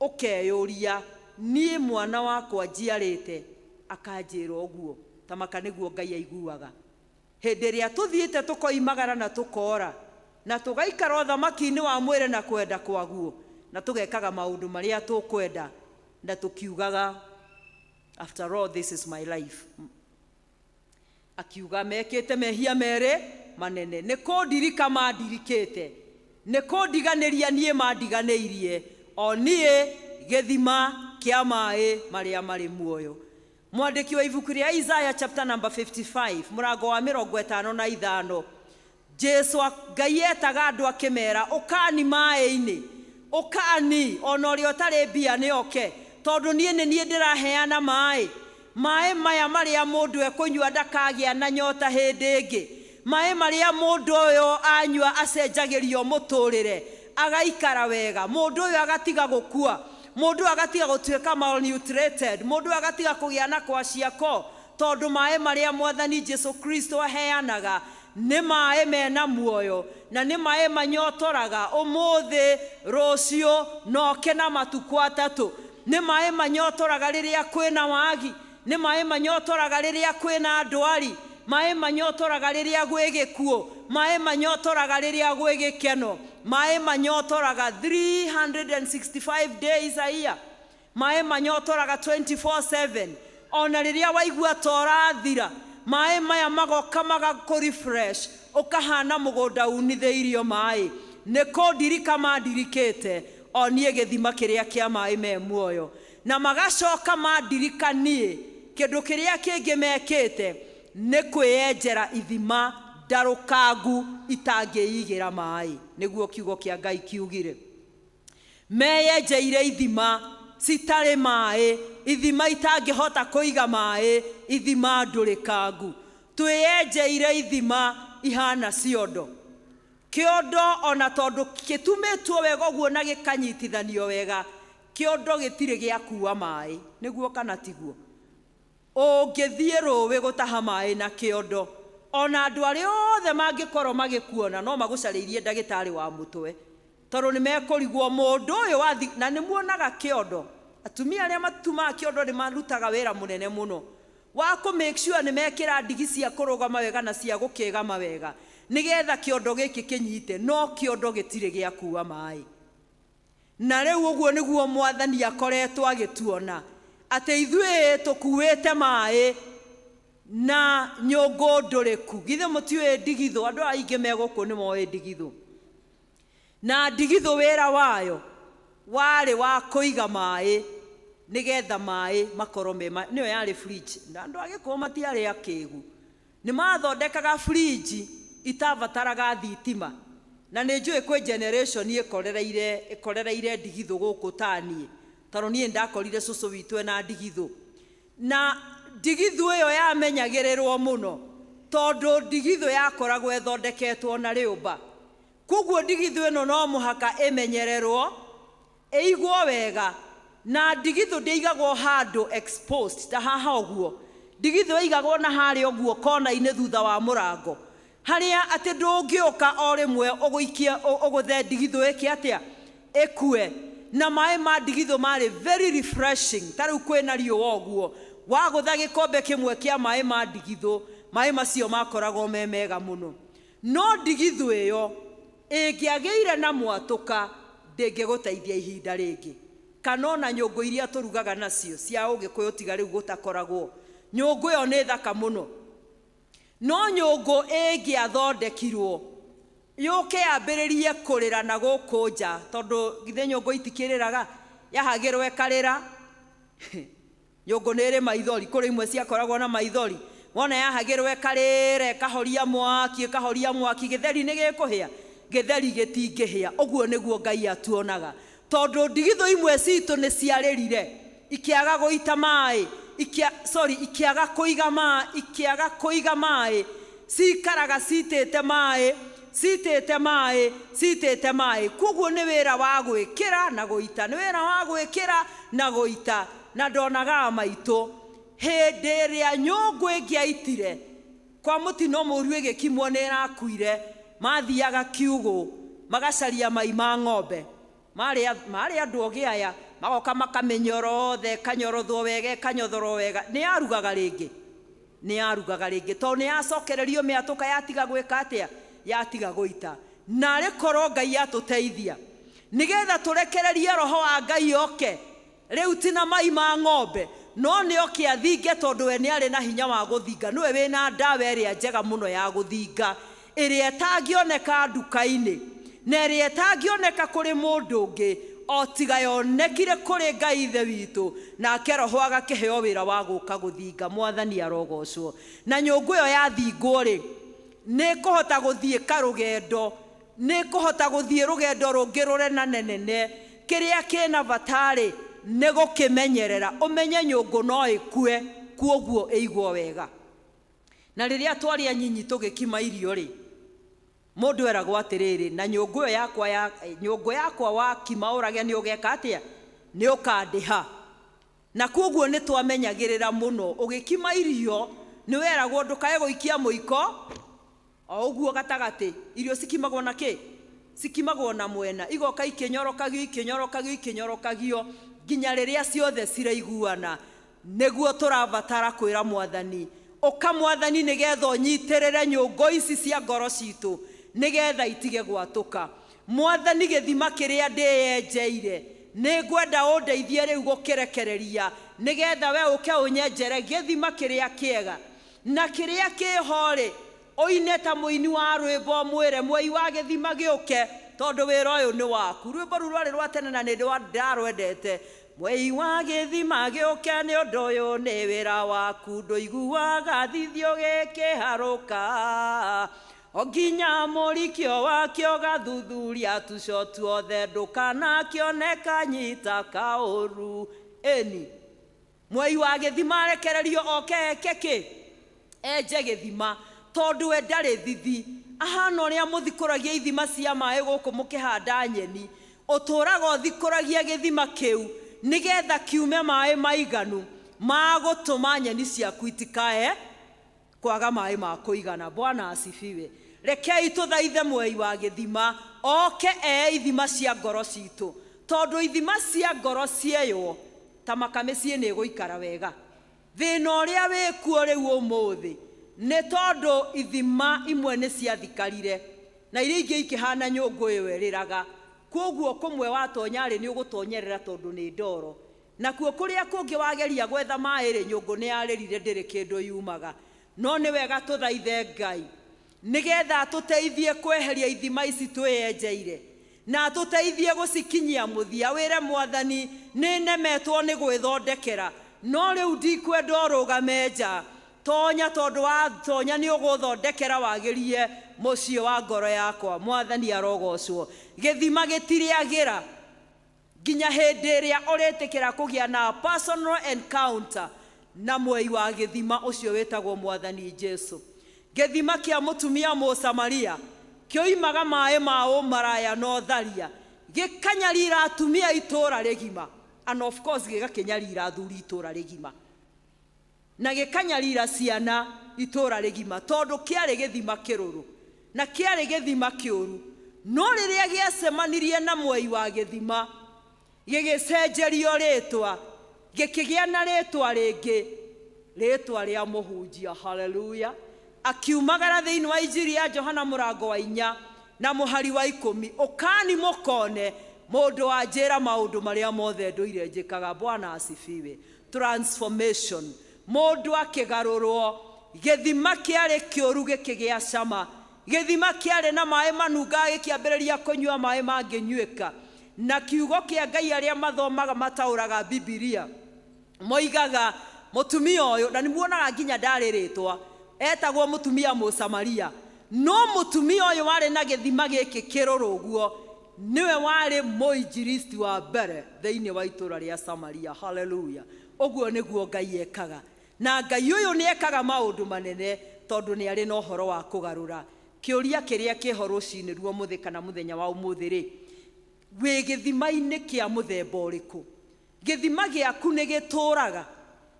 ũkeyũria, niĩ mwana wakwa njiarĩte akanjĩra ũguo, ta maka nĩguo Ngai aiguaga. Hĩndĩ ĩrĩa tũthiĩte tũkoimagara na tũkora na tũgaikara ũthamaki-inĩ wa mwĩrĩ na kwenda kwaguo, na tũgekaga maũndũ marĩa tũkwenda na tũkiugaga, after all this is my life. Akiuga mekĩte mehia merĩ manene, nĩ kũndirika mandirikĩte, nĩ kũndiganĩria niĩ mandiganĩirie, o niĩ gĩthima kĩa maĩ marĩa marĩ muoyo. Mwandĩki wa ibuku rĩa Isaiah chapter number 55, mũrango wa 55, Jesu Ngai etaga andũ akĩmera, ũkani maĩ-inĩ, ũkani ona ũrĩa ũtarĩ mbia nĩ oke, tondũ niĩ nĩ niĩ ndĩraheana maĩ. Maĩ maya marĩa mũndũ ekũnyua ndakagĩa na nyota hĩndĩ ĩngĩ. Maĩ marĩa mũndũ ũyũ anyua acenjagĩrio mũtũrĩre, agaikara wega, mũndũ ũyũ agatiga gũkua, mũndũ ũyũ agatiga gũtuĩka malnutrited, mũndũ ũyũ agatiga kũgĩa na kwashiorkor, tondũ maĩ marĩa Mwathani Jesu Kristo aheanaga nĩ maĩ mena muoyo, na nĩ maĩ manyotoraga ũmũthĩ, rũciũ, na oke na matukũ atatũ. Nĩ maĩ manyotoraga rĩrĩa kwĩna wagi, nĩ maĩ manyotoraga rĩrĩa kwĩna ndwari, maĩ manyotoraga rĩrĩa gwĩ gĩkuũ, maĩ manyotoraga rĩrĩa gwĩ gĩkeno, maĩ manyotoraga 365 days a year, maĩ manyotoraga 24/7. Ona rĩrĩa waigua ta ũrathira, maĩ maya magoka magakũ refresh, ũkahana mũgũnda unithĩirio maĩ. Nĩ kũndirika mandirikĩte, o niĩ gĩthima kĩrĩa kĩa maĩ me muoyo. Na magacoka mandirika niĩ, kĩndũ kĩrĩa kĩngĩ mekĩte nĩ kwĩyenjera ithima ndarũkangu itangĩigĩra maĩ, nĩguo kiugo kĩa Ngai kiugire. Meyenjeire ithima citarĩ maĩ, ithima itangĩhota kũiga maĩ, ithima ndũrĩkangu. Twĩyenjeire ithima ihana ciondo. Kĩondo ona tondũ gĩtumĩtwo wega ũguo na gĩkanyitithanio wega, kĩondo gĩtirĩ gĩakua maĩ, nĩguo kana tiguo? Ũngĩthiĩ rũĩ gũtaha maĩ na kĩondo, ona andũ arĩa othe mangĩkorwo magĩkuona no magũcarĩirie ndagĩtarĩ wa mũtwe, tondũ nĩ mekũrigwo mũndũ ũyũ wathi. Na nĩ muonaga kĩondo, atumia arĩa matumaga kĩondo nĩ marutaga wĩra mũnene mũno wa kũ make sure nĩ mekĩra ndigi cia kũrũgama wega na cia gũkĩgama wega nĩgetha kĩondo gĩkĩ kĩnyite, no kĩondo gĩtirĩ gĩa kuua maĩ. Na rĩu ũguo nĩguo Mwathani akoretwo agĩtuona, atĩ ithuĩ tũkuĩte maĩ na nyũngũ ndũrĩku. Githĩ mũtiũĩ ndigithũ? Andũ aingĩ me gũkũ nĩ moĩ ndigithũ. Na ndigithũ wĩra wayo warĩ wa kũiga maĩ nĩgetha maĩ makorwo me nĩyo yarĩ fridge. Na andũ a Gĩkũyũ matiarĩ akĩgu, nĩ mathondekaga fridge itabataraga thitima. Na nĩ njũĩ kwĩ generation ĩkorereire ĩkorereire ndigithũ gũkũ ta niĩ, tondũ niĩ ndakorire cũcũ witũ ena ndigithũ. Na ndigithũ ĩyo yamenyagĩrĩrwo mũno, tondũ ndigithũ yakoragwo ĩthondeketwo na rĩũmba. Koguo ndigithũ ĩno no mũhaka ĩmenyererwo, ĩigwo wega. Na ndigithũ ndĩigagwo handũ exposed ta haha ũguo. Ndigithũ ĩigagwo na harĩa ũguo kona-inĩ thutha wa mũrango, harĩa atĩ ndũngĩũka o rĩmwe ũgũikie ũgũthe ndigithũ ĩke atĩa, ĩkue. Na maĩ ma ndigithũ marĩ very refreshing. Ta rĩu kwĩna riũa ũguo, wagũtha gĩkombe kĩmwe kĩa maĩ ma ndigithũ, maĩ macio makoragwo me mega mũno. No ndigithũ ĩyo ĩngĩagĩire na mwatũka, ndĩngĩgũteithia ihinda rĩngĩ. Kana ona nyũngũ iria tũrugaga nacio cia ũgĩkũyũ, tiga rĩu gũtakoragwo, nyũngũ ĩyo nĩ thaka mũno, no nyũngũ ĩngĩathondekirwo yũke yambĩrĩrie kũrĩra na gũkũ nja, tondũ githĩ nyũngũ itikĩrĩraga, yahagĩrwo ĩkarĩra. Nyũngũ nĩ ĩrĩ maithori, kũrĩ imwe ciakoragwo na maithori. Wona yahagĩrwo ĩkarĩra, ĩkahoria mwaki, ĩkahoria mwaki, gĩtheri nĩ gĩkũhĩa? Gĩtheri gĩtingĩhĩa. Ũguo nĩguo Ngai atuonaga, tondũ ndigithũ imwe citũ nĩ ciarĩrire, ikĩaga gũita maĩ, sorry, ikĩaga kũiga maĩ, ikĩaga kũiga maĩ, cikaraga citĩte maĩ, citĩte maĩ, citĩte maĩ. Koguo nĩ wĩra wa gwĩkĩra na gũita, nĩ wĩra wa gwĩkĩra na gũita. Na ndonaga maitũ hĩndĩ ĩrĩa nyũngũ ĩngĩaitire kwa mũtino mũru, ĩgĩkimwo nĩ ĩrakuire, mathiaga kiugũ magacaria mai ma ng'ombe. Marĩ andũ ogĩ aya, magoka makamĩnyorothe, ĩkanyorothwo wega, ĩkanyothorwo wega. Nĩ yarugaga rĩngĩ, nĩ yarugaga rĩngĩ, tondũ nĩ yacokererio mĩatũka, yatiga gwĩka atĩa, yatiga gũita. Na arĩ korwo Ngai atũteithia nĩgetha tũrekererie roho wa Ngai oke rĩu, ti na mai ma ng'ombe, no nĩ oke athinge, tondũ we nĩ arĩ na hinya wa gũthinga. Nĩwe wĩna ndawa ĩrĩa njega mũno ya gũthinga, ĩrĩa ĩtangĩoneka nduka-inĩ na ĩrĩa ĩtangĩoneka kũrĩ mũndũ ũngĩ, o tiga yonekire kũrĩ Ngai Ithe witũ, nake roho agakĩheo wĩra wa gũka gũthinga. Mwathani arogocwo. Na nyũngũ ĩyo yathingwo rĩ, nĩ ĩkũhota gũthiĩ karũgendo, nĩ ĩkũhota gũthiĩ rũgendo rũngĩ rũrena nenene. Kĩrĩa kĩna bata-rĩ, nĩ gũkĩmenyerera, ũmenye nyũngũ no ĩkue, kuoguo ĩigwo wega. Na rĩrĩa twarĩ anyinyi tũgĩkima irio rĩ, mũndũ eragwo atĩrĩrĩ, na nyũngũ ĩyo yakwa ya nyũngũ yakwa wakima ũrage nĩ ũgeka atĩa, nĩ ũkandĩha. Na koguo nĩ twamenyagĩrĩra mũno. Ũgĩkima irio nĩ weragwo ndũkae gũikia mũiko o ũguo gatagatĩ. Irio cikimagwo na kĩ? Cikimagwo na mwena, igoka ikĩnyorokagio, ikĩnyorokagio, ikĩnyorokagio nginya rĩrĩa ciothe ciraiguana. Nĩguo tũrabatara kwĩra Mwathani, ũka Mwathani, nĩgetha ũnyitĩrĩre nyũngũ ici cia ngoro citũ nĩgetha itige gwatũka. Mwathani, gĩthima kĩrĩa ndĩyenjeire, nĩ ngwenda ũndeithie rĩu gũkĩrekereria, nĩgetha we ũke ũnyenjere gĩthima kĩrĩa kĩega. Na kĩrĩa kĩho rĩ, ũine ta mũini wa rwĩmbo, mwĩre mwei wa gĩthima gĩũke, tondũ wĩra ũyũ nĩ waku. Rwĩmbo rũu rwarĩ rwa tene na nĩ ndarwendete. Mwei wa gĩthima gĩũke, nĩ ũndũ ũyũ nĩ wĩra waku, ndũiguaga thithio gĩkĩharũka o nginya mũrikio wakĩo gathuthuria tuco tuothe, ndũkanakĩoneka nyita kaũru. Ĩni mwei wa gĩthima arekererio oke eke kĩ? Enje gĩthima, tondũ we ndarĩ thithi. Ahana ũrĩa mũthikũragia ithima cia maĩ gũkũ mũkĩhanda nyeni, ũtũraga ũthikũragia gĩthima kĩu nĩgetha kiume maĩ maiganu. Ma gũtũma nyeni ciaku itikae kwaga maĩ ma kũigana. Bwana asifiwe. Rekei tũthaithe mwei wa gĩthima oke ee ithima cia ngoro citũ, tondũ ithima cia ngoro cieywo ta makamĩciĩ nĩ ĩgũikara wega. Thĩna ũrĩa wĩkuo rĩu ũmũthĩ nĩ tondũ ithima imwe nĩ ciathikarire na iria ingĩ ikĩhana nyũngũ ĩyo ĩrĩraga. Kwoguo kũmwe watonya rĩ, nĩ ũgũtonyerera tondũ nĩ ndoro, nakuo kũrĩa kũngĩ wageria gwetha maĩ rĩ, nyũngũ nĩ yarĩrire, ndĩrĩ kĩndũ yumaga. No nĩ wega tũthaithe Ngai nĩgetha atũteithie kweheria ithima ici twĩyenjeire na atũteithie gũcikinyia mũthia. Wĩre Mwathani, nĩ nemetwo nĩ gwĩthondekera, no rĩu ndikwenda ũrũgame nja, tonya, tondũ watonya nĩ ũgũthondekera wagĩrie mũciĩ wa ngoro yakwa. Mwathani arogocwo. Gĩthima gĩtirĩagĩra nginya hĩndĩ ĩrĩa ũrĩtĩkĩra kũgĩa na personal encounter na mwei wa gĩthima ũcio wĩtagwo Mwathani Jesu. Gĩthima kĩa mũtumia Mũsamaria kĩoimaga maĩ ma ũmaraya na ũtharia, gĩkanyarira atumia itũũra rĩgima, and of course gĩgakĩnyarira athuri itũũra rĩgima, na gĩkanyarira ciana itũũra rĩgima, tondũ kĩarĩ gĩthima kĩrũrũ na kĩarĩ gĩthima kĩũru. No rĩrĩa gĩacemanirie na mwei wa gĩthima, gĩgĩcenjerio rĩtwa, gĩkĩgĩa na rĩtwa rĩngĩ, rĩtwa rĩa mũhunjia. Haleluya. Akiumagara thĩinĩ wa Injiri ya Johana mũrango wa 4 na mũhari wa 10, ũkani mũkone mũndũ wanjĩra maũndũ marĩa mothe ndũire njĩkaga. Bwana asifiwe. Transformation, mũndũ akĩgarũrwo, gĩthima kĩarĩ kĩũru gĩkĩgĩa cama, gĩthima kĩarĩ na maĩ manungaga gĩkĩambĩrĩria kũnyua maĩ mangĩnyuĩka. Na kiugo kĩa Ngai, arĩa mathomaga mataũraga Bibilia moigaga mũtumia ũyũ, na nĩ muonaga nginya ndarĩ rĩtwa, etagwo mũtumia Mũsamaria, no mũtumia ũyũ warĩ na gĩthima gĩkĩ kĩrũrũ ũguo nĩwe warĩ mũinjilisti wa mbere thĩinĩ wa itũũra rĩa Samaria. Haleluya. Ũguo nĩguo Ngai ekaga, na Ngai ũyũ nĩ ekaga maũndũ manene tondũ nĩ arĩ na ũhoro wa kũgarũra. Kĩũria kĩrĩa kĩho rũcinĩ ruo mũthĩ kana mũthenya wa ũmũthĩ rĩ, wĩ gĩthima-inĩ kĩa mũthemba ũrĩkũ? Gĩthima gĩaku nĩ gĩtũũraga,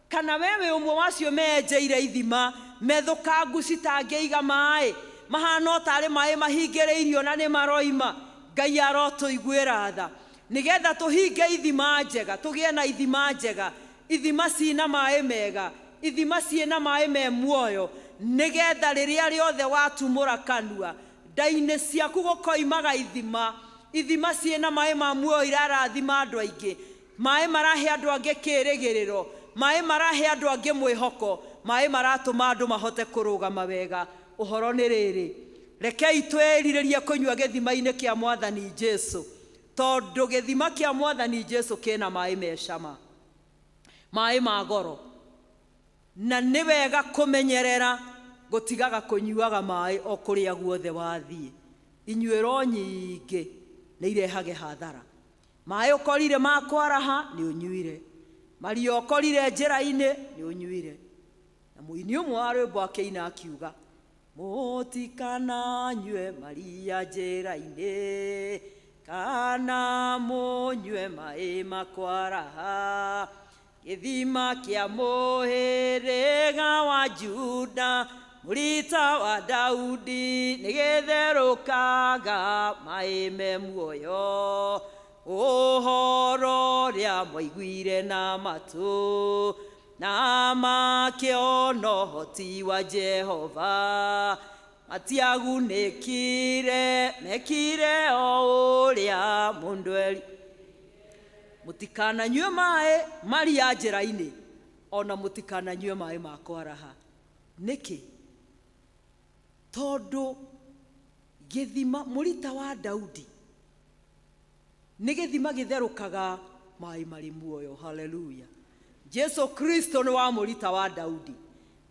kana we wĩ ũmwe wacio menjeire ithima methũkangu citangĩiga maĩ, mahana o tarĩ maĩ mahingĩrĩirio na nĩ maroima? Ngai arotũiguĩra tha nĩgetha tũhinge ithima njega, tũgĩe na ithima njega, ithima cina maĩ mega, ithima ciĩna maĩ me muoyo, nĩgetha rĩrĩa rĩothe watumũra kanua, nda-inĩ ciaku gũkoimaga ithima, ithima ciĩna maĩ ma muoyo irarathima andũ aingĩ, maĩ marahe andũ angĩ kĩĩrĩgĩrĩro, maĩ marahe andũ angĩ mwĩhoko, maĩ maratũma andũ mahote kũrũgama wega. Ũhoro nĩ rĩrĩ, rekei twĩrirĩrie kũnyua gĩthima-inĩ kĩa Mwathani Jesu, tondũ gĩthima kĩa Mwathani Jesu kĩna maĩ me cama, maĩ ma goro, na nĩ wega kũmenyerera gũtigaga kũnyuaga maĩ o kũrĩa guothe wathiĩ. Inyuĩro nyingĩ nĩ irehage hathara. Maĩ ũkorire ma kwaraha nĩ ũnyuire, maria ũkorire njĩra-inĩ nĩ ũnyuire. Na mũini ũmwe wa rwĩmbo akĩina akiuga, mũtikananyue maria njĩra-inĩ, kana mũnyue maĩ makwaraha, gĩthima kĩa mũhĩrĩga wa Juda, mũrita wa Daudi, nĩ gĩtherũkaga maĩ me muoyo. Ũhoro ũrĩa mwaiguire na matũ, na makĩona ũhoti wa Jehova, matiagunĩkire, mekire o ũrĩa mũndũ eri. Mũtikananyue maĩ maria njĩra-inĩ, ona mũtikananyue maĩ ma kwaraha. Nĩkĩ? Tondũ gĩthima mũrita wa Daudi nĩ gĩthima gĩtherũkaga maĩ marĩ muoyo. Haleluya. Jesu Kristo nĩ wa mũrita wa Daudi,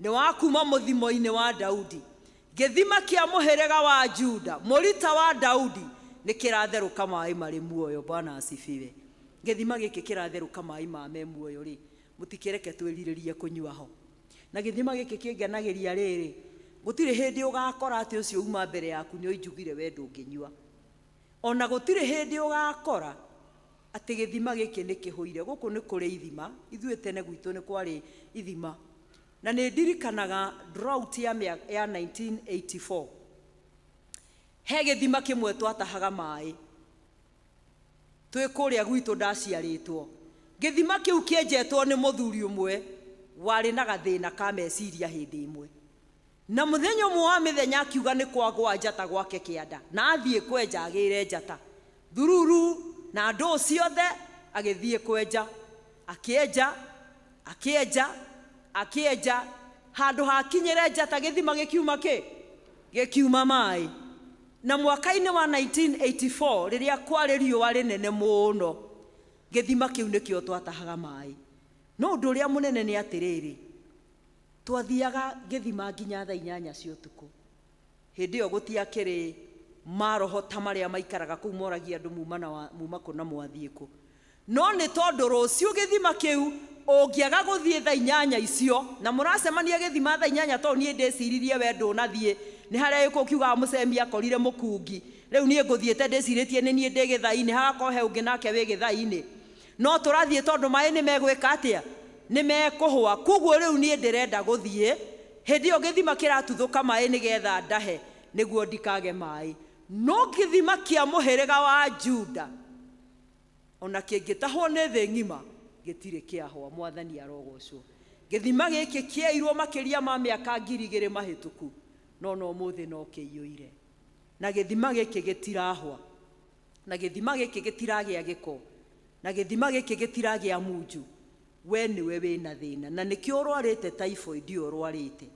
nĩ wa kuma mũthimo-inĩ wa Daudi. Gĩthima kĩa mũhĩrĩga wa Juda, mũrita wa Daudi, nĩ kĩratherũka maĩ marĩ muoyo. Bwana asifiwe. Gĩthima gĩkĩ kĩratherũka maĩ ma me muoyo rĩ, mũtikĩreke twĩrirĩrie kũnyua ho. Na gĩthima gĩkĩ kĩngenagĩria rĩrĩ, gũtirĩ hĩndĩ ũgakora atĩ ũcio uma mbere yaku nĩ oinjugire we ndũngĩnyua. Ona gũtirĩ hĩndĩ ũgakora Atĩ gĩthima gĩkĩ nĩ kĩhũire. Gũkũ nĩ kũrĩ ithima, ithuĩ tene gwitũ nĩ kwarĩ ithima. Na nĩ ndirikanaga drought ya 1984. He gĩthima kĩmwe twatahaga maĩ twĩ kũrĩa gwitũ ndaciarĩtwo. Gĩthima kĩu kĩenjetwo nĩ mũthuri ũmwe warĩ na gathĩna ka meciria hĩndĩ ĩmwe. Na mũthenya ũmwe wa mĩthenya akiuga nĩ kwagwa njata gwake kĩanda, na athiĩ kwenja agĩre njata thururu na ndũ ciothe, agĩthiĩ kwenja, akĩenja, akĩenja, akĩenja, handũ hakinyĩre njata gĩthima gĩkiuma kĩ? Gĩkiuma maĩ. Na mwaka-inĩ wa 1984 rĩrĩa kwarĩ riũa rĩnene mũno, gĩthima kĩu nĩkĩo twatahaga maĩ. No ũndũ ũrĩa mũnene nĩ atĩrĩrĩ, twathiaga gĩthima nginya thaa 8 cia ũtukũ. Hĩndĩ ĩyo gũtiakĩrĩ maroho ta marĩa maikaraga kũu moragia andũ muma na muma kũ na mwathiĩ kũ. No nĩ tondũ rũciũ gĩthima kĩu ũngĩaga gũthiĩ thaa 8 icio, na mũracemania gĩthima thaa 8 tondũ niĩ ndĩciririe we ndũnathiĩ, nĩ harĩa gĩkũ kiugaga mũcemi akorire mũkungi. Rĩu niĩ ngũthiĩte ndĩcirĩtie nĩ niĩ ndĩ gĩthai-inĩ, hagakorwo he ũngĩ nake wĩ gĩthai-inĩ. No tũrathiĩ tondũ maĩ nĩ megwĩka atĩa? Nĩ mekũhũa. Koguo rĩu niĩ ndĩrenda gũthiĩ, hĩndĩ ĩyo gĩthima kĩratuthũka maĩ nĩgetha ndahe, nĩguo ndikage maĩ. No gĩthima kĩa mũhĩrĩga wa Juda ona kĩngĩtahwo nĩ thĩ ng'ima gĩtirĩ kĩahũa. Mwathani arogocwo. Gĩthima gĩkĩ kĩeirwo makĩria ma mĩaka 2000 mahĩtũku, no no ũmũthĩ no kĩiyũire. Na gĩthima gĩkĩ gĩtirahũa, na gĩthima gĩkĩ gĩtiragĩa gĩko, na gĩthima gĩkĩ gĩtiragĩa munju. We nĩwe wĩna thĩna, na nĩkĩo ũrwarĩte typhoid ĩyo ũrwarĩte,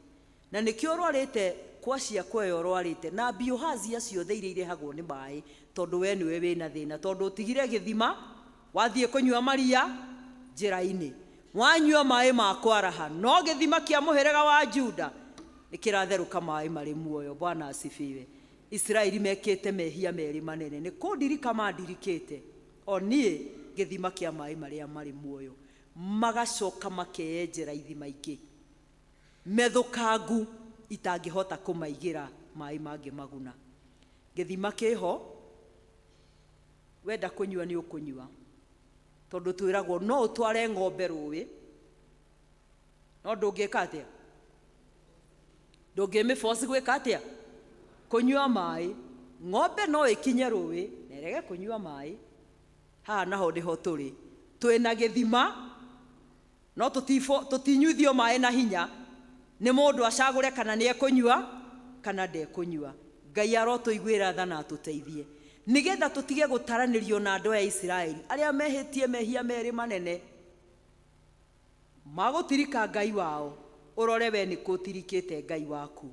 na nĩkĩo ũrwarĩte kwa ciakwa ĩyo ũrwarĩte, na biohazia ciothe iria irehagwo nĩ maĩ, tondũ we nĩwe wĩna thĩna, tondũ ũtigire gĩthima wathiĩ kũnyua maria njĩra-inĩ, wanyua maĩ ma kwaraha, no gĩthima kĩa mũhĩrĩga wa Juda nĩ kĩratherũka maĩ marĩ muoyo. Bwana asifiwe. Isiraeli mekĩte mehia merĩ manene, nĩ kũndirika mandirikĩte o niĩ gĩthima kĩa maĩ marĩa marĩ muoyo, magacoka makeyenjera ithima ingĩ methũkangu itangĩhota kũmaigĩra maĩ mangĩ maguna. Gĩthima kĩho, wenda kũnyua nĩ ũkũnyua, tondũ twĩragwo no ũtware ng'ombe rũĩ, no ndũngĩka atĩa? Ndũngĩmĩboci gwĩka atĩa? Kũnyua maĩ. Ng'ombe no ĩkinye rũĩ na ĩrege kũnyua maĩ. Haha naho nĩho tũrĩ, twĩna gĩthima no tũtinyuithio maĩ na hinya, nĩ mũndũ acagũre kana nĩ ekũnyua kana ndekũnyua. Ngai arotũiguĩra tha na atũteithie, nĩgetha tũtige gũtaranĩrio na andũ a Isiraeli arĩa mehĩtie mehia merĩ manene magũtirika Ngai wao. Ũrore we nĩ kũtirikĩte Ngai waku,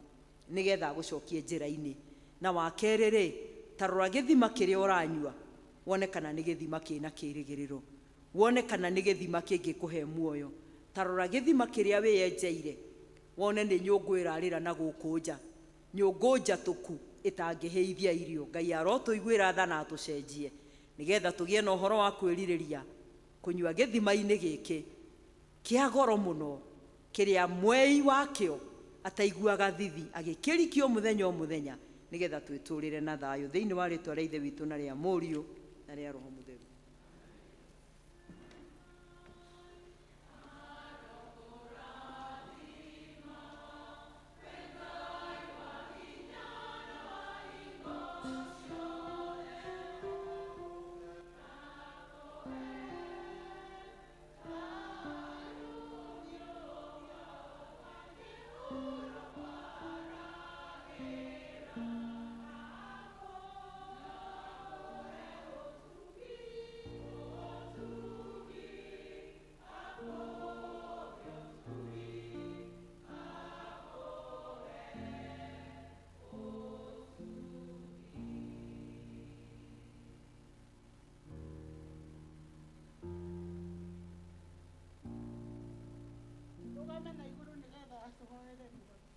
nĩgetha agũcokie njĩra-inĩ. Na wa kerĩ rĩ, ta rora gĩthima kĩrĩa ũranyua, wone kana nĩ gĩthima kĩna kĩrĩgĩrĩro, wone kana nĩ gĩthima kĩngĩkũhe muoyo. Ta rora gĩthima kĩrĩa wĩyenjeire, wone nĩ nyũngũ ĩrarĩra na gũkũ nja, nyũngũ njatũku ĩtangĩhĩithia irio. Ngai arotũiguĩra tha na atũcenjie, nĩgetha tũgĩe na ũhoro wa kwĩrirĩria kũnyua gĩthima-inĩ gĩkĩ kĩa goro mũno, kĩrĩa mwei wakĩo ataiguaga thithi agĩkĩrikio mũthenya o mũthenya, nĩgetha twĩtũrĩre na thayũ thĩinĩ wa rĩtwa rĩa Ithe witũ na rĩa Mũriũ na rĩa Roho Mũtheru. Rũgame na igũrũ nĩgetha atũhoere mũhothi.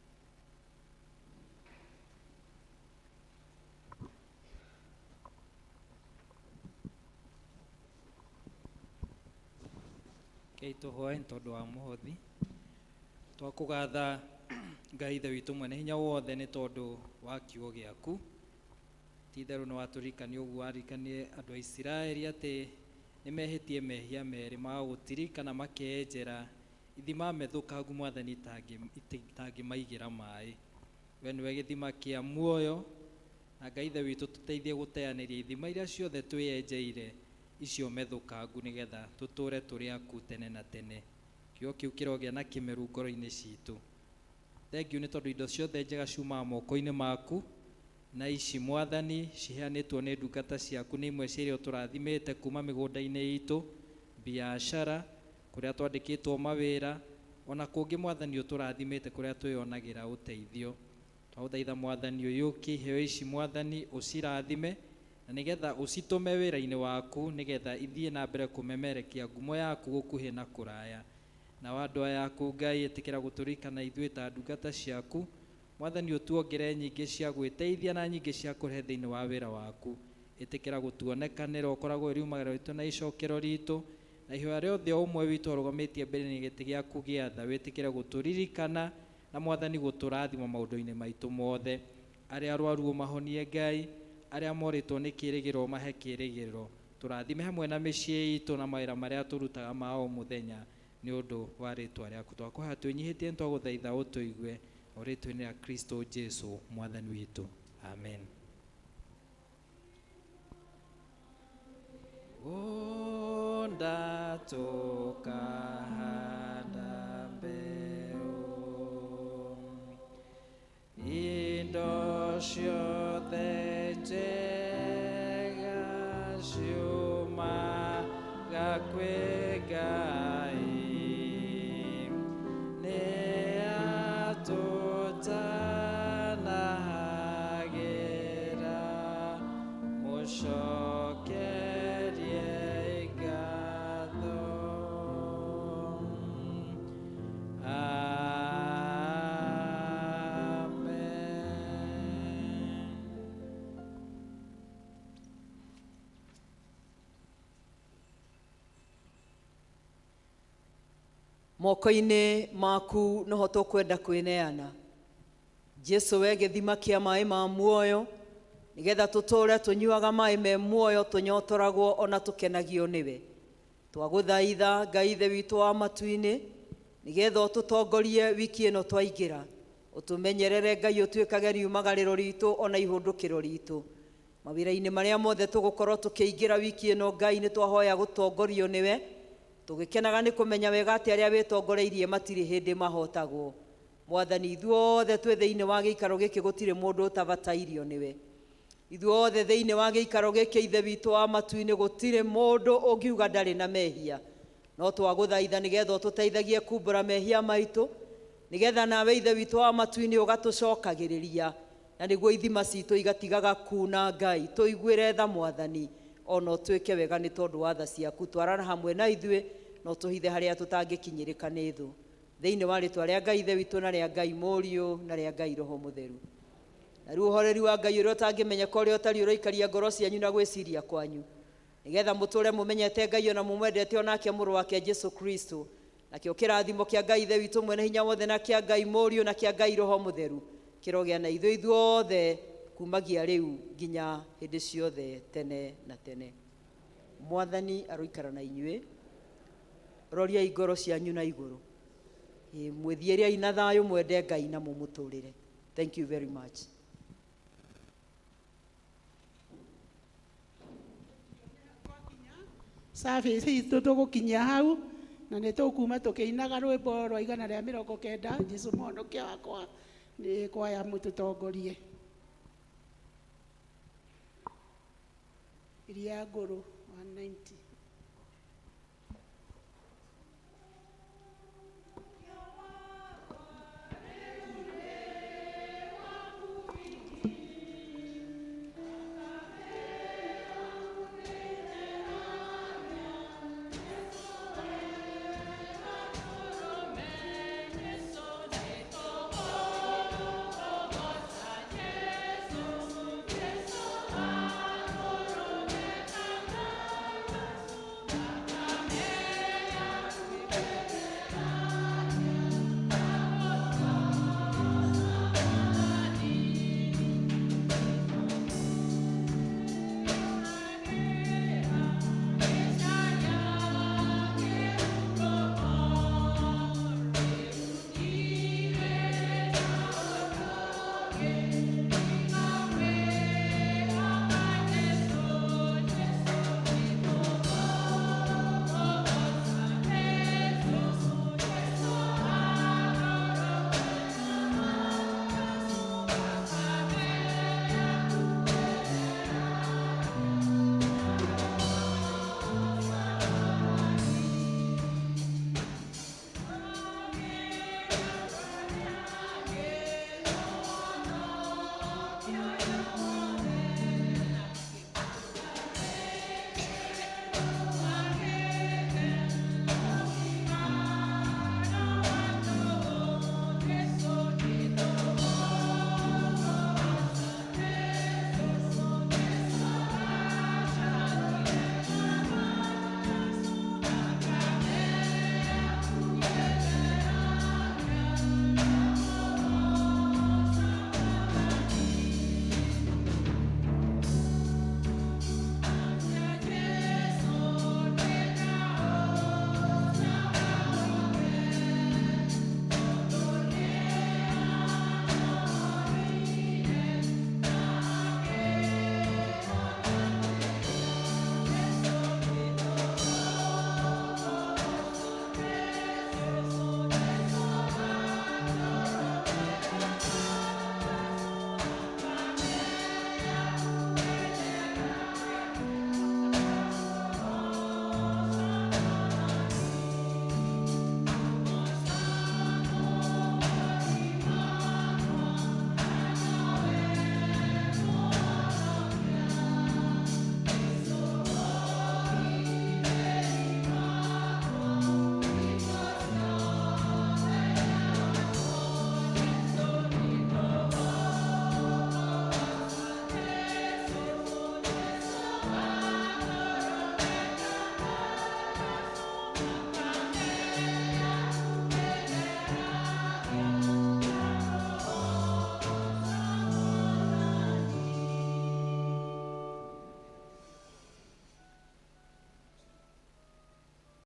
Rekei tũhoe nĩ tondũ wa mũhothi. Twakũgatha Ngai Ithe witũ mwene hinya wothe nĩ tondũ wa kiugo gĩaku. Ti itherũ nĩ watũririkania ũguo waririkanie andũ a Isiraeli atĩ Nĩ mehĩtie mehia merĩ magagũtirika na makenjera ithima methũkangu Mwathani itangĩmaigĩra maĩ. We nĩwe gĩthima kĩa muoyo, na Ngai Ithe witũ tũteithie gũteanĩria ithima iria ciothe twĩyenjeire icio methũkangu nĩgetha tũtũre tũrĩ aku tene na tene. Kiugo kĩu kĩrogĩa na kĩmeru ngoro-inĩ citũ. Thengiũ nĩ tondũ indo ciothe njega ciumaga moko-inĩ maku, na ici Mwathani ciheanĩtwo nĩ ndungata ciaku nĩ imwe cia iria ũtũrathimĩte kuma mĩgũnda-inĩ itũ, biacara, kũrĩa twandĩkĩtwo mawĩra, ona kũngĩ Mwathani ũtũrathimĩte kũrĩa twĩyonagĩra ũteithio. Twagũthaitha Mwathani ũyũkie iheo ici Mwathani ũcirathime, na nĩgetha ũcitũme wĩra-inĩ waku, nĩgetha ithiĩ na mbere kũmemerekia ngumo yaku gũkuhĩ na kũraya. Nao andũ aya aku Ngai ĩtĩkĩra gũtũririkana ithuĩ ta ndungata ciaku Mwathani ũtuongere nyingĩ cia gwĩteithia na nyingĩ cia kũrehe thĩinĩ wa wĩra waku. Ĩtĩkĩra gũtuonekanĩra ũkoragwo riumagĩra ritũ na icokero ritũ, na ihoya rĩothe o ũmwe witũ arũgamĩtie mbere nĩ gĩtĩ gĩaku gĩa tha, wĩtĩkĩre gũtũririkana na Mwathani gũtũrathima maũndũ-inĩ maitũ mothe. Arĩa arwaru ũmahonie Ngai, arĩa morĩtwo nĩ kĩĩrĩgĩrĩro ũmahe kĩĩrĩgĩrĩro. Tũrathime hamwe na mĩciĩ itũ na mawĩra marĩa tũrutaga ma o mũthenya nĩ ũndũ wa rĩtwa rĩaku. Twakũhoya twĩnyihĩtie nĩ twagũthaitha ũtũigue o rĩtwa-inĩ rĩa Kristo Jesu Mwathani witũ. Amen. Gunda tukahanda mbeũ, indo ciothe njega ciumaga kwĩ Ngai, nĩ atũtanahagĩra, mũcokerie ngatho. Amen. Moko-inĩ maku noho tũkwenda kwĩneana. Jesu we gĩthima kĩa maĩ ma muoyo, nĩgetha tũtũre tũnyuaga maĩ me muoyo, tũnyotoragwo ona tũkenagio nĩwe. Twagũthaitha Ngai Ithe witũ wa matu-inĩ, nĩgetha ũtũtongorie wiki ĩno twaingĩra, ũtũmenyerere Ngai, ũtuĩkage riumagarĩro ritũ ona ihũndũkĩro ritũ. Mawĩra-inĩ marĩa mothe tũgũkorwo tũkĩingĩra wiki ĩno Ngai, nĩ twahoya gũtongorio nĩwe, tũgĩkenaga nĩ kũmenya wega atĩ arĩa wĩtongoreirie matirĩ hĩndĩ mahotagwo. Mwathani, ithuothe twĩ thĩinĩ wa gĩikaro gĩkĩ gũtirĩ mũndũ ũtabatairio nĩwe. Ithuothe thĩinĩ wa gĩikaro gĩkĩ Ithe witũ wa matu-inĩ gũtirĩ mũndũ ũngiuga ndarĩ na mehia. No twagũthaitha nĩgetha ũtũteithagie kumbũra mehia maitũ, nĩgetha nawe Ithe witũ wa matu-inĩ ũgatũcokagĩrĩria, na nĩguo ithima citũ igatigaga kuna Ngai. Tũiguĩre tha Mwathani, ona ũtuĩke wega nĩ tondũ wa tha ciaku. Twarana hamwe na ithuĩ, na ũtũhithe harĩa tũtangĩkinyĩrĩka nĩ thũ. Thĩinĩ wa rĩtwa rĩa Ngai Ithe witũ na rĩa Ngai Mũriũ na rĩa Ngai Roho Mũtheru. Na rĩu ũhoreri wa Ngai ũrĩa ũtangĩmenyeka ũrĩa ũtariĩ ũroikaria ngoro cianyu na gwĩciria kwanyu, nĩgetha mũtũre mũmenyete Ngai ona mũmwendete onake mũrũ wake Jesu Kristo. Nakĩo kĩrathimo kĩa Ngai Ithe witũ mwene hinya wothe na kĩa Ngai Mũriũ na kĩa Ngai Roho Mũtheru kĩrogĩa na ithuĩ ithuothe kumagia rĩu nginya hĩndĩ ciothe tene na tene. Mwathani aroikara na inyuĩ. Roriai ngoro cianyu na igũrũ. Mwĩthiĩrei na thayũ, mwende Ngai na mũmũtũrĩre. Thank you very much. Service itũ tũgũkinyia hau, na nĩ tũkuma tũkĩinaga rwĩmbo rwa 190, Jesu mũhonokia wakwa, nĩ kwaya mũtũtongorie. Iria ngũrũ 190.